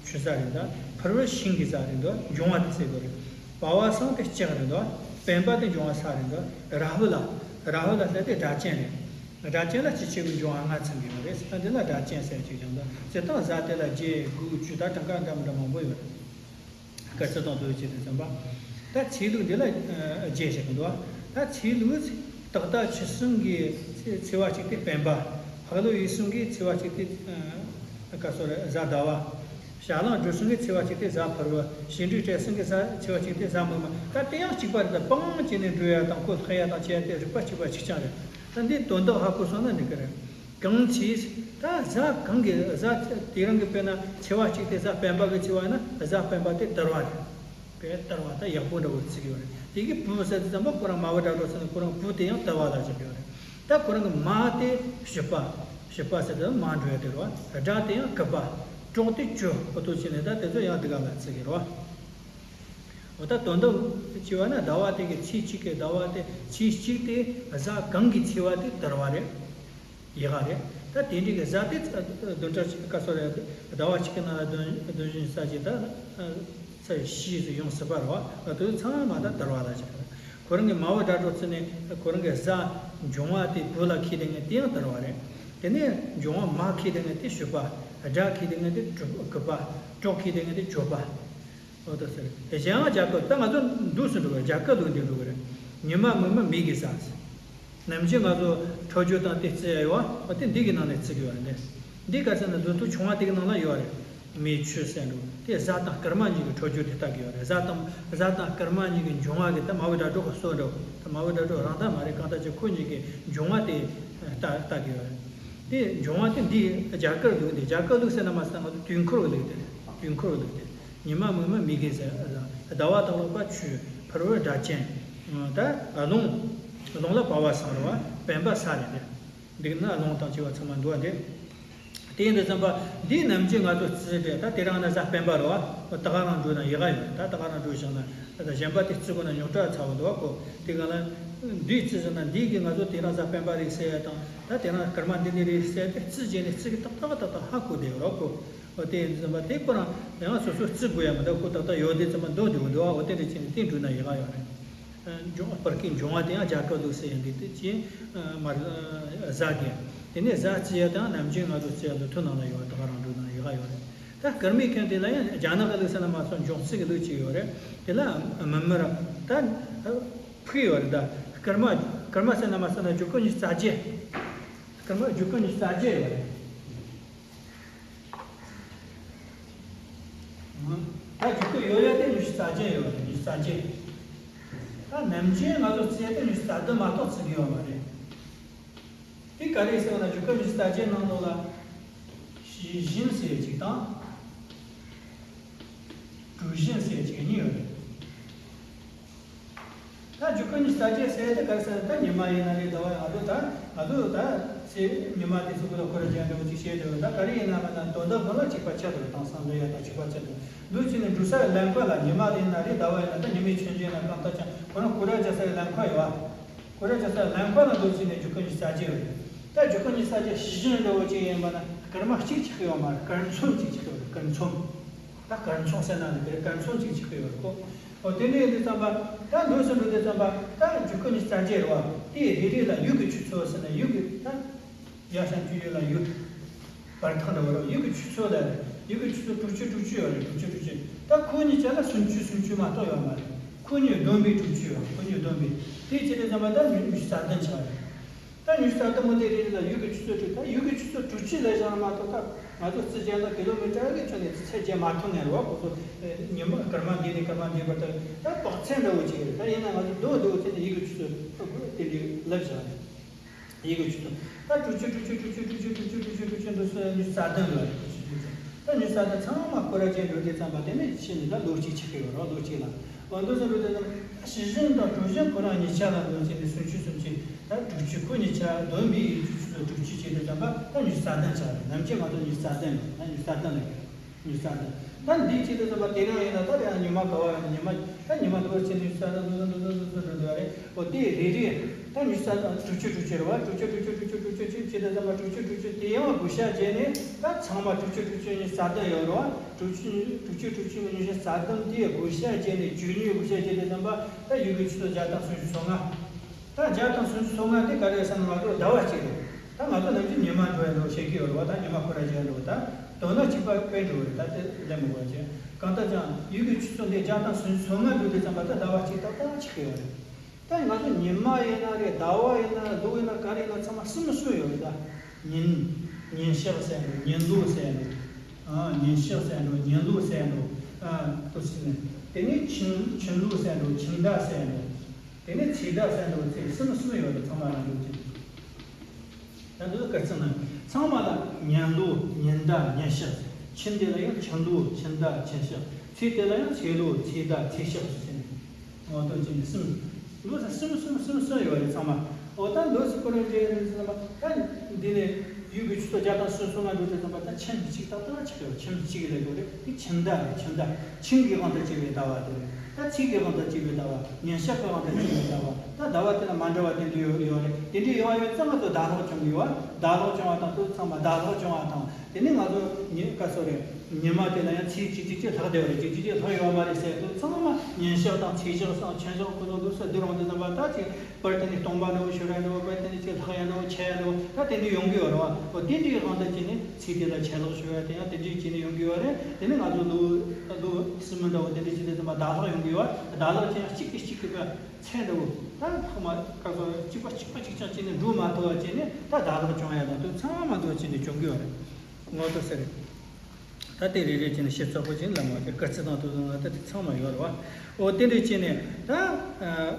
ཆུ་གཟའ་རེད་འདུག་ཕུར་བུ་ཤིང་གི་གཟའ་རེད་འདུག་འབྱུང་བ་དེ་ཟེར་དགོས་རེད། པ་བ་སང་དེ་ལྕགས་རེད་འདུག་སྤེན་པ་དེ་འབྱུང་བ་ས་རེད་འདུག་ར་ཧུ་ལ། ར་ཧུ་ལ་ཟེར་དེ་སྒྲ་གཅན་རེད། སྒྲ་གཅན་ལ་སྤྱི་ཆེ་གི་འབྱུང་བ་ལྔ་ཚང་གི་ཡོད་རེད། ད་འདི་ལ་སྒྲ་གཅན་ཟེར་གཅིག་ཀྱང་འདུག་ཟེར་སྟངས་གཟའ་དེ་ལ་བརྒྱད་དགུ་བཅུ་ད་གྲངས་ཀ་འདྲ་མི་འདྲ་མང་པོ་ཡོད་རེད། སྐར་རྩིས་དང་དུ་བྱེད་དུ་འཛིན་པ། ད་ཚེས་ལུགས་འདི་ལ་ཨ་བརྒྱད་ཞིག་འདུག་ད་ཚེས་ལུགས་སྟག་རྟ་ཁྱི་གསུམ་གྱི་ཚེས་པ་གཅིག་དེ་སྤེན་པ། ཕག་ལུག་ཡུལ་གསུམ་གྱི་ཚེས་པ་གཅིག་དེ་ཨ་ག་སོ་རེད་གཟའ་ཟླ་བ། བྱ་གླང་སྦྲུལ་གསུམ་གྱི་ཚེས་པ་གཅིག་དེ་གཟའ་ཕུར་བུ། བྱེ་འབྲེལ་སྤྲེལ་གསུམ་གྱི་གཟའ་ཚེས་པ་གཅིག་དེ་གཟའ་མིག་དམར། ད་དེ་ཡང་གཅིག་པ་རེད། ད་སྤང་བྱས་ནས་འགྲོ་ཡ་དང་ཁོ་ལྷག་ཡ་དང་བྱེད་ཡ་དེ་རིགས་པ་གཅིག་པ་གཅིག་རྐྱང་རེད། ད་འདི་དོན་དག་ཧ་གོ་སོང་ན་འགྲིག་གི་རེད། གང་ཚེས་ད་གཟའ་གང་གི་གཟའ་དེ་རང་གི་དཔེར་ན་ཚེས་པ་གཅིག་དེ་གཟའ་སྤེན་པ་གི་ཚེས་པ་ཡིན་ན་གཟའ་སྤེན་པ་དེ་དར་བ་རེད། དཔེ་དར་བ་ད་ཡག་པོ་འདྲ་བོ་བརྩི་གི་ཡོད་རེད། དེ་གི་བུ་ཟེར་དུས་ཙམ་པ་ཁོ་རང་མ་བུ་དགྲ་གྲོགས་ཟེར་ན་ཁོ་རང་བུ་དེ་ཡང་དར་བ་ལ་བཞག་གི་ཡོད་རེད། ད་ཁོ་རང་གི་མ་དེ་བྱི་པ། བྱི་པ་ཟེར་དུས་མ་འགྲོ་ཡ་དེ་རེད་བ། དགྲ་དེ་ཡང་གི་པ། གྲོགས་དེ་གྱོ། ཁོ་ཐུག་ཕྱིན་ནས་ད་དེ་ཚོ་ཡང་དེ་ག་ལ་བརྩི་གི་རེད་བ། འོ་ད་དོན་དག་བྱས་པ་ན་ཟླ་བ་དེ་གི་ཚེས་གཅིག་གི་ཟླ་བ་དེ་ཚེས་གཅིག་དེ་གཟའ་གང་གི་ཚེས་པ་དེ་དར་བ་རེད། ཡག་ག་རེད། ད་དེ་འདྲའི་གི་གཟའ་དེ་བདུན་ཕྲག་གཅིག་ག་སོ་རེད། ཟླ་བ་གཅིག་གི་ནང་ལ་བདུན་བདུན་བཞིན་ས་གཅིག་ད་ཚེས་བཞི་ཟིག་ཡོང་སྲིད་པ་རེད་བ། དེ་ཚང་མ་ད་དར་བ་ལ་བྱེད་གི་རེད། ཁོ་རང་གི་མ་བུ་དགྲ་གྲོགས་ཚོ་ནས་ཁོ་རང་གི་གཟའ་འབྱུང་བ་དེ་བུ་ལ་འཁེལ་དེ་ངས་དེ་ཡང་དར་བ་རེད། དེ་ནས་འབྱུང་བ་མ་འཁེལ་དེ་ངས་དེ་བྱི་པ། དགྲ་འཁེལ་དེ་ངས་དེ་གྲོགས་གི་པ། གྲོགས་འཁེལ་དེ་ངས་དེ་གྱོ་པ། འོ་ད་ཟེར། གཞན་ཡང་རྒྱ་སྐད་ད་ང་ཚོ་འདུག་སེ་འགྲོ་བའི་རྒྱ་སྐད་ལུགས་འདི་འགྲོ་གི་རེད། ཉི་མ་མིག་དམར་མེ་གི་གཟའ། ནམ་རྒྱུན་ང་ཚོ་འཕྲོད་སྦྱོར་དང་དེ་བརྩི་ཡ་ཡོད་བ། འོ་དེ་འདི་གི་ནང་ནས་བརྩི་གི་ཡོད་རེད་འདི། འདི་ག་ཟེར་ན་མདོ་ཐུག་ཆུང་བ་དེ་གི་ནང་ལ་ཡོད་རེད། མེ་ཆུ་ཟེར་འགྲོ་དེ་གཟའ་དང་སྐར་མ་གཉིས་ཀྱི་འཕྲོད་སྦྱོར་དེ་ལྟ་གི་ཡོད་རེད། གཟའ་དང་གཟའ་དང་སྐར་མ་གཉིས་ཀྱི་འབྱུང་བ་གི་ད་མ་བུ་དགྲ་གྲོགས་གི་སོ་འདྲ་བོ། མ་བུ་དགྲ་གྲོགས་རང་ད་མ་རེད། གང་ལྟར་ཅིག་ཁོ་གཉིས་ཀྱི་འབྱུང་བ་དེ་ལྟ་ལྟ་གི་ཡོད་རེད། དེ་འབྱུང་བ་དེ་འདི་རྒྱ་གར་ལུགས་དེ། རྒྱ་གར་ལུགས་ཟེར་ན་མ་ཟད་ང་ཚོ་དུས་འཁོར་གྱི་ལུགས་དེ་རེད། དུས་འཁོར་གྱི་ལུགས་དེ། ཉི་མ་མིག་དམར་མི་དགེ་ཟེར། ཟླ་བ་དང་ལོག་པ་ཆུ། ཕུར་བུ་སྒྲ་གཅན། ད་རླུང་། རླུང་ལ་བ་བ་ཟེར་བ། སྤེན་པ་ས་རེད་དེ། འདི་ན་རླུང་དང་བཅས་པ་ཚང་མ་འདུ་བ་དེ། དེ་ཡིན་དུས་ཙམ་པ་འདིའི་ནམ་རྒྱུན་ང་ཚོ་རྩི་སྟེ། ད་དེ་རིང་ན་གཟའ་སྤེན་པ་རེད་བ། ད་ག་རང་འགྲོ་ན་ཡག་ག་ཡོད། ད་ད་ག་རང་འགྲོ་བཞག་ན་ད་གཞན་པ་དེ་རྩི་དགོས་ན་རྙོག་དྲ་ཚ་བོ་འདུག་བ་ཁོ། དེ་ག་ལ་འདིའི་རྩི་ཟེར་ན་འདི་གི་ང་ཚོ་དེ་རིང་གཟའ་སྤེན་པ་རེད་ཟེར་ཡ་དང་། ད་དེ་རིང་སྐར་མ་འདི་འདི་རེད་ཟེར་ཏེ་རྩི་བྱས་ནས་རྩི་གི་ཏག་ཏག་ཏག་ཏག་ཧ་གོ་བསྡད་ཡོད་རོགས་ཁོ། འོ་དེ་ཡིན་དུས་ཙམ་པ་དེ་ཁོ་རང་ཡང་སོ་སོ་རྩི་དགོས་ཡ་མི་འདུག་ཁོ་ཏག་ཏག་ཡོད་དུས་ཙམ་པ་འདུག་འདུག་འདུག་འོ་དེ་འདྲ་བྱས་ནས་དེ་འགྲོ་ན་ཡག་ག་ཡོད་རེད། འབྱུང་བར་གྱི་འབྱུང་བ་དེ་ཡང་རྒྱ་སྐད་ལུགས་སུ་ཡིན་དུས་དེ་ཅི། མར་གཟའ་གི། དེ་ནས་གཟའ་རྩི་ཡ་དང་ནམ་རྒྱུན་ང་ཚོ་རྩི་ཡ་ལུགས་མཐུན་ནང་ལ་ཡོད་པ་དེ་ག་རང་འགྲོ་ན་ཡག་ག་ཡོད་རེད། ད་སྐར་མའི་ཁྱོན་དེ་ལ་ཡང་རྒྱ་ནག་གི་ལུགས་སུ་ན་མ་སོང་འབྱུང་རྩི་གི་ལུགས་ཅིག་ཡོད་རེད། དེ་ལ་མི་མི་ར་ད་ཕུག་ཡོད་རེད། ད་སྐར་མ་སྐར་མ་ཟེར་ན་མ་སོང་ན་རྒྱུ་སྐར་ཉི་ཤུ་རྩ་བརྒྱད། སྐར་མ་རྒྱུ་སྐར་ཉི་ཤུ་རྩ་བརྒྱད་ཡོད་རེད། ད་རྒྱུ་སྐར་ཡོད་ཡ་དེ་ཉི་ཤུ་རྩ་བརྒྱད་ཡོད་རེད། ཉི་ཤུ་རྩ་བརྒྱད། ད་ནམ་རྒྱུན་ང་ཚོ་རྩི་ཡ་དེ་ཉི་ཤུ་རྩ་བདུན་མ་གཏོགས་རྩི་གི་ཡོད་མ་རེད། དེ་ག་རེ་ཟེར་ན་རྒྱུ་སྐར་ཉི་ཤུ་རྩ་བརྒྱད་ནང་ལོགས་ལ་ཤེས་བཞིན་ཟེར་གཅིག་དང་། གྲུ་བཞིན་ཟེར་གཅིག་གཉིས་ཡོད་རེད། ད་རྒྱུ་སྐར་ཉི་ཤུ་རྩ་བརྒྱད་ཟེར་དེ་ག་རེ་ཟེར་ན། ད་ཉི་མ་ཡིན་ན་རེད། ཟླ་བ་ཡང་འདུག་ད་ང་ཚོ་ད་ཚེས་ཉི་མ་དེ་ཚོ་ཀུན་ལ་ཁོ་ར་ཅན་འདྲ་བོ་ཅིག་བཤད་འདྲ་བོ། ད་ག་རེ་ཡིན་ན་མ་ན་དོན་དག་ཀུན་ལ་གཅིག་པ་ཆགས་འདུག་དེང་སང་འདི་ཡ་ད་གཅིག་པ་ཆགས་འདུག་འདུག་ཅི་ནས་འགྲོ་ས་ལམ་ཁ་ལ་ཉི་མ་ཡིན་ན་རེད། ཟླ་བ་ཡིན་ན། ད་ཉི་མའི་ཆུང་ཆུང་ན་གང་ལྟར་ཀྱང་ཁོ་རང་ཁོ་ར་ཅན་ས་ལམ་ཁ་ཡོད་བ། ཁོ་ར་ཅན་ས་ལམ་ཁ་ལ་འདུག་ཅི་ནས་རྒྱུ་སྐར་ཉི་ཤུ་རྩ་བརྒྱད་ཡོད་རེད། ད་རྒྱུ་སྐར་ཉི་ཤུ་རྩ་བརྒྱད་ཤེས་བཞིན་འདྲ་བོ་ཅིག་ཡིན་པ་ན་སྐར་མ་གཅིག་ཆགས་ཡོད་མ་རེད། སྐར་མཚམས་གཅིག་ཆགས་ཡོད་རེད། སྐར་མཚམས། ད་སྐར་མཚམས་ཟེར་ན་ནི་དེ་སྐར་མཚམས་གཅིག་ཆགས་ཡོད་རེད་ཁོ། འོ་དེ་འདྲ་ཡིན་དུས་ཙམ་པ་ད་འདུག་སེ་འགྲོ་དུས་ཙམ་པ་ད་རྒྱུ་སྐར་ཉི་ཤུ་རྩ་བརྒྱད་རེད་བ། དེ་རེ་རེ་ལ་ཡུག་གི་ཆུ་ཚོད་ཟེར་ན་ཡུག་གི་ད་ཡ་ཤང་ཆུ་ཡུག་ལ་ཡུག་བར་ཐག་འདྲ་བོ་རེད། ཡུག་གི་ཆུ་ཚོད་ལ་རེད། ཡུག་གི་ཆུ་ཚོད་དྲུག་ཅུ་དྲུག་ཅུ་ཡོད་རེད། དྲུག་ཅུ་དྲུག་ཅུ། ད་ཁོ་གཉིས་ཆ་ལ་སུམ་ཅུ་སུམ་ཅུ་མ་གཏོགས་ཡོད་མ་རེད། ཁོ་གཉིས་བསྡོམས་པས་དྲུག་ཅུ་ཡོད་རེད། ཁོ་གཉིས་བསྡོམས་པས་དེ་བྱས་དུས་ཙམ་པ་ད་ཉི་ཤུ་རྩ་བདུན་ཆགས་རེད། ད་ཉི་ཤུ་རྩ་བདུན་མོ་དེ་རེ་རེ་ལ་ཡུག་གི་ཆུ་ཚོད་དྲུག་ད་ཡུག་གི་ཆུ་ཚོད་དྲུག་ཅུ་ལས་བཞག་ན་མ་གཏོགས། ད་ང་ཚོ་རྩི་བྱས་ན་ཀི་ལོ་མི་ཊར་གི་ཁྱོན་ནས་ཚད་བྱས་མ་ཐུབ་ངེས་རེད་བ། ཁོ་ཚོ་ཉི་མ་སྐར་མ་འདི་ནས་སྐར་མ་འདི་བར་དུ་ད་དཔག་ཚད་འདྲ་བོ་ཅིག་རེད། ད་ཡིན་ན་ང་ཚོ་རྡོ་རྡོ་ཚད་ནས་ཡུག་གི་ཆུ་ཚོད་དེ་འདྲའི་ལབ་བཞག་རེད། ཡུག་གི་ཆུ་ཚོད་ད་དྲུག་ཅུ་དྲུག་ཅུ་དྲུག་ཅུ་དྲུག་ཅུ་དྲུག་ཅུ་དྲུག་ཅུ་དྲུག་ཅུ་འདུག་སེ་ཉི་ཤུ་རྩ་བདུན་ལ་རེད། དྲུག་ཅུ་དྲུག་ཅུ། ད་ཉི་ཤུ་རྩ་བདུན་ཚང་མ་སྐོར་ར་ཅན་འགྲོ་དུས་ཙམ་པ་དེ་ནས་ཕྱིན་ནས་ད་ལོ་གཅིག་ཆགས་ཀྱི་ཡོད་རེད། ལོ་གཅིག་ལ། འོ་འདུག་སེ་འགྲོ་དུས་ཙམ་པ་ཤེས་བཞིན་དང་གྲུ་བཞིན་ཁོ་རང་གཉིས་ཆ་ལ་འདུག་སེ་ནས་སུམ་ཅུ་སུམ་ཅུ། ད་དྲུག་ཅུ། ཁོ་གཉིས་ཆ་བསྡོམས་པས་ཡུག་གི་ཆུ་ཚོད་དྲུག་ཅུ་བྱས་དུས་ཙམ་པ་ད་ཉི་ཤུ་རྩ་བདུན་ཆགས་རེད། ནམ་རྒྱུན་ང་ཚོ་ཉི་ཤུ་རྩ་བདུན་རེད། ད་ཉི་ཤུ་རྩ་བདུན་ལ་ཉི་ཤུ་རྩ་བདུན། ད་འདི་བྱས་དུས་ཙམ་པ་དེ་རིང་ཡིན་ན་ད་རེས་ཉི་མ་ག་བ་ཡོད་ན། ཉི་མ་ད་ཉི་མ་འདུག་སེ་ཉི་ཤུ་རྩ་བདུན་འདུག་འདུག་འདུག་འདུག་འགྲོ་འདུག་རེད། འོ་དེ་རེ་རེ་ད་ཉི་ཤུ་རྩ་བདུན་དྲུག་ཅུ་དྲུག་ཅུ་རེད་བ། དྲུག་ཅུ་དྲུག་ཅུ་དྲུག་ཅུ་དྲུག་ཅུ་བྱས་དུས་ཙམ་པ་དྲུག་ཅུ་དྲུག་ཅུ་དེ་ཡང་བགོ་བཤའ་བྱས་ནས་ད་ཚང་མ་དྲུག་ཅུ་དྲུག་ཅུ་ཉི་ཤུ་རྩ་བདུན་ཡོད་རེད་བ། དྲུག་ཅུ་དྲུག་ཅུ་དྲུག་ཅུ་ཉི་ཤུ་རྩ་བདུན་དེ་བགོ་བཤའ་བྱས་ནས་བཅུ་གཉིས་བགོ་བཤའ་བྱས་དུས་ཙམ་པ་ད་ཡུག་གི་ཆུ་ཚོད་བརྒྱ་དང་སུམ་ཅུ་སོ་ལྔ། ད་བརྒྱ་དང་སུམ་ཅུ་སོ་ལྔ་དེ་ག་རེ་ཟེར་ན་ང་ཚོ་ཟླ་བ་གཅིག་རེད། ད་ང་ཚོ་ནམ་རྒྱུན་ཉི་མ་འགྲོ་ཡ་འགྲོ་བཤད་ཀྱི་ཡོད་རེད་བ། ད་ཉི་མ་ཁོ་ར་བརྒྱ་འགྲོ། ད་དོན་ལ་གཅིག་པ་དཔེ་འགྲོ་རེད། ད་དེ་ལས་མི་དགོས་བྱས། གང་ལྟར་ཀྱང་ཡུག་གི་ཆུ་ཚོད་འདི་བརྒྱ་དང་སུམ་ཅུ་སོ་ལྔ་འགྲོ་དུས་ཙམ་པ་ད་ཟླ་བ་གཅིག་ཏག་ཏག་ཆགས་ཀྱི་ཡོད་རེད། ད་ང་ཚོ་ཉི་མ་ཡིན་ན་རེད། ཟླ་བ་ཡིན་ན། ལོ་ཡིན་ན། ག་རེ་ཡིན་ན་ཚང་མ་གསུམ་གསུམ་ཡོད་རེད། ད་ཉིན། ཉིན་ཞག་ཟེར་འགྲོ། ཉིན་ལོ་ཟེར་འགྲོ། ཨ། ཉིན་ཞག་ཟེར་འགྲོ། ཉིན་ལོ་ཟེར་འགྲོ། ཨ། ཏོ་ཟེར་ནས། དེ་ནས་ཁྱིམ། ཁྱིམ་ལོ་ཟེར་འགྲོ། ཁྱིམ་ཟླ་ཟེར་འགྲོ། དེ་ནས་ཚེས་ཟླ་ཟེར་འགྲོ། ཚེས་གསུམ་གསུམ་ཡོད་རེད། ཚང་མ་རང་འགྲོ་ཅིག་ད་འདི་ལ་སྐར་རྩིས་ནི་ཚང་མ་ལ་ཉིན་ལོ། ཉིན་ཟླ། ཉིན་ཞག་ཁྱིམ་དེ་ལ་ཡང་ཁྱིམ་ལོ། ཁྱིམ་ཟླ། ཁྱིམ་ཞག་ཚེས་དེ་ལ་ཡང་ཚེས་ལོ། ཚེས་ཟླ། ཚེས་ཞག་ཟེར་ནས། འོ་དོ་ཅིག་ནི་གསུམ། འདུག་སེ་གསུམ་གསུམ་གསུམ་གསུམ་ཡོད་རེད་ཚང་མ། འོ་ད་འདུག་སེ་ཁོ་རང་འདྲ་ཡིན་ཙམ་པ་ད་འདི་ནས་ཡུལ་གྱི་ཆུ་ཚོད་བརྒྱ་དང་སུམ་ཅུ་སོ་ལྔ་འགྲོ་དུས་ཙམ་པ་ད་ཁྱིམ་གཅིག་ཏག་ཏག་ཆགས་ཡོད། ཁྱིམ་གཅིག་ལས་དགོས་རེད། དེ་ཁྱིམ་ཟླ་རེད། ཁྱིམ་ཟླ། ཁྱིམ་གྱི་དབང་དུ་བྱས་པའི་ཟླ་བ་དེ་རེད། ད་ཚེས་ཀྱི་དབང་དུ་བྱས་པའི་ཟླ་བ། ཉིན་ཞག་གི་དབང་དུ་བྱས་པའི་ཟླ་བ། ད་ཟླ་བ་དེ་ལ་མ་འདྲ་བ་དེ་འདྲ་ཡོད་ཡོད་རེད། དེ་འདྲ་ཡོད་ཡོད་ཙང་ང་ཚོ་ཟླ་ལྷག་བྱུང་གི་ཡོད། ཟླ་ལྷག་བྱུང་བ་དང་དུ་ཚང་མ་ཟླ་ལྷག་བྱུང་བ་དང་། དེ་ནས་ང་ཚོ་ཉི། ཀ་སོ་རེད། ཉི་མ་དེ་ལ་ཡང་ཚེས་གཅིག་གཅིག་གཅིག་ལྷག་བསྡད་པ་རེད། གཅིག་གཅིག་གཅིག་ལྷག་ཡོད་མ་རེད་ཟེར་དུས་ཚང་མ་ཉིན་ཞག་དང་ཚེས་ཞག་སང་ཁྱིམ་ཞག་ཁོ་ཚོ་འདུག་སེ་བསྡུར་འོང་དུས་ཙམ་པ་ད་ཅིག་པར་དེ་ནས་སྟོང་པ་འདྲ་བོ་ཤོར་ཡ་འདྲ་བོ། པར་དེ་ནས་ཅིག་ལྷག་ཡ་འདྲ་བོ། ཆད་ཡ་འདྲ་བོ། ད་དེ་འདྲ་ཡོང་གི་ཡོད་རེད་བ། འོ་དེ་འདྲའི་དབང་དུ་བྱས་ནས་ཚེས་དེ་ལ་ཆད་ལྷག་ཤོར་ཡ་དེ་ཡང་དེ་འདྲའི་བྱས་ནས་ཡོང་གི་ཡོད་རེད། དེ་ནས་ང་ཚོ་ལོ། ལོ་སྲིན་མོ་འདྲ་བོ་དེ་འདྲ་བྱས་དུས་ཙམ་པ་ཟླ་ལྷག་ཡོང་གི་ཡོད་བ། ཟླ་ལྷག་ཅན་གཅིག་གིས་གཅིག་གི་ཚད་འདྲ་བོ། ད་ཐོག་མ་ཀ་སོ་གཅིག་པ་གཅིག་པ་གཅིག་རྐྱང་བྱས་ནས་འགྲོ་མ་ཐུབ་པ་བྱས་ནས་ད་ཟླ་ལྷག་བྱུང་ཡ་དང་དུ་ཚང་མ་འདུ་བྱས་ནས་བྱུང་གི་ཡོད་རེད། ངོ་ཐོག་ཟེར་རེད། ད་དེ་རེ་རེ་བྱས་ནས་ཤེས་ཚོད་པོ་ཅིག་ལ་མ་དེ་སྐར་རྩིས་དང་དུ་དུ་ང་ད་དེ་ཚང་མ་ཡོད་རེད་བ། ཨོ་དེ་འདྲ་བྱས་ནས་ད་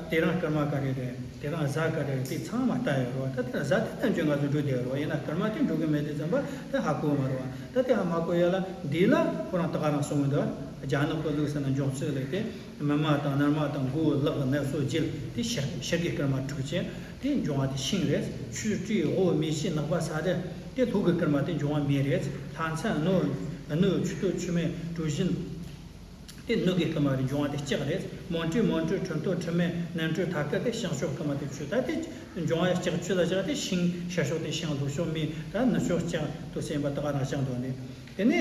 དེ་རིང་སྐར་མ་ག་རེ་རེད། དེ་རིང་གཟའ་ག་རེ་རེད། དེ་ཚང་མ་ལྟ་ཡོད་རེད་བ། ད་དེ་རིང་གཟའ་དེ་ནམ་རྒྱུན་ང་ཚོ་འགྲོ་བསྡད་ཡོད་རེད་བ། ཡིན་ན་སྐར་མ་དེ་འགྲོ་གི་མེད་དུས་ཙམ་པ་དེ་ཧ་གོ་མ་རེད་བ། ད་དེ་ཧ་མ་གོ་ཡ་ལ་འདི་ལ་ཁོ་རང་ད་ག་རང་གསུངས་འདུག་རྒྱ་ནག་གི་ལུགས་ཟེར་ན་འབྱུང་རྩིས་ལས་དེ། མི་མ་དང་ནར་མ་དང་མགོ་ལག་ནད་སོགས་བརྒྱད་དེ་ཕྱི་ཕྱི་གི་སྐར་མ་དྲུག་ཅན། དེ་འབྱུང་བ་དེ་ཤིང་རེད། ཆུ་སྤྲེའུ་འོ་མེ་བྱི་ནག་པ་ས་རེད། དེ་ལྷོ་གི་སྐར་མ་དེ་འབྱུང་བ་མེ་རེད། ལྷ་མཚན་སྣོད་སྣོད་ཆུ་སྟོད་ཆུ་སྨད་གྲུ་བཞི། དེ་སྣོད་ཀྱི་སྐར་མ་རེད། འབྱུང་བ་དེ་ལྕགས་རེད། མོན་གྲུ་མོན་གྲུ་ཁྲི་སྟོད་ཁྲི་སྨད་ནན་གྲུ་ཐ་སྐར་དེ་བྱང་ཕྱོགས་སྐར་མ་དེ་ཆུ། ད་དེ་འབྱུང་བ་ལྕགས་ཆུ་ལ་བཞག་སྟེ་ཤིང་ཤར་ཕྱོགས་དེ་ཤིང་ལྷོ་ཕྱོགས་མེ། ད་ནུབ་ཕྱོགས་ལྕགས་དུ་སེམས་པ་ད་ག་རང་བྱང་དུ་ནས། དེ་ནས་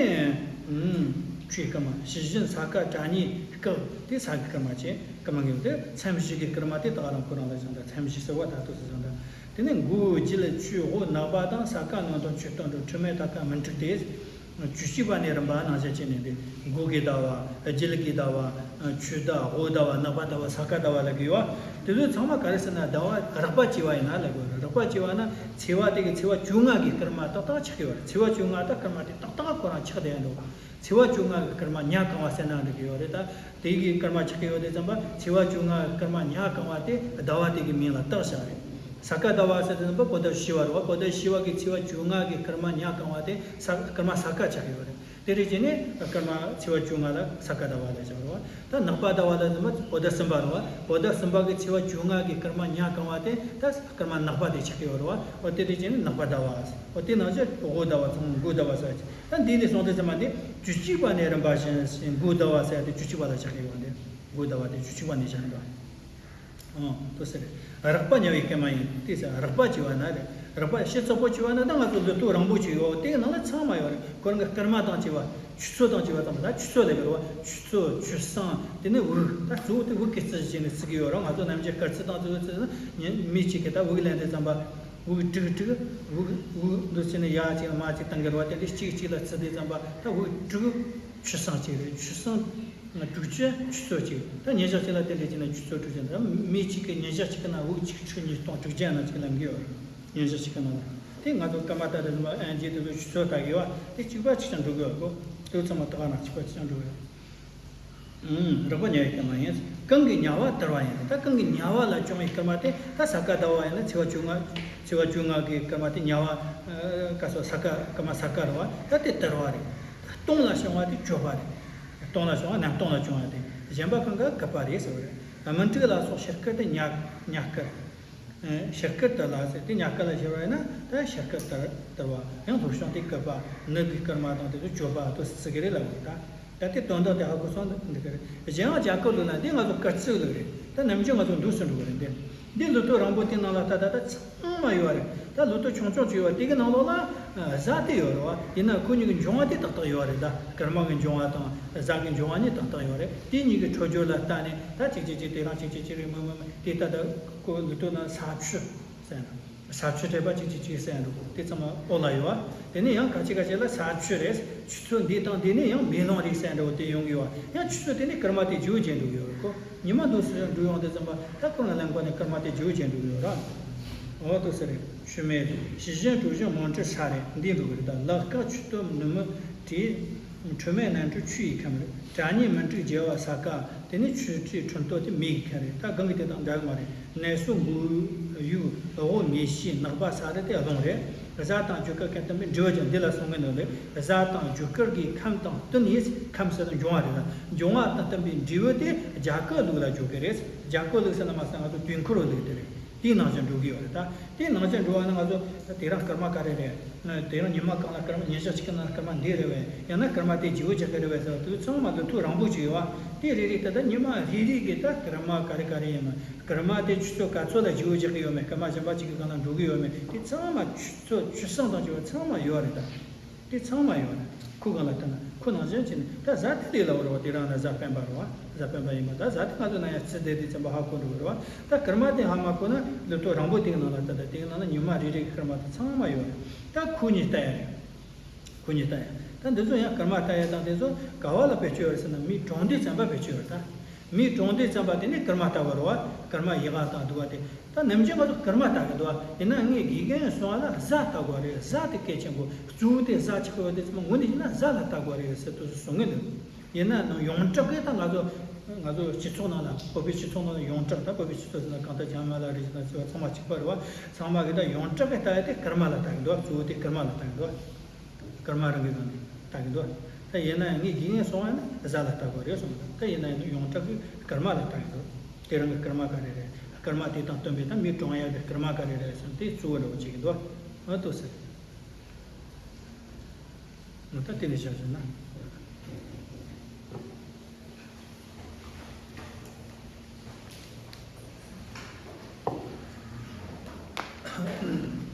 ཆུའི་སྐར་མ་ཞི་བཞིན་ས་ཀ་དྲ་ཉིའི་སྐག་དེ་ས་གི་སྐར་མ་བྱས། སྐར་མ་གི་དེ་མཚམས་བཞི་གི་སྐར་མ་དེ་ད་ག་རང་ཁོ་རང་ལ་བྱང་ད་མཚམས་བཞི་ཟེར་བ་ད་དུ་ཟེར་བྱང་ད། དེ་ནས་མགོ་རྒྱུད་ཆུ་འོ་ནག་པ་དང་ས་ཀ་སྣོད་དང་ཆུ་སྟོད་འགྲོ་ཁྲི་སྨད་ཐ་སྐར་མུན་དྲུག་དེ། བཅུ་གཅིག་པ་ནས་རིམ་པ་ནང་བཞིན་བྱས་ནས་འདི་མགོ་གི་ཟླ་བ། རྒྱུད་ཀྱི་ཟླ་བ། ཆུ་ཟླ། འོ་ཟླ་བ། ནག་པ་ཟླ་བ། ས་ཀ་ཟླ་བ་ལ་གི་ཡོད། དེ་ཚོ་ཚང་མ་ག་རེ་ཟེར་ན་ཟླ་བ་རགས་པ་བྱས་པ་ཡིན་ན་ལ་གི་ཡོད། རགས་པ་བྱས་པ་ན་ཚེས་པ་དེ་གི་ཚེས་པ་བཅོ་ལྔ་གི་སྐར་མ་ཏག་ཏག་ཆགས་ཀྱི་ཡོད་རེད། ཚེས་པ་བཅོ་ལྔ་ད་སྐར་མ་དེ་ཏག་ཏག་ཁོ་རང་ཆགས་བསྡད་འདུག་ཚེས་པ་བཅོ་ལྔ་གི་སྐར་མ་ཉ་གང་བ་ཟེར་ན་འགྲིག་གི་ཡོད་རེད། ད་དེ་གི་སྐར་མ་ཆགས་ཀྱི་ཡོད་དེ་ཙམ་པ་ཚེས་པ་བཅོ་ལྔ་གི་སྐར་མ་ཉ་གང་བ་དེ་ཟླ་བ་དེ་གི་མིང་ལ་བཏགས་བཞག་རེད། ས་ཀ་ཟླ་བ་ཟེར་དེ་ཙམ་པ་བོད་ཟླ་བྱི་བ་རེད་བ། བོད་ཟླ་བྱི་བ་གི་ཚེས་པ་བཅོ་ལྔ་གི་སྐར་མ་ཉ་གང་བ་དེ་ས་སྐར་མ་ས་ཀ་ཆགས་ཀྱི་ཡོད་རེད། དེ་རེད་བྱས་ནས་སྐར་མ་ཚེས་པ་བཅོ་ལྔ་ལ་ས་ཀ་ཟླ་བ་ལ་བཞག་རེད་བ། ད་ནག་པ་ཟླ་བ་ལ་ཟེར་ན་བོད་ཟླ་གསུམ་པ་རེད་བ། བོད་ཟླ་གསུམ་པ་གི་ཚེས་པ་བཅོ་ལྔ་གི་སྐར་མ་ཉ་གང་བ་དེ་ད་སྐར་མ་ནག་པ་དེ་ཆགས་ཀྱི་ཡོད་རེད་བ། འོ་དེ་རེད་བྱས་ནས་ནག་པ་ཟླ་བ། འོ་དེ་ནང་བཞིན་འོ་ཟླ་བ་ཚང་མ་མགོ་ཟླ་བ་ཟེར་གྱི། ད་འདི་ནས་བཟུང་སྟེ་ཚང་མ་དེ་བཅུ་གཅིག་པ་ནས་རིམ་པ་བཞིན་མགོ་ཟླ་བ་ཟེར་དེ་བཅུ་གཅིག་པ་ལ་ཆགས་ཀྱི་ཡོད་རེད། མགོ་ཟླ་བ་དེ་བཅུ་གཅིག་པ་ནས་བཞག་འདུག་ཨང་། དུ་ཟེར། རགས་པ་ཉ་བའི་སྐར་མ་ཡིན་ཏེ་ཟེར། རགས་པ་བྱས་པ་ན་རེད། རགས་པ་ཕྱི་ཙག་པོ་བྱས་པ་ན་ད་ང་ཚོ་ལུས་སྟོབས་རིང་པོ་བྱས་ཡོད། དེའི་ནང་ལ་ཚང་མ་ཡོད་རེད། ཁོ་རང་གི་སྐར་མ་དང་བཅས་པ་ཆུ་ཚོད་དང་བཅས་པ་ཙམ་ད་ཆུ་ཚོད་ལས་གི་རེད་བ། ཆུ་ཚོད་ཆུ་སྲང་དེ་ནས་དབུགས། ད་གཙོ་བོ་དེ་དབུགས་ཀྱི་རྩིས་བྱས་ནས་བརྩི་གི་ཡོད་རེད། ང་ཚོ་ནམ་རྒྱུན་སྐར་རྩིས་དང་དེ་ཚོ་བརྩིས་ན་ཉིན་མི་གཅིག་གི་ད་དབུགས་ལེན་དུས་ཙམ་པ་དབུགས་དྲུག་དྲུག་དབུགས་དབུགས་འདུག་བྱས་ནས་ཡར་གཅིག་ལ་མར་གཅིག་བཏང་གི་རེད་བ། དེ་འདྲ་གཅིག་གཅིག་ལ་བརྩི་དུས་ཙམ་པ་ད་དབུགས་དྲུག་ཆུ་སྲང་གཅིག་རེད། ཆུ་སྲང་དྲུག་ཅུ་ཆུ་ཚོད་གཅིག་ད་ཉིན་ཞག་གཅིག་ལ་དེ་འདྲ་བྱས་ན་ཆུ་ཚོད་དྲུག་ཅུ། ད་མི་གཅིག་གིས་ཉིན་ཞག་གཅིག་གི་ནང་དབུགས་གཅིག་ཁྲི་ཉིས་སྟོང་དྲུག་བརྒྱ་ན་གཅིག་ལེན་གི་ཡོད་རེད། ཉིན་ཞག་གཅིག་གི་ནང་ལ། དེ་ང་ཚོ་སྐར་མ་ལྟར་དུ་ཨན་ཇི་དེ་ཚོ་ཆུ་ཚོད་ལྟ་གི་བ་དེ་གཅིག་པ་གཅིག་རྐྱང་འགྲོ་གི་ཡོད་གོ། དེ་ཚང་མ་ད་ག་ནང་གཅིག་པ་གཅིག་རྐྱང་འགྲོ་གི་ཡོད། ཨུམ། རགས་པ་ཉ་བའི་སྐར་མ་ཡིན། གང་གི་ཉ་བ་དར་བ་ཡིན། ད་གང་གི་ཉ་བ་ལ་བྱུང་བའི་སྐར་མ་དེ་ད་ས་ཀ་ཟླ་བ་ཡིན་ན་ཚེས་པ་བཅོ་ལྔ། ཚེས་པ་བཅོ་ལྔ་གི་སྐར་མ་དེ་ཉ་བ། ཨ། སྐར་སོ་ས་ཀ་སྐར་མ་ས་ཀ་རེད་བ། ད་དེ་དར་བ་རེད། ད་སྟོང་ལ་བྱུང་བ་དེ་གྱོད་པ་རེད། སྟོང་ལ་བྱུང་བ་ནམ་སྟོང་ལ་བྱུང་བ་དེ་གཞན་པ་གང་ག་གབ་པ་རེད་ཟེར་བ་རེད། མུན་དྲུག་ལ་སོགས་ཕྱི་སྐར་དེ་ཉ་ཉ་སྐར། ཕྱི་སྐར་དར་ལ་ཟེར་དེ་ཉ་སྐར་ལ་བྱས་པ་ཡིན་ན་ད་ཕྱི་སྐར་དར་དར་བ། ཡང་ལྷོ་བྱང་དེ་གབ་པ། ནུབ་ཀྱི་སྐར་མ་དང་དེ་ཚོ་གྱོད་པ་དུ་ཟེར་གི་རེད་ལབ་དགོས། ད་ད་དེ་དོན་དག་དེ་ཧ་གོ་སོང་འདི་ག་རེད། གཞན་ཡང་རྒྱ་སྐར་ལུགས་ན་འདི་ང་ཚོ་སྐར་རྩིས་ལུགས་རེད། ད་ནམ་རྒྱུན་ང་ཚོ་འདུག་སེ་འགྲོ་གི་རེད། འདི་འདི་ལུགས་ཐོ་རིང་པོ་དེ་ནང་ལ་ད་ད་ད་ཚང་མ་ཡོད་རེད། ད་ལུགས་ཐོ་ཆུང་ཆུང་ཅིག་ཡོད་དེ་གི་ནང་ལོགས་ལ་གཟའ་དེ་ཡོད་རེད་བ། ཡིན་ན་ཁོ་གཉིས་ཀྱི་འབྱུང་བ་དེ་ཏག་ཏག་ཡོད་རེད། ད་སྐར་མ་གི་འབྱུང་བ་དང་གཟའ་གི་འབྱུང་བ་གཉིས་ཏག་ཏག་ཡོད་རེད། དེ་གཉིས་ཀྱི་འཕྲོད་སྦྱོར་ལ་ལྟ་ནས་ད་ཅིག་ཅིག་ཅིག་དེ་རང་ཅིག་ཅིག་ཅིག་རེད། མི་མི་མི་དེ་ད་ད་ཁོ་ལུགས་ཐོ་ན་ས་ཆུ་ཟེར་ན། ས་ཆུ་དྲེག་པ་གཅིག་གཅིག་གཅིག་ཟེར་འདུག་དེ་ཚང་མ་ཨོ་ལ་ཡོད། དེ་ནས་ཡང་ཁ་ཅིག་ཁ་ཅིག་ལ་ས་ཆུ་རེད། ཆུ་ཚོད་འདི་དང་འདི་ནས་ཡང་མེ་ལོང་རེད་ཟེར་འདྲ་བོ་དེ་ཡོང་གི་ཡོད། ཡང་ཆུ་ཚོད་དེ་ནས་སྐར་མ་དེ་བརྗེ་བོ་བྱས་འགྲོ་གི་ཡོད་རེད་ཁོ། ཉི་མ་འདུག་སེ་འགྲོ་ཡོང་དུས་ཙམ་པ་ད་ཁོ་ལ་ལེན་གོ་ནས་སྐར་མ་དེ་བརྗེ་བོ་བྱས་འགྲོ་གི་ཡོད་ར། ཨོ་དེ་ཟེར་རེད། ཆུ་སྨད་རེད། ཞི་བཞིན་གྲུ་བཞི་མོན་གྲུ་ས་རེད། འདི་འགྲོ་གི་རེད། ད་ལག་སྐག་ཆུ་སྟོད་ནུབ་མོ་དྲི། ཁྲོད་སྨད་ནན་གྲུ་ཆུ་ཡི་ཁམས་རེད། དྲ་ཉིན་མུན་དྲུག་རྒྱལ་བ་ས་ཀ་དེ་ནས་ཆུ་སྤྲེའུ་ཁྲི་སྟོད་དེ་མེ་གི་ཁམས་རེད། ད་གང་གི་དེ་དང་འདྲ་གི་མ་རེད། ནད་སོགས་མགོ་ཡུག་འོ་མེ་བྱི་ནག་པ་ས་རེད། དེ་རླུང་རེད། གཟའ་དང་རྒྱུ་སྐར་ཁམས་དམ་པའི་འབྲས་བུ་ཅན་འདི་ལ་གསུང་གི་འདུག་ལེ། གཟའ་དང་རྒྱུ་སྐར་གྱི་ཁམས་དང་བསྟུན་ནས་ཁམས་ཟེར་ན་འབྱུང་བ་རེད། ད་འབྱུང་བ་དང་བསྟུན་པའི་འབྲས་བུ་དེ་རྒྱ་སྐར་ལུགས་ལ་འཇོག་གི་རེད། རྒྱ་སྐར་ལུགས་ཟེར་ན་མ་ཟད་ང་ཚོ་དུས་འཁོར་བའི་ལུགས་དེ་རེད། དེའི་ནང་བཞིན་འགྲོ་གི་ཡོད་རེད། ད་དེའི་ནང་བཞིན་འགྲོ་བ་ནི་ང་ཚོ་དེ་རིང་སྐར་མ་ག་རེ་རེད། དེ་རིང་ཉི་མ་གང་ལ་སྐར་མ་ཉིན་ཞག་གཅིག་གི་ནང་སྐར་མ་འདི་རེད་བས། ཡང་ན་སྐར་མ་དེ་བརྗེ་བོ་རྒྱག་གི་རེད་བས་ཟེར་བ་དེ་ཚང་མ་ལུགས་ཐོ་རིང་པོ་ཅིག་ཡོད་བ། དེ་རེ་རེ་ད་ལྟ་ཉི་མ་རེ་རེ་གི་ད་སྐར་མ་ག་རེ་ག་རེ་ཡིན་ན་སྐར་མ་དེ་ཆུ་ཚོད་ག་ཚོད་ལ་བརྗེ་བོ་རྒྱག་གི་ཡོད་མེད། སྐར་མ་གཞན་པ་གཅིག་གི་སྒང་ལ་འགྲོ་གི་ཡོད་མེད། དེ་ཚང་མ་ཆུ་ཚོད་ཆུ་སྲང་དང་བཅས་པ་ཚང་མ་ཡོད་རེད་ད། དེ་ཚང་མ་ཡོད་རེད། ཁོ་གང་ལ་ལྟ་ན་ཁོ་ནང་བཞིན་བྱས་ནས་ད་གཟའ་དེ་ལས་ལ་བར་བ་དེ་རང་ལ་གཟའ་སྤེན་པ་རེད་བ། གཟའ་སྤེན་པ་ཡིན་པ་ད་གཟའ་དེ་ང་ཚོ་ན་ཡང་རྩི་བསྡད་དེ་ཙམ་པ་ཧ་གོ་འགྲོ་གི་རེད་བ། ད་སྐར་མ་དེ་ཧ་མ་གོ་ན་ལུགས་ཐོ་རིང་པོ་དེ་གི་ནང་ལ་ད་ད་དེ་གི་ནང་ལ་ཉི་མ་རེ་རེ་གི་སྐར་མ་དེ་ཚང་མ་ཡོད་རེད། ད་ཁོ་གཉིས་ལྟ་ཡ་རེད། ཁོ་གཉིས་ལྟ་ཡ། ད་འདི་ཚོ་ཡང་སྐར་མ་ལྟ་ཡ་དང་དེ་ཚོ་ག་བ་ལ་བེད་སྤྱོད་ཡོད་རེད་ཟེར་ན་མི་གྲོང་སྡེ་ཚན་པ་བེད་སྤྱོད་ཡོད་རེད་ད། མིའི་གྲོང་སྡེ་ཙམ་པ་དེ་ནི་སྐར་མ་ལྟ་བུ་རེད་བ། སྐར་མ་ཡག་ག་དང་སྡུག་ག་དེ། ད་ནམ་རྒྱུན་ང་ཚོ་སྐར་མ་ལྟ་གི་འདུག་བ། ཡིན་ན་ངས་དགེ་རྒན་གསུང་བ་ལ་གཟའ་ལྟ་དགོས་རེད། གཟའ་དེ་གལ་ཆེན་པོ། གཙོ་བོ་དེ་གཟའ་ཆགས་པ་དེ་ཚང་མ་ངོས་ནས་བྱས་ན་གཟའ་ལ་ལྟ་དགོས་རེད་ཟེར་དུ་གསུང་གི་འདུག་ཡིན་ན་ནང་ཡོངས་གྲགས་ཀྱི་ད་ང་ཚོ་ང་ཚོ་སྤྱི་ཚོགས་ནང་ལ། བོད་པའི་སྤྱི་ཚོགས་ནང་ལ་ཡོངས་གྲགས། ད་བོད་པའི་སྤྱི་ཚོགས་ཟེར་ན་གང་ལྟར་རྒྱ་མ་ལ་རེད་ཟེར་ན་ཚང་མ་གཅིག་པ་རེད་བ། ཚང་མ་གི་ད་ཡོངས་གྲགས་ཀྱི་ལྟ་ཡ་དེ་སྐར་མ་ལ་ལྟ་གི་འདུག་གཙོ་བོ་དེ་སྐར་མ་ལ་ལྟ་གི་འདུག་སྐར་མ་རང་གི་སྒང་ནས་ལྟ་གི་འདུག་ད་ཡིན་ན་ཡང་ངས་དགེ་རྒན་གསུང་བ་ནི་གཟའ་ལ་ལྟ་དགོས་རེད་གསུངས་འདུག་ད་ཡིན་ན་ཡང་ཡོངས་གྲགས་ཀྱི་སྐར་མ་ལ་ལྟ་གི་འདུག་དེ་རང་གི་སྐར་མ་ག་རེ་རེད། སྐར་མ་དེ་དང་བསྟུན་པའི་ད་མིའི་གྲོང་ཡག་གི་སྐར་མ་ག་རེ་རེད་ཟེར་ན་དེ་གཙོ་བོ་འདྲ་བོ་བྱེད་ཀྱི་འདུག་ཨ་ཏོ་ཟེར། ད་དེ་ནས་བྱ་བྱུང་ན།